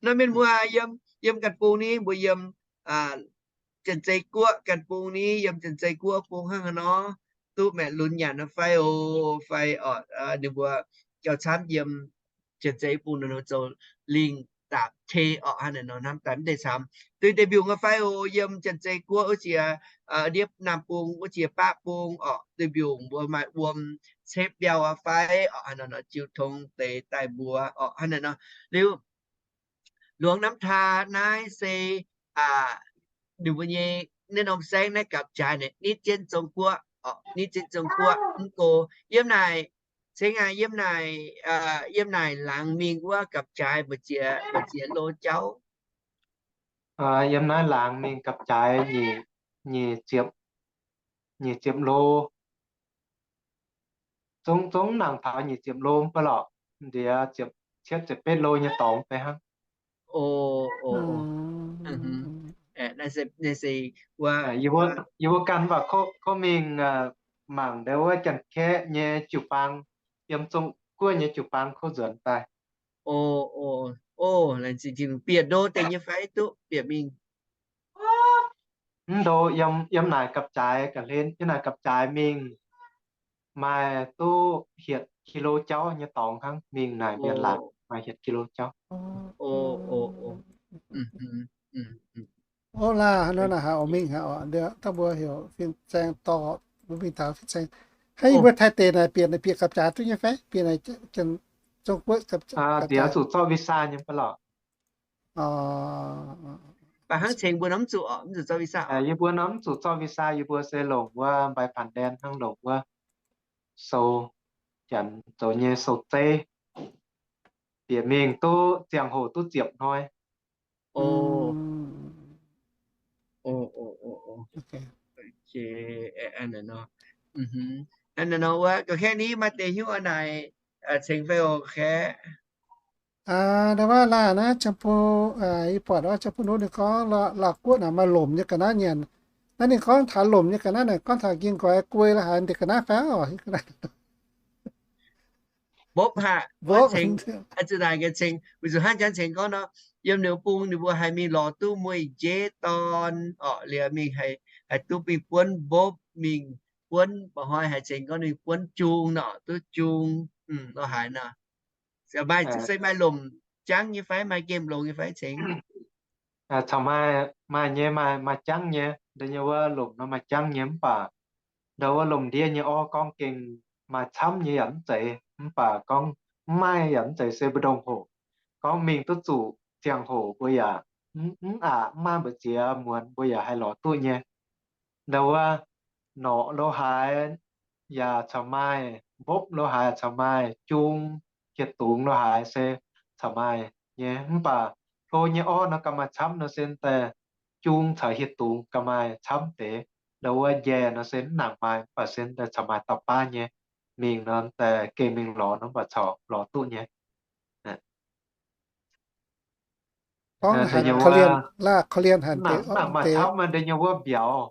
Nor mienh muoz yiem, yiem Ganh Bung ni, mbuo yiem Janx-Zei Guoqv Ganh Bung ni, yiem Janx-Zei Guoqv bung hnangv haaix nor, duqv maeqc lunx nyanc nor fai oc, fai orqc, ninh mbuo gauh camv yiem Janx-Zei bung nor zoux lingh daapc qe orqc, hnangv naaiv nor hnamv daaih mv deix camv. Duih deix mbiungc nor fai oc, yiem Janx-Zei Guoqv wuov jiex ndiev Naamh Bung wuov jiex Baqv Bung orqc, duih mbiungc mbuo maaih wuom cepv mbiauh aqv fai orqc, hnangv naaiv nor jiu tong deix daaih mbuox orqc, hnangv naaiv nor. Liuz Luangh Namv Taaih naaiv se ninh mbuo nyei naaiv norm saengv naaiv gapv-jaaix naaic nitv jienv Zong-Guoqv orqc, nitv jienv Zong-Guoqv mv go. Yiem naaic, ceng aac, yiem naaic, yiem naaic laangz mingh wuov gapv-jaaix mbu'ziex, mbu'ziex lo jauv? Yiem naaiv laangz mingh gapv-jaaix nyic, nyic ziepc, nyic ziepc lo. Zungv, zungv nangc taux nyic ziepc lo mv baac lorqc, ndiev ziepc cietv ziepc betv lo nyei dorngx deix hnangv. Yie mbuo, yie mbuo ganh mv baac kov, kov mingh mangc ndau wuov Janx-Kaeqv nyei jiu-baang, yiem Zong-Guoqv nyei jiu-baang kov nzuonx daaih. Bieqc ndo deix nyei fai duqv bieqc mingh? Mv ndo, yiem, yiem naaic gapv-jaaix ga'hlen, yiem naaic gapv-jaaix mingh maaih duqv hietc kilo jauv nyei dorngx hnangv. Mingh naaic mienh laangz maaih hietc kilo jauv. Ov, laaih hnangv nor naaic haiz oix mingh hnangv oc. Ndiev dangh mbuo heuc fin-saeng dorh mbuo mingh taux fin-saeng. Hnangv yie mbuo Taiv deic naaic bieqc, naaic bieqc gapv-jaaix duqv nyei fai? Bieqc naaic Zong-Guoqv gapv-jaaix zuqc zorqv visa nyei mv baac lorqc. Baac hnangv ceng mbuo nor mv zuqc oc, mv zuqc zorqv visa. Yie mbuo nor mv zuqc zorqv visa, yie mbuo se longc wuov ใบผ่านแดน hnangv, longc wuov sou, janx zoux nyei sou zeiv. Bieqc mingh duqv ziangh hoc duqv ziepc hnoi. Hnangv naaic nor wuov ga'hlen ni maaih deix hnyouv naaic, ceng fai oc kaeqv? Ndau wuov laanh naaiv Jiem Bung, yie buatc wuov Jiem Bung Nuqv ninh gorngv Laauv Guoqv naaic maaih lomc nyei ga'naaiv nyanc. Naaiv ninh gorngv taux lomc nyei ga'naaiv naaic gorngv taux ging nqoi guei la'haaix ndeic ga'naaiv fai oc? Mbopv haic, mbopv ceng, zuqc naaic ceng, weic zuqc hnangv janx ceng gorngv nor, yiem ninh bung ninh mbuo haih mingh lorz duqv mueiz-njeiv dorn orqc, liuz mingh haih, haih duqv mingh buonv mbopv, mingh buonv mba'hnoi haih ceng gorngv mingh buonv jung nor, duqv jung, lo haaix nor. Maaih, se maaih lomc jangv nyei fai maaih gemh longx nyei fai ceng? Caux maaih, maaih nyei, maaih, maaih jangv nyei. Ndau nyei wuov lomc nor maaih jangv nyei mv baac ndau wuov lomc ndiev nyei orv gorngv gengh maaih camv nyei yaac mv zeiz, mv baac gorngv mv maaih yaac mv zeiz se mbu'ndongx hoc. Gorngv mingh duqv zuqc ziangh hoc mbuo yaac mv aqc, mv maaih mbu'ziex muonz mbuo yaac haih lorz duqv nyei. Ndau wuov norqc lo haaix yaac caux maaih, mbopv lo haaix caux maaih, jung, hieh dungz lo haaix se caux maaih nyei. Mv baac hlo nyei orv nor gauh maaih camv nor se daaih jung caux hieh dungz gauh maaih camv deix. Ndau wuov njaih nor se mv nangc maaih, mv baac se daaih caux maaih dauh baav nyei. Mingh nor daaih gengh mingh lorz nor mv baac caux lorz duqv nyei. Gorngv haic korv-lienh, laav korv-lienh haic deix, mv nangc maaih camv. Ndau nyei wuov mbiauz,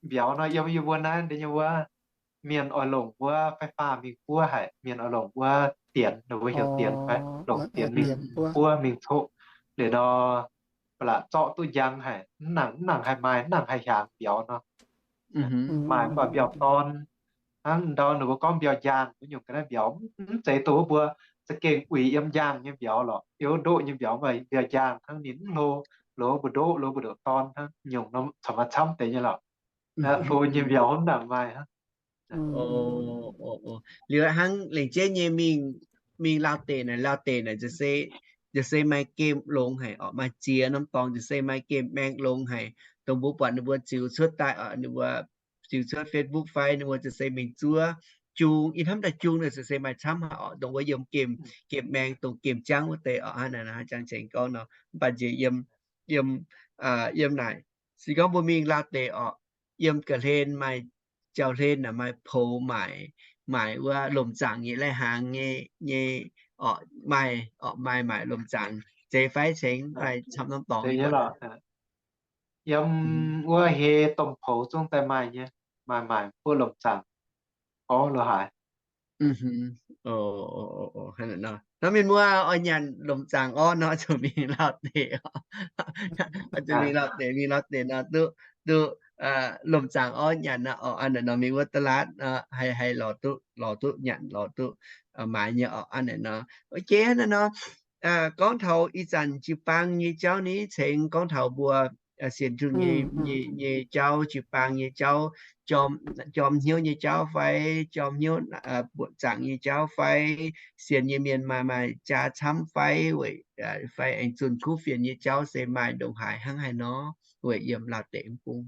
mbiauz nor yiem yie mbuo naaiv ndau nyei wuov mienh oix longc wuov fai faa mingh buov haic, mienh oix longc wuov dienx, ninh mbuo heuc dienx fai, longc dienx mingh buov mingh coqv. Liuz nor ba'laqc zorqv duqv njang haic, mv nangc, mv nangc haih maaih, mv nangc haih hiaangx mbiauz nor. Maaih mv baac mbiauz dorn, hnangv ndau ninh mbuo gorngv mbiauz njaangh wuov nyungc ga'naaiv mbiauz, mv zeiz dongh wuov mbuo za'gengh uix yiem njaangh nyei mbiauz lorqc, yiem ndoqv nyei mbiauz, mv baac mbiauz njaangh hnangv ninh mv hlo, lo mbu'ndoqv, lo mbu'ndoqv dorn hnangv nyungc nor caux maaih camv deix nyei lorqc. Hlo nyei mbiauz mv nangc maaih hnangv. Liuz hnangv lengc jeiv nyei mingh, mingh Laauv deic naaic, Laauv deic naaic, nziex se maaih gemh longx haic orqc, maaih ziex norm dorngx nziex se maaih gemh maeng longx haic. Dongh mbuo buatc ninh mbuo ziux cuotv daaih orqc, ninh mbuo ziux cuotv Facebook fai ninh mbuo nziex se mingh zuov jung, ih hnamv daaih jung nor nziex se maaih camv haic orqc, dongh wuov yiem gemh, gemh maeng dongh gemh jangv wuov deix orqc, hnangv naaic jangx cengx gorngv nor. Mv baac nziex yiem, yiem, yiem naaic, se gorngv mbuo mingh Laauv deic orqc, yiem ga'hlen maaih jauv-hlen naaic maaih poux maaic, maaic wuov lomc zaangc nyei lai hnaangx nyei, nyei orqc, maaih orqc, maaih maaic lomc zaangc zeiz fai cengx daaih camv norm dorngx nyei. Yiem wuov hei domh poux zungv daaih maaih nyei, maaih maaic buov lomc zaangc orv lo haaix. Hnangv mienh muoz oix nyanc lomc zaangc orv nor, zuqc mingh Laauv deic orqc. Zuqc mingh Laauv deic, mingh Laauv deic nor duqv, duqv lomc zaangc orv nyanc nor orqc. Hnangv naaic nor mingh wuov ตลาด nor haih, haih lorz duqv, lorz duqv nyanc, lorz duqv maaiz nyei orqc. Hnangv naaic nor, ok, hnangv naaic nor, gorngv taux ih zanc jiu-baang nyei jauv ni cengx gorngv taux mbuo sienx Tin-Hungh nyei, nyei, nyei jauv, jiu-baang nyei jauv, jorm, jorm hnyouv nyei jauv fai, jorm hnyouv buoqc zaangc nyei jauv fai, sienx nyei mienh maaih, maaih jaa camv fai, weic fai aengx zunh kuv fienx nyei jauv se maaih ndongc haaix hnangv haaix nor, weic yiem Laauv deic mv bung.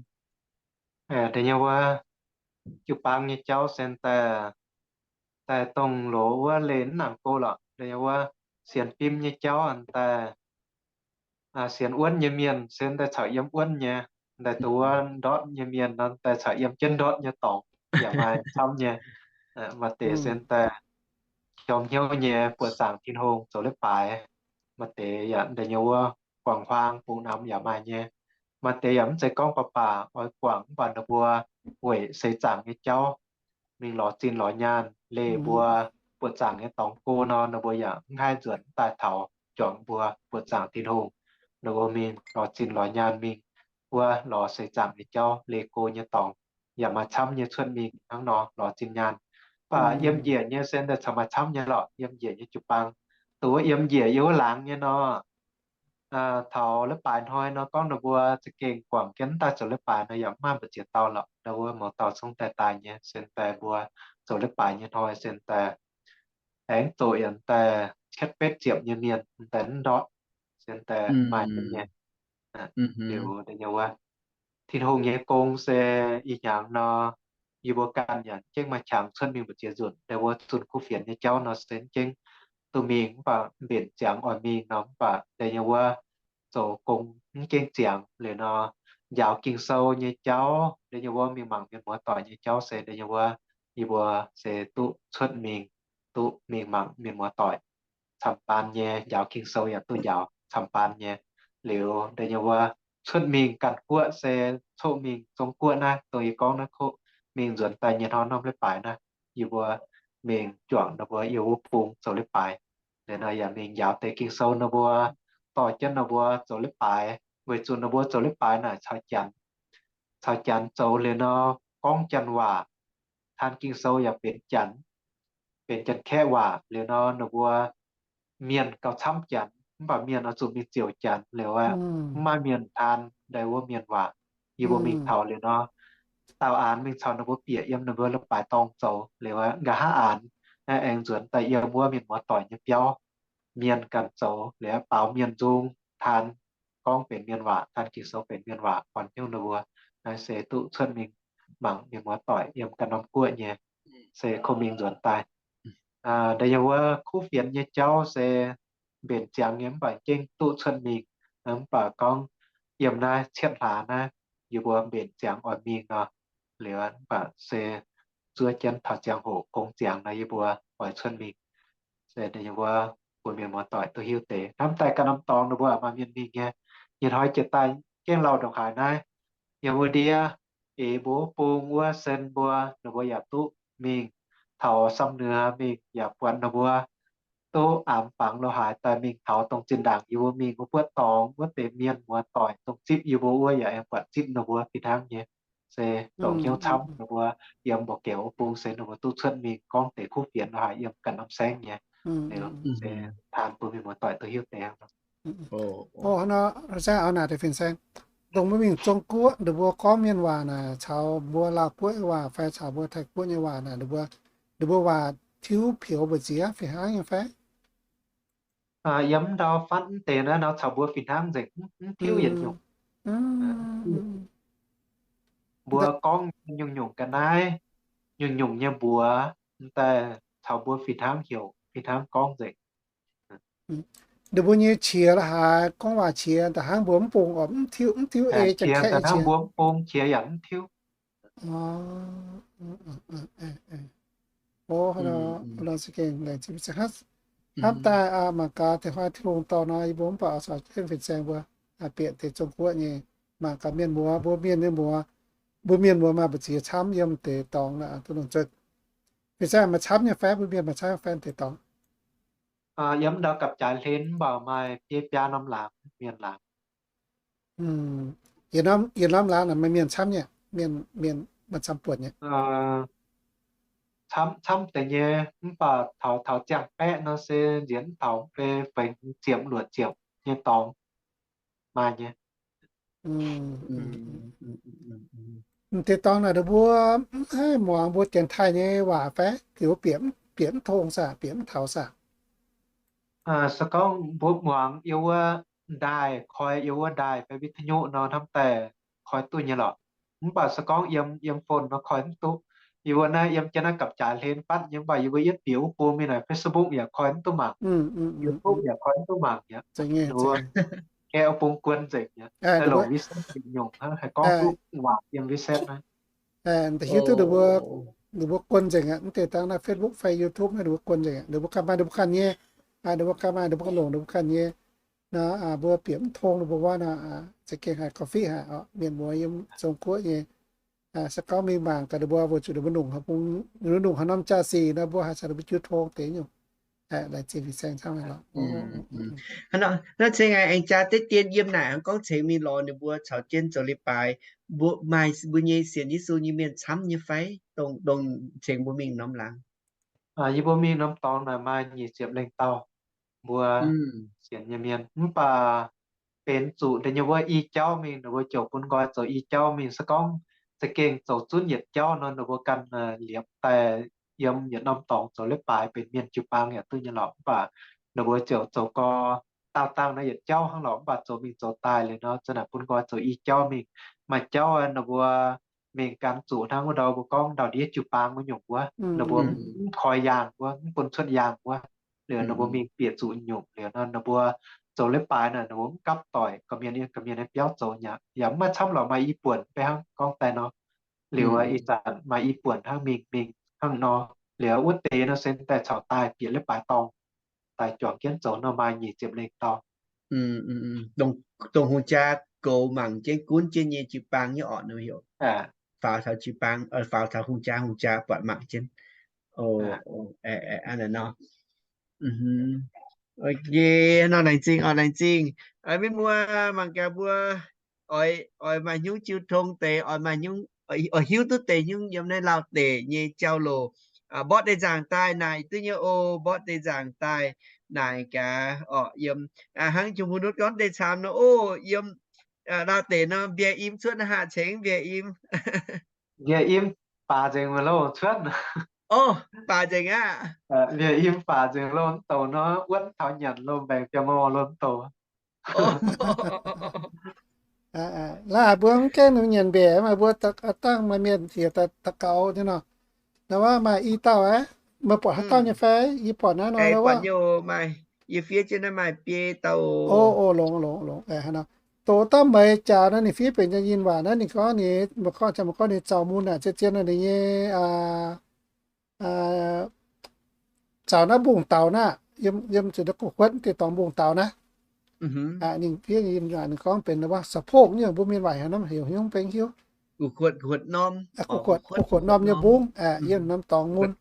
Da'nyeic wuov, jiu-baang nyei jauv se daaih, daaih dongh loz wuov leih mv nangc go lorqc. Da'nyeic wuov, sienx fim nyei jauv daaih, sienx wuonv nyei mienh se daaih caux yiem wuonv nyei, daaih dongh wuov ndortv nyei mienh nor daaih caux yiem jienv ndortv nyei dorngx yaac maaih camv nyei. Maaih deix se daaih jorm hnyouv nyei buoqc zaangc Tin-Hungh zoux leiz-baaix. Maaih deix yaac da'nyeic wuov guangc huaang bungx namx yaac maaih nyei. Maaih deix yaac mv zeiz gorngv baac baac oix guangc mv baac ninh mbuo weic seix zaangc nyei jauv mingh lorz zinh lorz nyaanh leih mbuo buoqc zaangc nyei dorngx go nor, ninh mbuo yaac mv haih nzuonx daaih taux juangc mbuo buoqc zaangc Tin-Hungh. Ninh mbuo mingh lorz zinh lorz nyaanh mingh wuov lorz seix zaangc nyei jauv leih go nyei dorngx yaac maaih camv nyei cuotv mingh hnangv nor lorz zinh nyaanh. Mv baac yiem njiec nyei se daaih caux maaih camv nyei lorqc. Yiem njiec nyei jiu-baang, dongh wuov yiem njiec yiem wuov laangz nyei nor, taux leiz-baaix hnoi nor gorngv ninh mbuo za'gengh guangc jienv daaih zoux leiz-baaix nor yaac mv maaih mbu'ziex dauh lorqc. Ndau wuov mouz dauh zungv daaih daaih nyei se daaih mbuo zoux leiz-baaix nyei hnoi se daaih aengx zoqc yaac daaih cietv betv ziepc nyei mienh daaih mv ndortv se daaih maaih nyei. Liuz da'nyeic wuov, Tin-Hungh nyei gong se ih hnyangx nor, yie mbuo ganh yaac mv jengv maaih qangx cuotv mingh mbu'ziex nzunc. Da'nyeic wuov, zunh kuv fienx nyei jauv nor se mv jengv duqv mingh, mv baac mbenc ziangx oix mingh nor, mv baac da'nyeic wuov zoux gong mv jengv ziangx liuz nor, njaaux Ging-Sou nyei jauv, da'nyeic wuov mingh mangc mienh muoz doic nyei jauv se da'nyeic wuov yie mbuo se duqv cuotv mingh duqv mingh mangc mienh muoz-doic camv-baang nyei, njaaux Ging-Sou yaac duqv njaaux camv-baang nyei. Liuz deix nyei wuov cuotv mingh ganh guoqv se coqv mingh Zong Guoqv naaiv, dongh yie gorngv naaiv, coqv mingh nzuonx daaih nyei hnoi norm leiz-baaix naaiv, yie mbuo mingh juangc ninh mbuo yiem wuov bung zoux leiz-baaix. Liuz nor yaac mingh njaaux deix Ging-Sou ninh mbuo, dorh jienv ninh mbuo zoux leiz-baaix, weic zuqc ninh mbuo zoux leiz-baaix naaic caux Janx, caux Janx zoux liuz nor gorngv Janx waac, taan Ging-Sou yaac benx Janx, benx Janx-Kaeqv waac. Liuz nor ninh mbuo mienh gauh camv Janx, mv baac mienh oix zuqc mingh ziouc Janx liuz aeqv, mv maaih mienh taan daaih wuov mienh waac. Yie mbuo mingh taux liuz nor, daauh aanx mingh caux ninh mbuo bieqc yiem ninh mbuo leiz-baaix dorngx zoux liuz aeqv, nqa'haav aanx aengx nzuonx daaih yiem wuov mienh muoz-doic nyei biauv, mienh ganh zoux liuz aeqv, baaux mienh nzung taan, gorngv benx mienh waac, taan Ging-Sou benx mienh waac, buatc hnyouv ninh mbuo. Naaiv se duqv cuotv mingh mangc mienh muoz-doic yiem ganh norm guoqv nyei, se kuv mingh nzuonx daaih. Da'nyeic wuov kuv fienx nyei jauv se mbenc ziangx nyei mv baac gengh duqv cuotv mingh. Mv baac gorngv yiem naaiv cietv hlaax naaiv, yie mbuo mbenc ziangx oix mingh nor, liuz mv baac se zuov jienv taux ziangh hoc gong ziangx nor yie mbuo oix cuotv mingh. Se da'nyeic wuov bun mienh muoz-doic duqv hiuv deix. Hnamv daaih ganh norm dorngx ninh mbuo maaih mienh mingh nyei. Ih hnoi jiex daaih gengh lauh ndongc haaix naaiv, yiem wuov ndiev eix mbuo wuov bung wuov sen mbuo, ninh mbuo yaac duqv mingh taux Samv Nüe mingh, yaac buatc ninh mbuo duqv aamx fangx lo haaix daaih mingh taux dongh zinh ndaangc yie mbuo mingh wuov buotv dorngx wuov deix mienh muoz-doic dongh zipv yie mbuo wuov yaac aengx buatc zipv ninh mbuo fih hnangv nyei. Se zoux hnyouv camv ninh mbuo yiem Mbuoqc Gaux wuov bung se ninh mbuo duqv cuotv mingh gorngv deix kuv fienx lo haaix yiem ganh norm saengv nyei. Liuz se taan bun mienh muoz-doic duqv hiuv deix. Ov, hnangv nor, saengv, aux naaic deix fin-saeng, dongh mbuo mingh Zong Guoqv, ninh mbuo gorngv mienh waac naaic caux mbuo Laauh Guoqv nyei waac fai caux mbuo Taiv Guoqv nyei waac naaic, ninh mbuo, ninh mbuo waac tiuv pioux mbu'ziex fih hnangv nyei fai? Yiem ndau fatv mv deix naaiv nor caux mbuo fih hnangv nzengc, mv tiuv yietc nyungc. Mbuo gorngv nyungc-nyungc ga'naaiv, nyungc-nyungc nyei mbuox, mv daaih caux mbuo fih hnangv heuc, fih hnangv gorngv nzengc. Ninh mbuo nyei qiex la'haaix, gorngv waac qiex da'hnangv mbuo mv bung oc, mv tiuv, mv tiuv ei Janx-Kaeqv nyei qiex. Da'hnangv mbuo mv bung qiex yaac mv tiuv. Hnamv daaih mangc gaax, tengx hnoi Tin-Hungh dorh nor, yie mbuo mv baac oix caux jienv fin-saeng mbuo bieqc deix Zong Guoqv nyei, mangc gaax mienh muoz, mbuo mienh nyei muoz, mbuo mienh muoz maaih mbu'ziex camv yiem deix dorngx aqv, duqv longc zuov. Fin-saeng maaih camv nyei fai? Mbuo mienh maaih camv nyei fai deix dorngx? Yiem ndau gapv-jaaix hlen mv baac maaih biei biaa norm laangz mienh laangz. Yietc norm, yietc norm laangz naaic maaih mienh camv nyei, mienh, mienh maaih camv buonc nyei. Camv, camv deix nyei, mv baac taux, taux ziangh baeqv nor se nziex mv taux mv bei fengx ziepc luoqc ziepc nyei dorngx maaih nyei. M'deix dorngx naaic ninh mbuo mv haih muangx mbuo Janx-Taiv nyei waac fai? Ninh mbuo bieqc, bieqc mv tong saah, bieqc mv taux saah? Se gorngv mbuo muangx yiem wuov ndaaih, koi yiem wuov ndaaih fai วิทยุ nor hnamv daaih koi duqv nyei lorqc. Mv baac se gorngv yiem, yiem phone nor koi mv duqv. Yie mbuo naaiv yiem jienv naaiv gapv-jaaix hlen fatv nyei, mv baac yie mbuo yietv bieqc wuov bung mingh naaic Facebook yaac koi mv duqv mangc, YouTube yaac koi mv duqv mangc mi'aqv. Gaeqv wuov bung guon nzengc mi'aqv. Longc WeChat nyungc hnangv, haih gorngv duqv waac yiem WeChat naaiv. Hiuv duqv ninh mbuo, ninh mbuo guon nzengc aqv. Mv deix dangh naaiv Facebook fai YouTube naaiv ninh mbuo guon nzengc aqv. Ninh mbuo ganh maaih ninh mbuo ganh nyei, ninh mbuo ganh maaih ninh mbuo ganh longc ninh mbuo ganh nyei. Nor mbuo bieqc mv tong ninh mbuo wuov nor, za'gengh haiz gauh fiqv haic oc. Mienh muoz yiem Zong Guoqv nyei, se gorngv mingh mangc gaax ninh mbuo weic zuqc ninh mbuo longc, ninh mbuo longc haaix norm jaa-sic nor mbuo haiz caux ninh mbuo jiu tong deix nyungc. Laengz zingh fin-saeng camv haic lorqc. Naaiv ceng aengx jaa deix dien yiem naaic gorngv ceng mingh lorz ninh mbuo caux jienv zoux leiz-baaix, mbuo maaih mbuo nyei sienx Yesu nyei mienh camv nyei fai? Dongh, dongh ceng mbuo mingh norm laangz, yie mbuo mingh norm dorngx naaic maaih nyic ziepc lengh dauh mbuo sienx nyei mienh, mv baac benx zuqc deix nyei wuov i jauv mingh, ninh mbuo ziouc bun nqoi zoux i jauv mingh. Se gorngv za'gengh zoux zunv yietc jauv nor, ninh mbuo ganh liepc daaih yiem yietc norm dorngx zoux leiz-baaix benx mienh jiu-baang yaac duqv nyei lorqc. Mv baac ninh mbuo ziouc zoux gau, daauh dangh naaiv yietc jauv hnangv lorqc. Mv baac zoux mingh zoux daaih liuz nor, za'naaic bun nqoi zoux i jauv mingh. Maaih jauv ninh mbuo mingh gan zuqc hnangv wuov ndau mbuo gorngv ndau-ndiev jiu-baang wuov nyungc wuov, ninh mbuo mv koi yaangh wuov, mv bun cuotv yaangh wuov. Liuz ninh mbuo mingh bieqc zuqc nyungc liuz nor, ninh mbuo zoux leiz-baaix naaic ninh mbuo mv gapv doic gorqv-mienh, gorqv-mienh nyei biauv zoux nyei aqv. Yaac mv maaih camv lorqc, maaih i buonc mv bei hnangv gorngv daaih nor. Liuz ih zanc maaih i buonc hnangv mingh, mingh hnangv nor. Liuz wuov deix nor se daaih caux daaih bieqc leiz-baaix dorngh, daaih juangc jienv zoux nor maaih nyic ziepc lengh dauh. Dongh hungh jaa goux mangc jienv gunv jienv nyei jiu-baang nyei orqc, faaux taux jiu-baang, faaux taux hungh jaa, hungh jaa buatc mangc jienv. Aa, nor. Nor laengz zingh, laengz zingh. Mienh muoz, mangc gaax mbuo oix maaih hnyouv jiu tong deix, oix maaih hnyouv, oix hiuv duqv deix hnyouv yiem naaiv Lauh deic nyei jauv-louc. Mborqv deix nzaangc daaih naaic duqv nyei oc. Mborqv deix nzaangc daaih naaic gaax orqc, yiem, hnangv jung mbuo nutv gorngv deix camv nor oc, yiem Lauh deic nor mbiauz im cuotv naaiv haav cengx mbiauz im. Mbiauz im baac nzengc loh cuotv. Oc, baac nzengc aqv. Mbiauz im baac nzengc loh, mv douc nor wuonv taux nyanc loh mbaengx biauv mor loh mv douc. Laaix mbuo mv gaengh nyanc mbaeqc, maaih mbuo dangh maaih mienh heuc daux gaux nyei nor. Nor wuov maaih i dauh aqv. Meih buatc haaix dauh nyei fai? Yie buatc naaiv nor, maaih, yie fiev jienv naaiv maaih biei dauh. O, longx, longx, longx. Doz dauh meix jaax nor, ninh fiev benx Janx-Yinh waac naaiv, ninh gorngv ninh, meih gorngv, meih gorngv ninh zaux mun naaic, zien-zien nor ninh nyei zaux naaiv mbungh daux naaiv, yiem zuqc naaiv gu'kuotv deix dorngx mbungh daux naaiv. Ninh fiev Janx-Yinh waac ninh gorngv benx สะโพก nyungc, mbuo mienh waac heuc norm heuc hnyouv benx hiuv. Gu'kuotv norm nyei mbungh, yiem norm dorngx mun.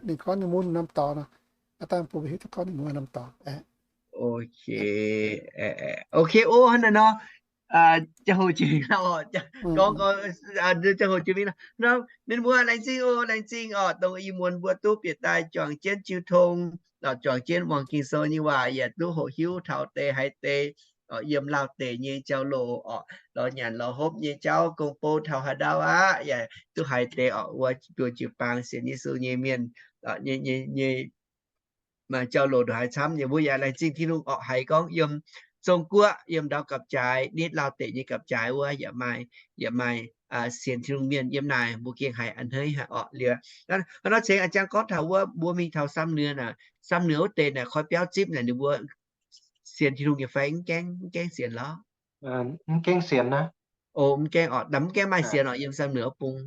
Ninh gorngv ninh mun norm dorngx nor. Aav dangh bun mbuo hiuv duqv gorngv ninh mun norm dorngx. Ok, ok, o, hnangv naaiv nor. Ziangh hoc jiex mingh lorqc, gorngv, ziangh hoc jiex mingh lorqc. Mienh muoz, laengz zingh oc, laengz zingh oc, dongh ih muonz mbuo duqv bieqc daaih juangc jienv jiu tong, juangc jienv muangx Ging-Sou nyei waac, yaac duqv hoqc hiuv taux deix haaix deix yiem Lauh deic nyei jauv-louc orqc, lorz nyanc lorz hopv nyei jauv gong bou taux haaix ndau aqv, yaac duqv haiz deix orqc, wuov duqv jiu-baang sienx Yesu nyei mienh nyei, maaih jauv-louc ndongc haaix camv nyei. Mbuo yaac laengz zingh Tin-Hungh orqc, haiz gorngv yiem Zong Guoqv, yiem ndau gapv-jaaix, nitv Lauh deic nyei gapv-jaaix wuov yaac maaih, yaac maaih sienx Tin-Hungh mienh yiem naaic. Mbuo gengh haiz a'hneiv haic orqc. Liuz hnangv nor cingx a'jang gorngv taux wuov mbuo mingh taux Sam Nduov naaic, Sam Nduov wuov deix naaic koi biauv zipv naaic, ninh mbuo sienx Tin-Hungh nyei fai? Mv gaengh, mv gaengh sienx lorqc. Mv gaengh sienx aqv. O, mv gaengh orqc, mv gaengh maaih sienx orqc, yiem Sam Nduov wuov bung.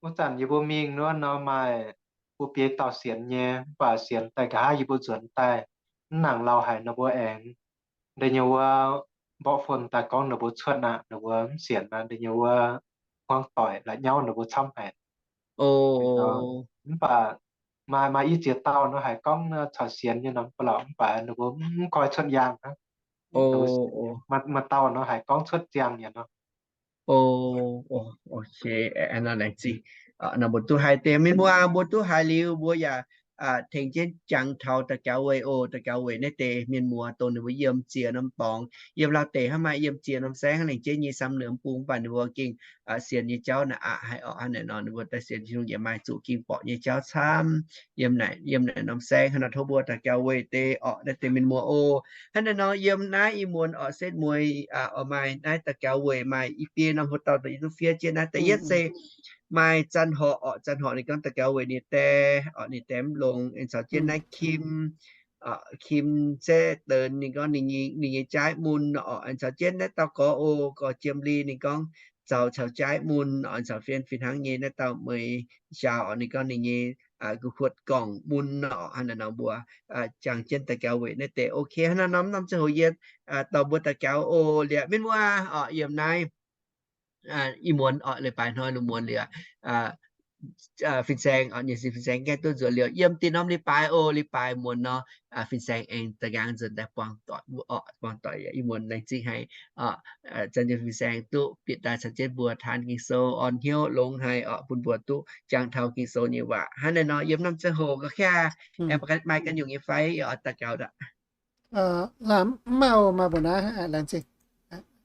Wuov zanc yie mbuo mingh wuov nor maaih mbuo biei dauh sienx nyei, mv baac sienx daaih nqa'haav yie mbuo nzuonx daaih mv nangc lauh haic, ninh mbuo aengx deix nyei wuov mborqv phone daaih gorngv ninh mbuo cuotv aqv, ninh mbuo mv sienx aqv, deix nyei wuov hmuangv doic la'nyauv ninh mbuo camv haic. Mv baac maaih, maaih i ziex dauh nor haiz gorngv caux sienx nyei nor, mv baac lorqc, mv baac ninh mbuo mv koi cuotv njang hnangv. Maaih dauh nor haiz gorngv cuotv njang nyei nor. Ok, nor laengz zingh. Nor mbuo duqv haiz deix mienh muoz, mbuo duqv haiz liuz mbuo yaac tengx jienv jangx taux daux gaux weic oc. Daux gaux weic naaiv deix mienh muoz dongh ninh mbuo yiem ziex norm dorngx, yiem Lauh deic hnangv, maaih yiem ziex norm saengv, laengz jienv nyei Sam Nduov bung, mv baac ninh mbuo gengh sienx nyei jauv naaic aqc haic orqc. Hnangv naaic nor ninh mbuo daaih sienx Tin-Hungh yaac maaih zuqc ging borqc nyei jauv camv yiem naaic, yiem naaic norm saengv. Hnangv nor tov mbuo daux gaux weic deix orqc, naaiv deix mienh muoz oc. Hnangv naaiv nor yiem naaiv ih muonz orqc, setv mueiz oix maaih naaiv daux gaux weic maaih i biei norm hlo dauh daaih yie duqv fiev jienv naaiv. Da'yietv se maaih Zanh Horc orqc, Zanh Horc ninh gorngv daux gaux weic ninh die orqc, ninh die mv longx, aengx caux jienv naaiv Kim, Kim Zeqv Deix, ninh gorngv ninh nyei jaaiv mun orqc, aengx caux jienv naaiv dauh gorx oc, gorx Jiem Li, ninh gorngv zaux caux jaaiv mun orqc, caux fien fih hnangv nyei naaiv dauh Meix Jaa orqc, ninh gorngv ninh nyei gu'kuotv gorngv mun orqc. Hnangv naaiv nor mbuo jangx jienv daux gaux weic naaiv deix. Ok, hnangv naaiv nor, norm ziangh hoc yie dorh mbuo daux gaux oc. Liuz mienh muoz orqc, yiem naaiv ih muonz orqc, leiz-baaix hnoi lungh muonz liuz, fin-saeng orqc, nyei sin fin-saeng gaengh duqv nzuonx liuz, yiem dinh norm leiz-baaix oc, leiz-baaix muonz nor, fin-saeng aengx da'nqaang nzuonx daaih buangh doic orqc, buangh doic. Ih muonz laengz zingh haic zanc fin-saeng duqv bieqc daaih caux jienv mbuo taan Ging-Sou, orn hnyouv longx haic orqc, bun mbuo duqv jangx taux Ging-Sou nyei waac. Hnangv naaiv nor yiem norm ziangh hoc ga'qv maaih ganh nyungc nyei fai oix daux gaux daaih? Mv maaih oc, maaih mbuo naaiv laengz zingh.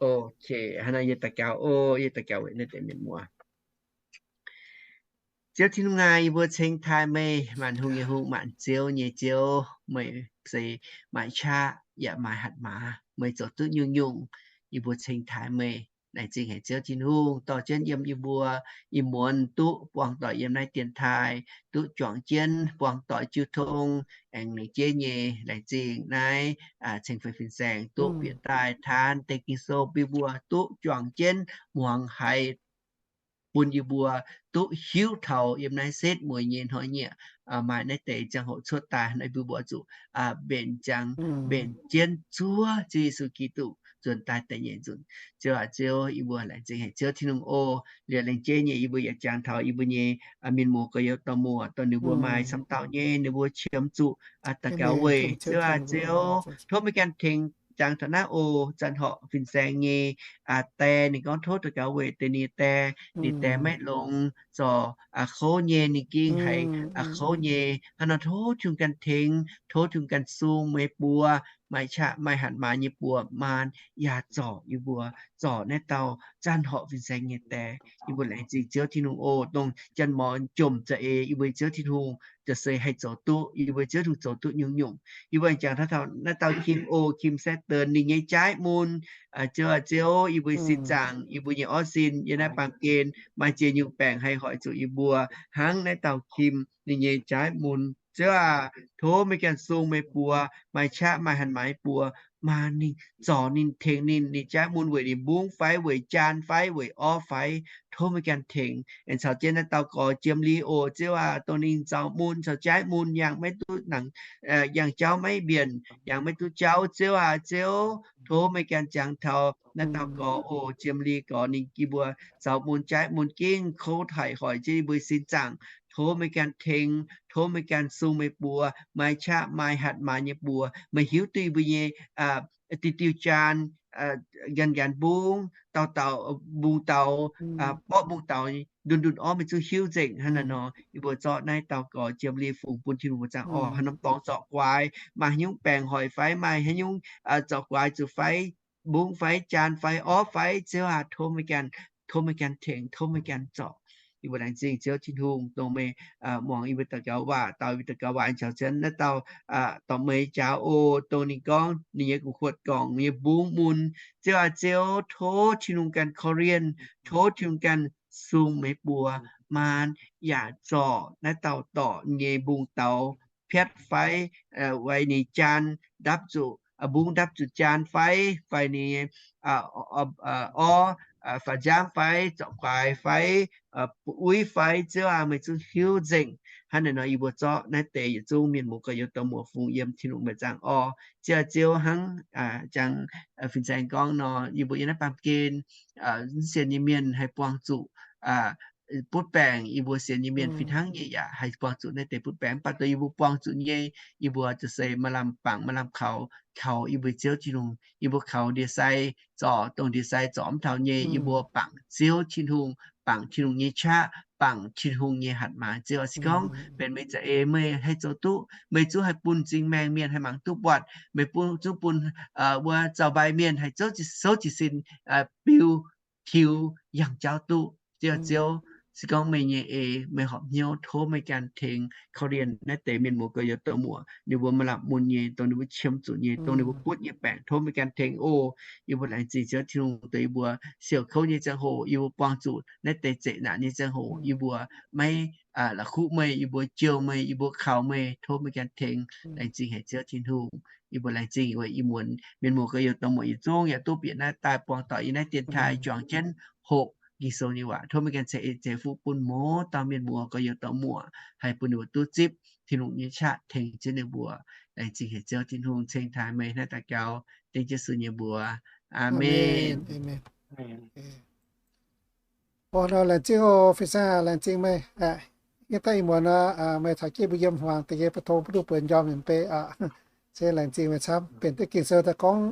Ok, hnangv naaiv yie daux gaux oc, yie daux gaux weic naaiv deix mienh muoz. Ziouv Tin-Hungh aac, yie mbuo ceng taaih meih, maanc hungh nyei Hungh, maanc ziouv nyei Ziouv. Meih se maaih qaqv yaac maaih hatc maaz, meih zoux duqv nyungc-nyungc. Yie mbuo ceng taaih meih. Laengz zingh haic Ziouv Tin-Hungh dorh jienv yiem yie mbuo ih muonz duqv buangh doic yiem naaiv dienx taaih, duqv juangc jienv buangh doic jiu tong, aengx lengc jeiv nyei laengz zingh naaiv ceng fai fin-saeng duqv bieqc daaih taan deix Ging-Sou bun mbuo duqv juangc jienv muangx haiz bun yie mbuo duqv hiuv taux yiem naaiv setv mueiz nyei hnoi-nyieqc, maaih naaiv deix ziangh hoc cuotv daaih, naaiv mbuo mbuo zuqc mbenc ziangx, mbenc jienv zuov Ziouv Yesu Giduc nzuonx daaih deix nyei nzunc. Ziouv aac, Ziouv, yie mbuo laengz zingh haic Ziouv Tin-Hungh oc. Liuz laengz jeiv nyei yie mbuo yaac jangx taux yie mbuo nyei mienh muoz gorx-youz dorh muoc, dongh ninh mbuo maaih camv dauh nyei, ninh mbuo qiemx zuqc daux gaux weic. Ziouv aac, Ziouv, tov meih ganh tengx jangx taux naaiv oc. Zanc horc fin-saeng nyei die, ninh gorngv tov daux gaux weic deix ninh die, ninh die maiv longx zorc kouv nyei, ninh gengh haiz kouv nyei. Hnangv nor tov Tin-Hungh ganh tengx, tov Tin-Hungh ganh sung meih buoz, maaih qaqv maaih hatc maaz nyei buoz maan yaac zorc yie mbuo, zorc naaiv dauh zanc horc fin-saeng nyei die. Yie mbuo laengz zingh Ziouv Tin-Hungh oc. Dongh janx-morz jomc za'eix, yie mbuo Ziouv Tin-Hungh ziouc se haih zoux duqv, yie mbuo Ziouv Tin-Hungh zoux duqv nyungc-nyungc. Yie mbuo jangx taux naaiv dauh Kim oc, Kim Saturn ninh nyei jaaiv mun. Ziouv aac, Ziouv, yie mbuo sin zaangc, yie mbuo nyei orv sin yiem naaiv baamh gen maaih ziex nyungc baengc haih hoic zuqc yie mbuo, hnangv naaiv dauh Kim ninh nyei jaaiv mun. Ziouv aac, tov meih ganh sung meih buoz, maaih qaqv maaih hatc maaz buoz, maan ninh, zorc ninh, tengx ninh, ninh jaaiv mun weic ninh mbungv fai weic jaan fai weic orv fai, tov meih ganh tengx. Aengx caux jienv naaiv dauh gorx Jiem Li oc, Ziouv aac, dongh ninh zaux mun caux jaaiv mun yangh maiv duqv nangc, yangh jauv maiv mbienc, yangh maiv duqv jauv. Ziouv aac, Ziouv, tov meih ganh jangx taux naaiv dauh gorx oc, Jiem Li gorx, ninh yie mbuo zaux mun jaaiv mun gengh kouv haic hoic jienv yie mbuo sin zaangc. Tov meih ganh tengx, tov meih ganh sung meih buoz, maaih qaqv maaih hatc maaz nyei buoz, meih hiuv duqv yie mbuo nyei diuh-diuh jaan, nqanx-nqanx mbungv, dauh dauh mbungv daux, borqv mbungv daux, ndunh ndunh orv meih zungv hiuv nzengc. Hnangv naaiv nor yie mbuo zorqv naaiv dauh gorx Jiem Li fungx bun Tin-Hungh mbuox zaangc orqc. Haaix norm dorngx zorc guaix, maaih haaix nyungc baengc hoic fai, maaih haaix nyungc zorc guaix zuqc fai, mbungv fai jaan fai orv fai, Ziouv aac, tov meih ganh, tov meih ganh tengx, tov meih ganh zorc. Yie mbuo laengz zingh Ziouv Tin-Hungh dongh meih muangx yie mbuo daux gaux waac, daux yie mbuo daux gaux waac, caux jienv naaiv dauh dorc meix jaax oc, dongh ninh gorngv ninh nyei gu'huotv gorngc nyei mbungv mun. Ziouv aac, Ziouv, tov Tin-Hungh ganh korv-lienh, tov Tin-Hungh ganh sung meih buoz, maan yaac zorc naaiv dauh dorc nyei mbungv daux piatv fai, fai ninh jaan ndapv zuqc, mbungv ndapv zuqc jaan fai, fai ninh orv faaux nziaamv fai, zorc guaix fai, uix fai, Ziouv aac, meih zungv hiuv nzengc. Hnangv naaiv nor yie mbuo zorqv naaiv deix yietc zungv mienh muoz gorx-youz dorh muoc fungx yiem Tin-Hungh mbuox zaangc orqc. Ziouv aac, Ziouv, hnangv jangx fin-saeng gorngv nor, yie mbuo yiem naaiv baamh gen, sienx nyei mienh haih buangh zuqc butv baengc, yie mbuo sienx nyei mienh fih hnangv nyei yaac haih buangh zuqc naaiv deix butv baengc. Mv baac dongh yie mbuo buangh zuqc nyei, yie mbuo ziouc se maaih lamh bangc maaih lamh kaux, kaux yie mbuo Ziouv Tin-Hungh. Yie mbuo kaux ndie-sai zorc, dongh ndie-sai zorc mv taux nyei, yie mbuo bangc Ziouv Tin-Hungh, bangc Tin-Hungh nyei qaqv, bangc Tin-Hungh nyei hatc maaz. Ziouv aac, se gorngv benx meih za'eix, meih haih zoux duqv, meih zungv haih bun m'zing maengh mienh haih mangc duqv buatc, meih bun, zungv bun wuov zaux-mbai mienh haih zouv jiez sin, biu, tiux, yangh jauv duqv. Ziouv aac, Ziouv, se gorngv meih nyei eix, meih horpc hnyouv, tov meih ganh tengx korv-lienh naaiv deix mienh muoz gorx-youz dorh muoc, ninh mbuo maaih lamh mun nyei, dongh ninh mbuo qiemx zuqc nyei, dongh ninh mbuo butv nyei baengc, tov meih ganh tengx oc. Yie mbuo laengz zingh Ziouv Tin-Hungh dongh yie mbuo siouc kouv nyei ziangh hoc yie mbuo buangh zuqc naaiv deix zeqc naanc nyei ziangh hoc yie mbuo maiv la'kuqv meih, yie mbuo jouh meih, yie mbuo kaux meih, tov meih ganh tengx. Laengz zingh haic Ziouv Tin-Hungh. Yie mbuo laengz zingh weic ih muonz mienh muoz gorx-youz dorh muoc yietc zungv yaac duqv bieqc naaiv daaih buangh doic yiem naaiv dienx taaih juangc jienv hoqc Ging-Sou nyei waac. Tov meih ganh ceix en ceix fuqv bun mouz dauh mienh muoz gorx-youz dorh muoc, haih bun ninh mbuo duqv zipv Tin-Hungh nyei qaqv tengx jienv ninh mbuo. Laengz zingh haic Ziouv Tin-Hungh. Ceng taaih meih naaiv daux gaux dengv Yesu nyei mbuox. Aamen. Laengz zingh oc, fin-saeng, laengz zingh meih. Yiem daaih ih muonz nor, meih taux jienv mbuo yiem hmuangx deix nyei bou tong mbuo duqv buonc njormh nyei mbei aqv. Se laengz zingh meih camv, benx duqv Ging-Sou daaih gorngv,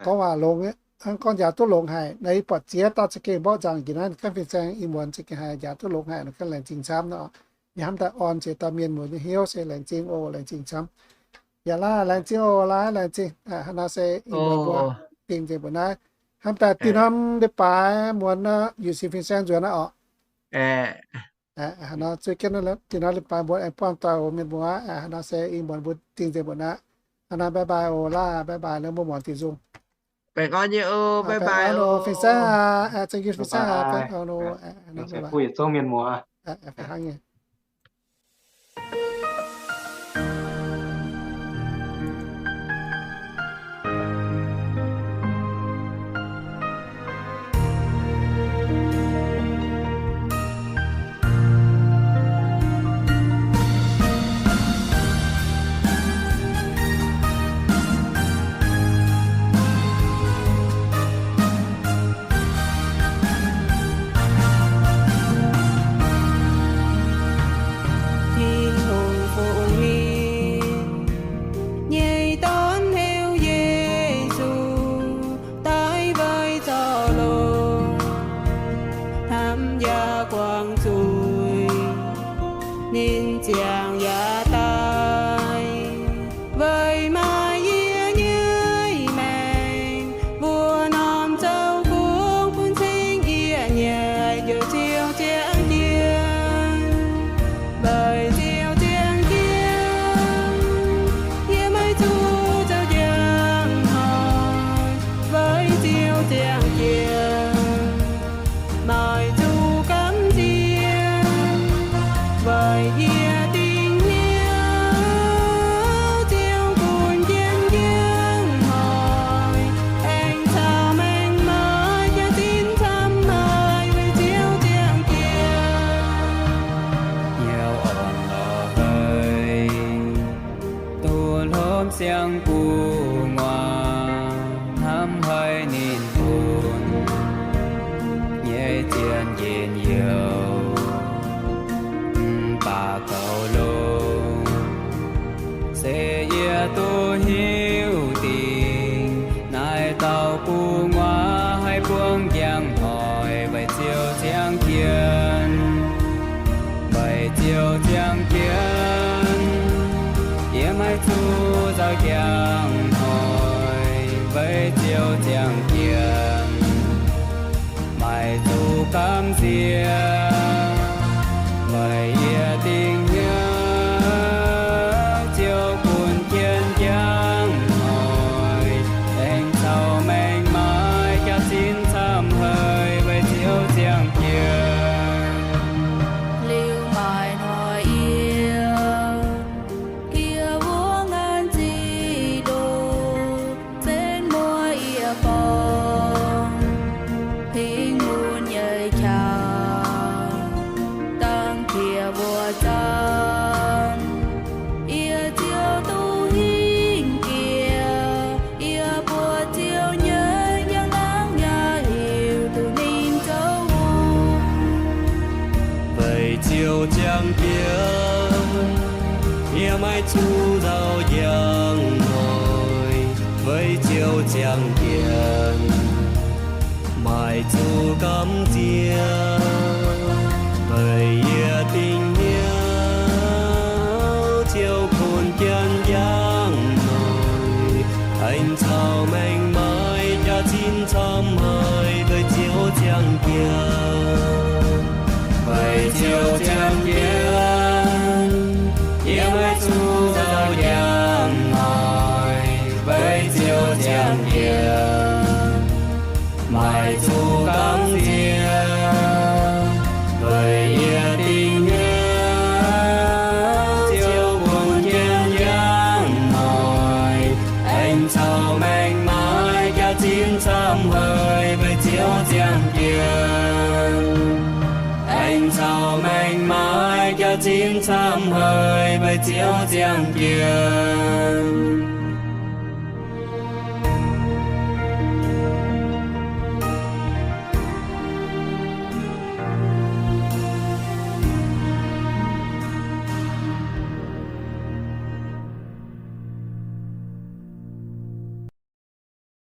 gorngv waac longx, hnangv gorngv njaaux duqv longx haic. Naaiv yie buatc ziex dauh za'gengh mborqv nzangc njiec naaiv, ganh fin-saeng ih muonz za'gengh haiz njaaux duqv longx haic, ganh laengz zingh camv nor. Yie hnamv daaih orn ziex dauh mienh muoz nyei hnyouv se laengz zingh oc, laengz zingh camv. Yaac laaih laengz zingh oc, laaih laengz zingh. Hnangv naaiv se ih muonz mbuo dingh nzengc mbuo naaiv. Hnamv daaih dinh norm leiz-baaix muonz nor, yuc sin fin-saeng nzuonx naaiv orqc. Hnangv nor zuov jienv dinh norm leiz-baaix mbuo aengx buangh doic oc mienh muoz. Hnangv nor se ih muonz mbuo dingh nzengc mbuo naaiv. Hnangv nor bye bye oc, laaih bye bye, lengh mbuo muonz dingh nzung. Baengh orn nyei oc, baengh orn oc, fin-saeng aac, za'gengh fin-saeng aac, baengh orn oc. Hnangv nor bye bye. Hnangv nyei. njang hnoi weic Ziouv ziangh jienv. Weic Ziouv ziangh jienv, yie maiv zuqc nzauh njang hnoi weic Ziouv ziangh jienv. Maaih zuqc gamh nziex, weic yie dingc hnyouv Ziouv gunv jienv njang hnoi, aengx caux maengc maaiz jaax-zinh camv haic weic Ziouv ziangh jienv. Liuz maaih hnoi yie, yie wuov ngaanc zic ndoh, zenv muoz-yieqc borngz, hingh mun nyei qangx, dangh qiex mbuo zaangc. Yie Ziouv duqv hingh jiex, yie mbuo Ziouv nyei njang-laangc yaac hiuv duqv ninh zoux hungh. Weic Ziouv ziangh jienv, yie maiv zuqc nzauh njang hnoi weic Ziouv ziangh jienv. Maaih zuqc gamh nziex, weic yie dingc hnyouv Ziouv gunv jienv njang hnoi, aengx caux maengc maaiz jaax-zinh camv haic weic Ziouv ziangh jienv. Weic Ziouv ziangh jienv, yie maiv zuqc nzauh njang hnoi weic Ziouv ziangh jienv. Maaih zuqc gamh nziex, weic yie dingc hnyouv Ziouv gunv jienv njang hnoi, aengx caux maengc maaiz jaax-zinh camv haic weic Ziouv ziangh jienv. Aengx caux maengc maaiz jaax-zinh camv haic weic Ziouv ziangh jienv.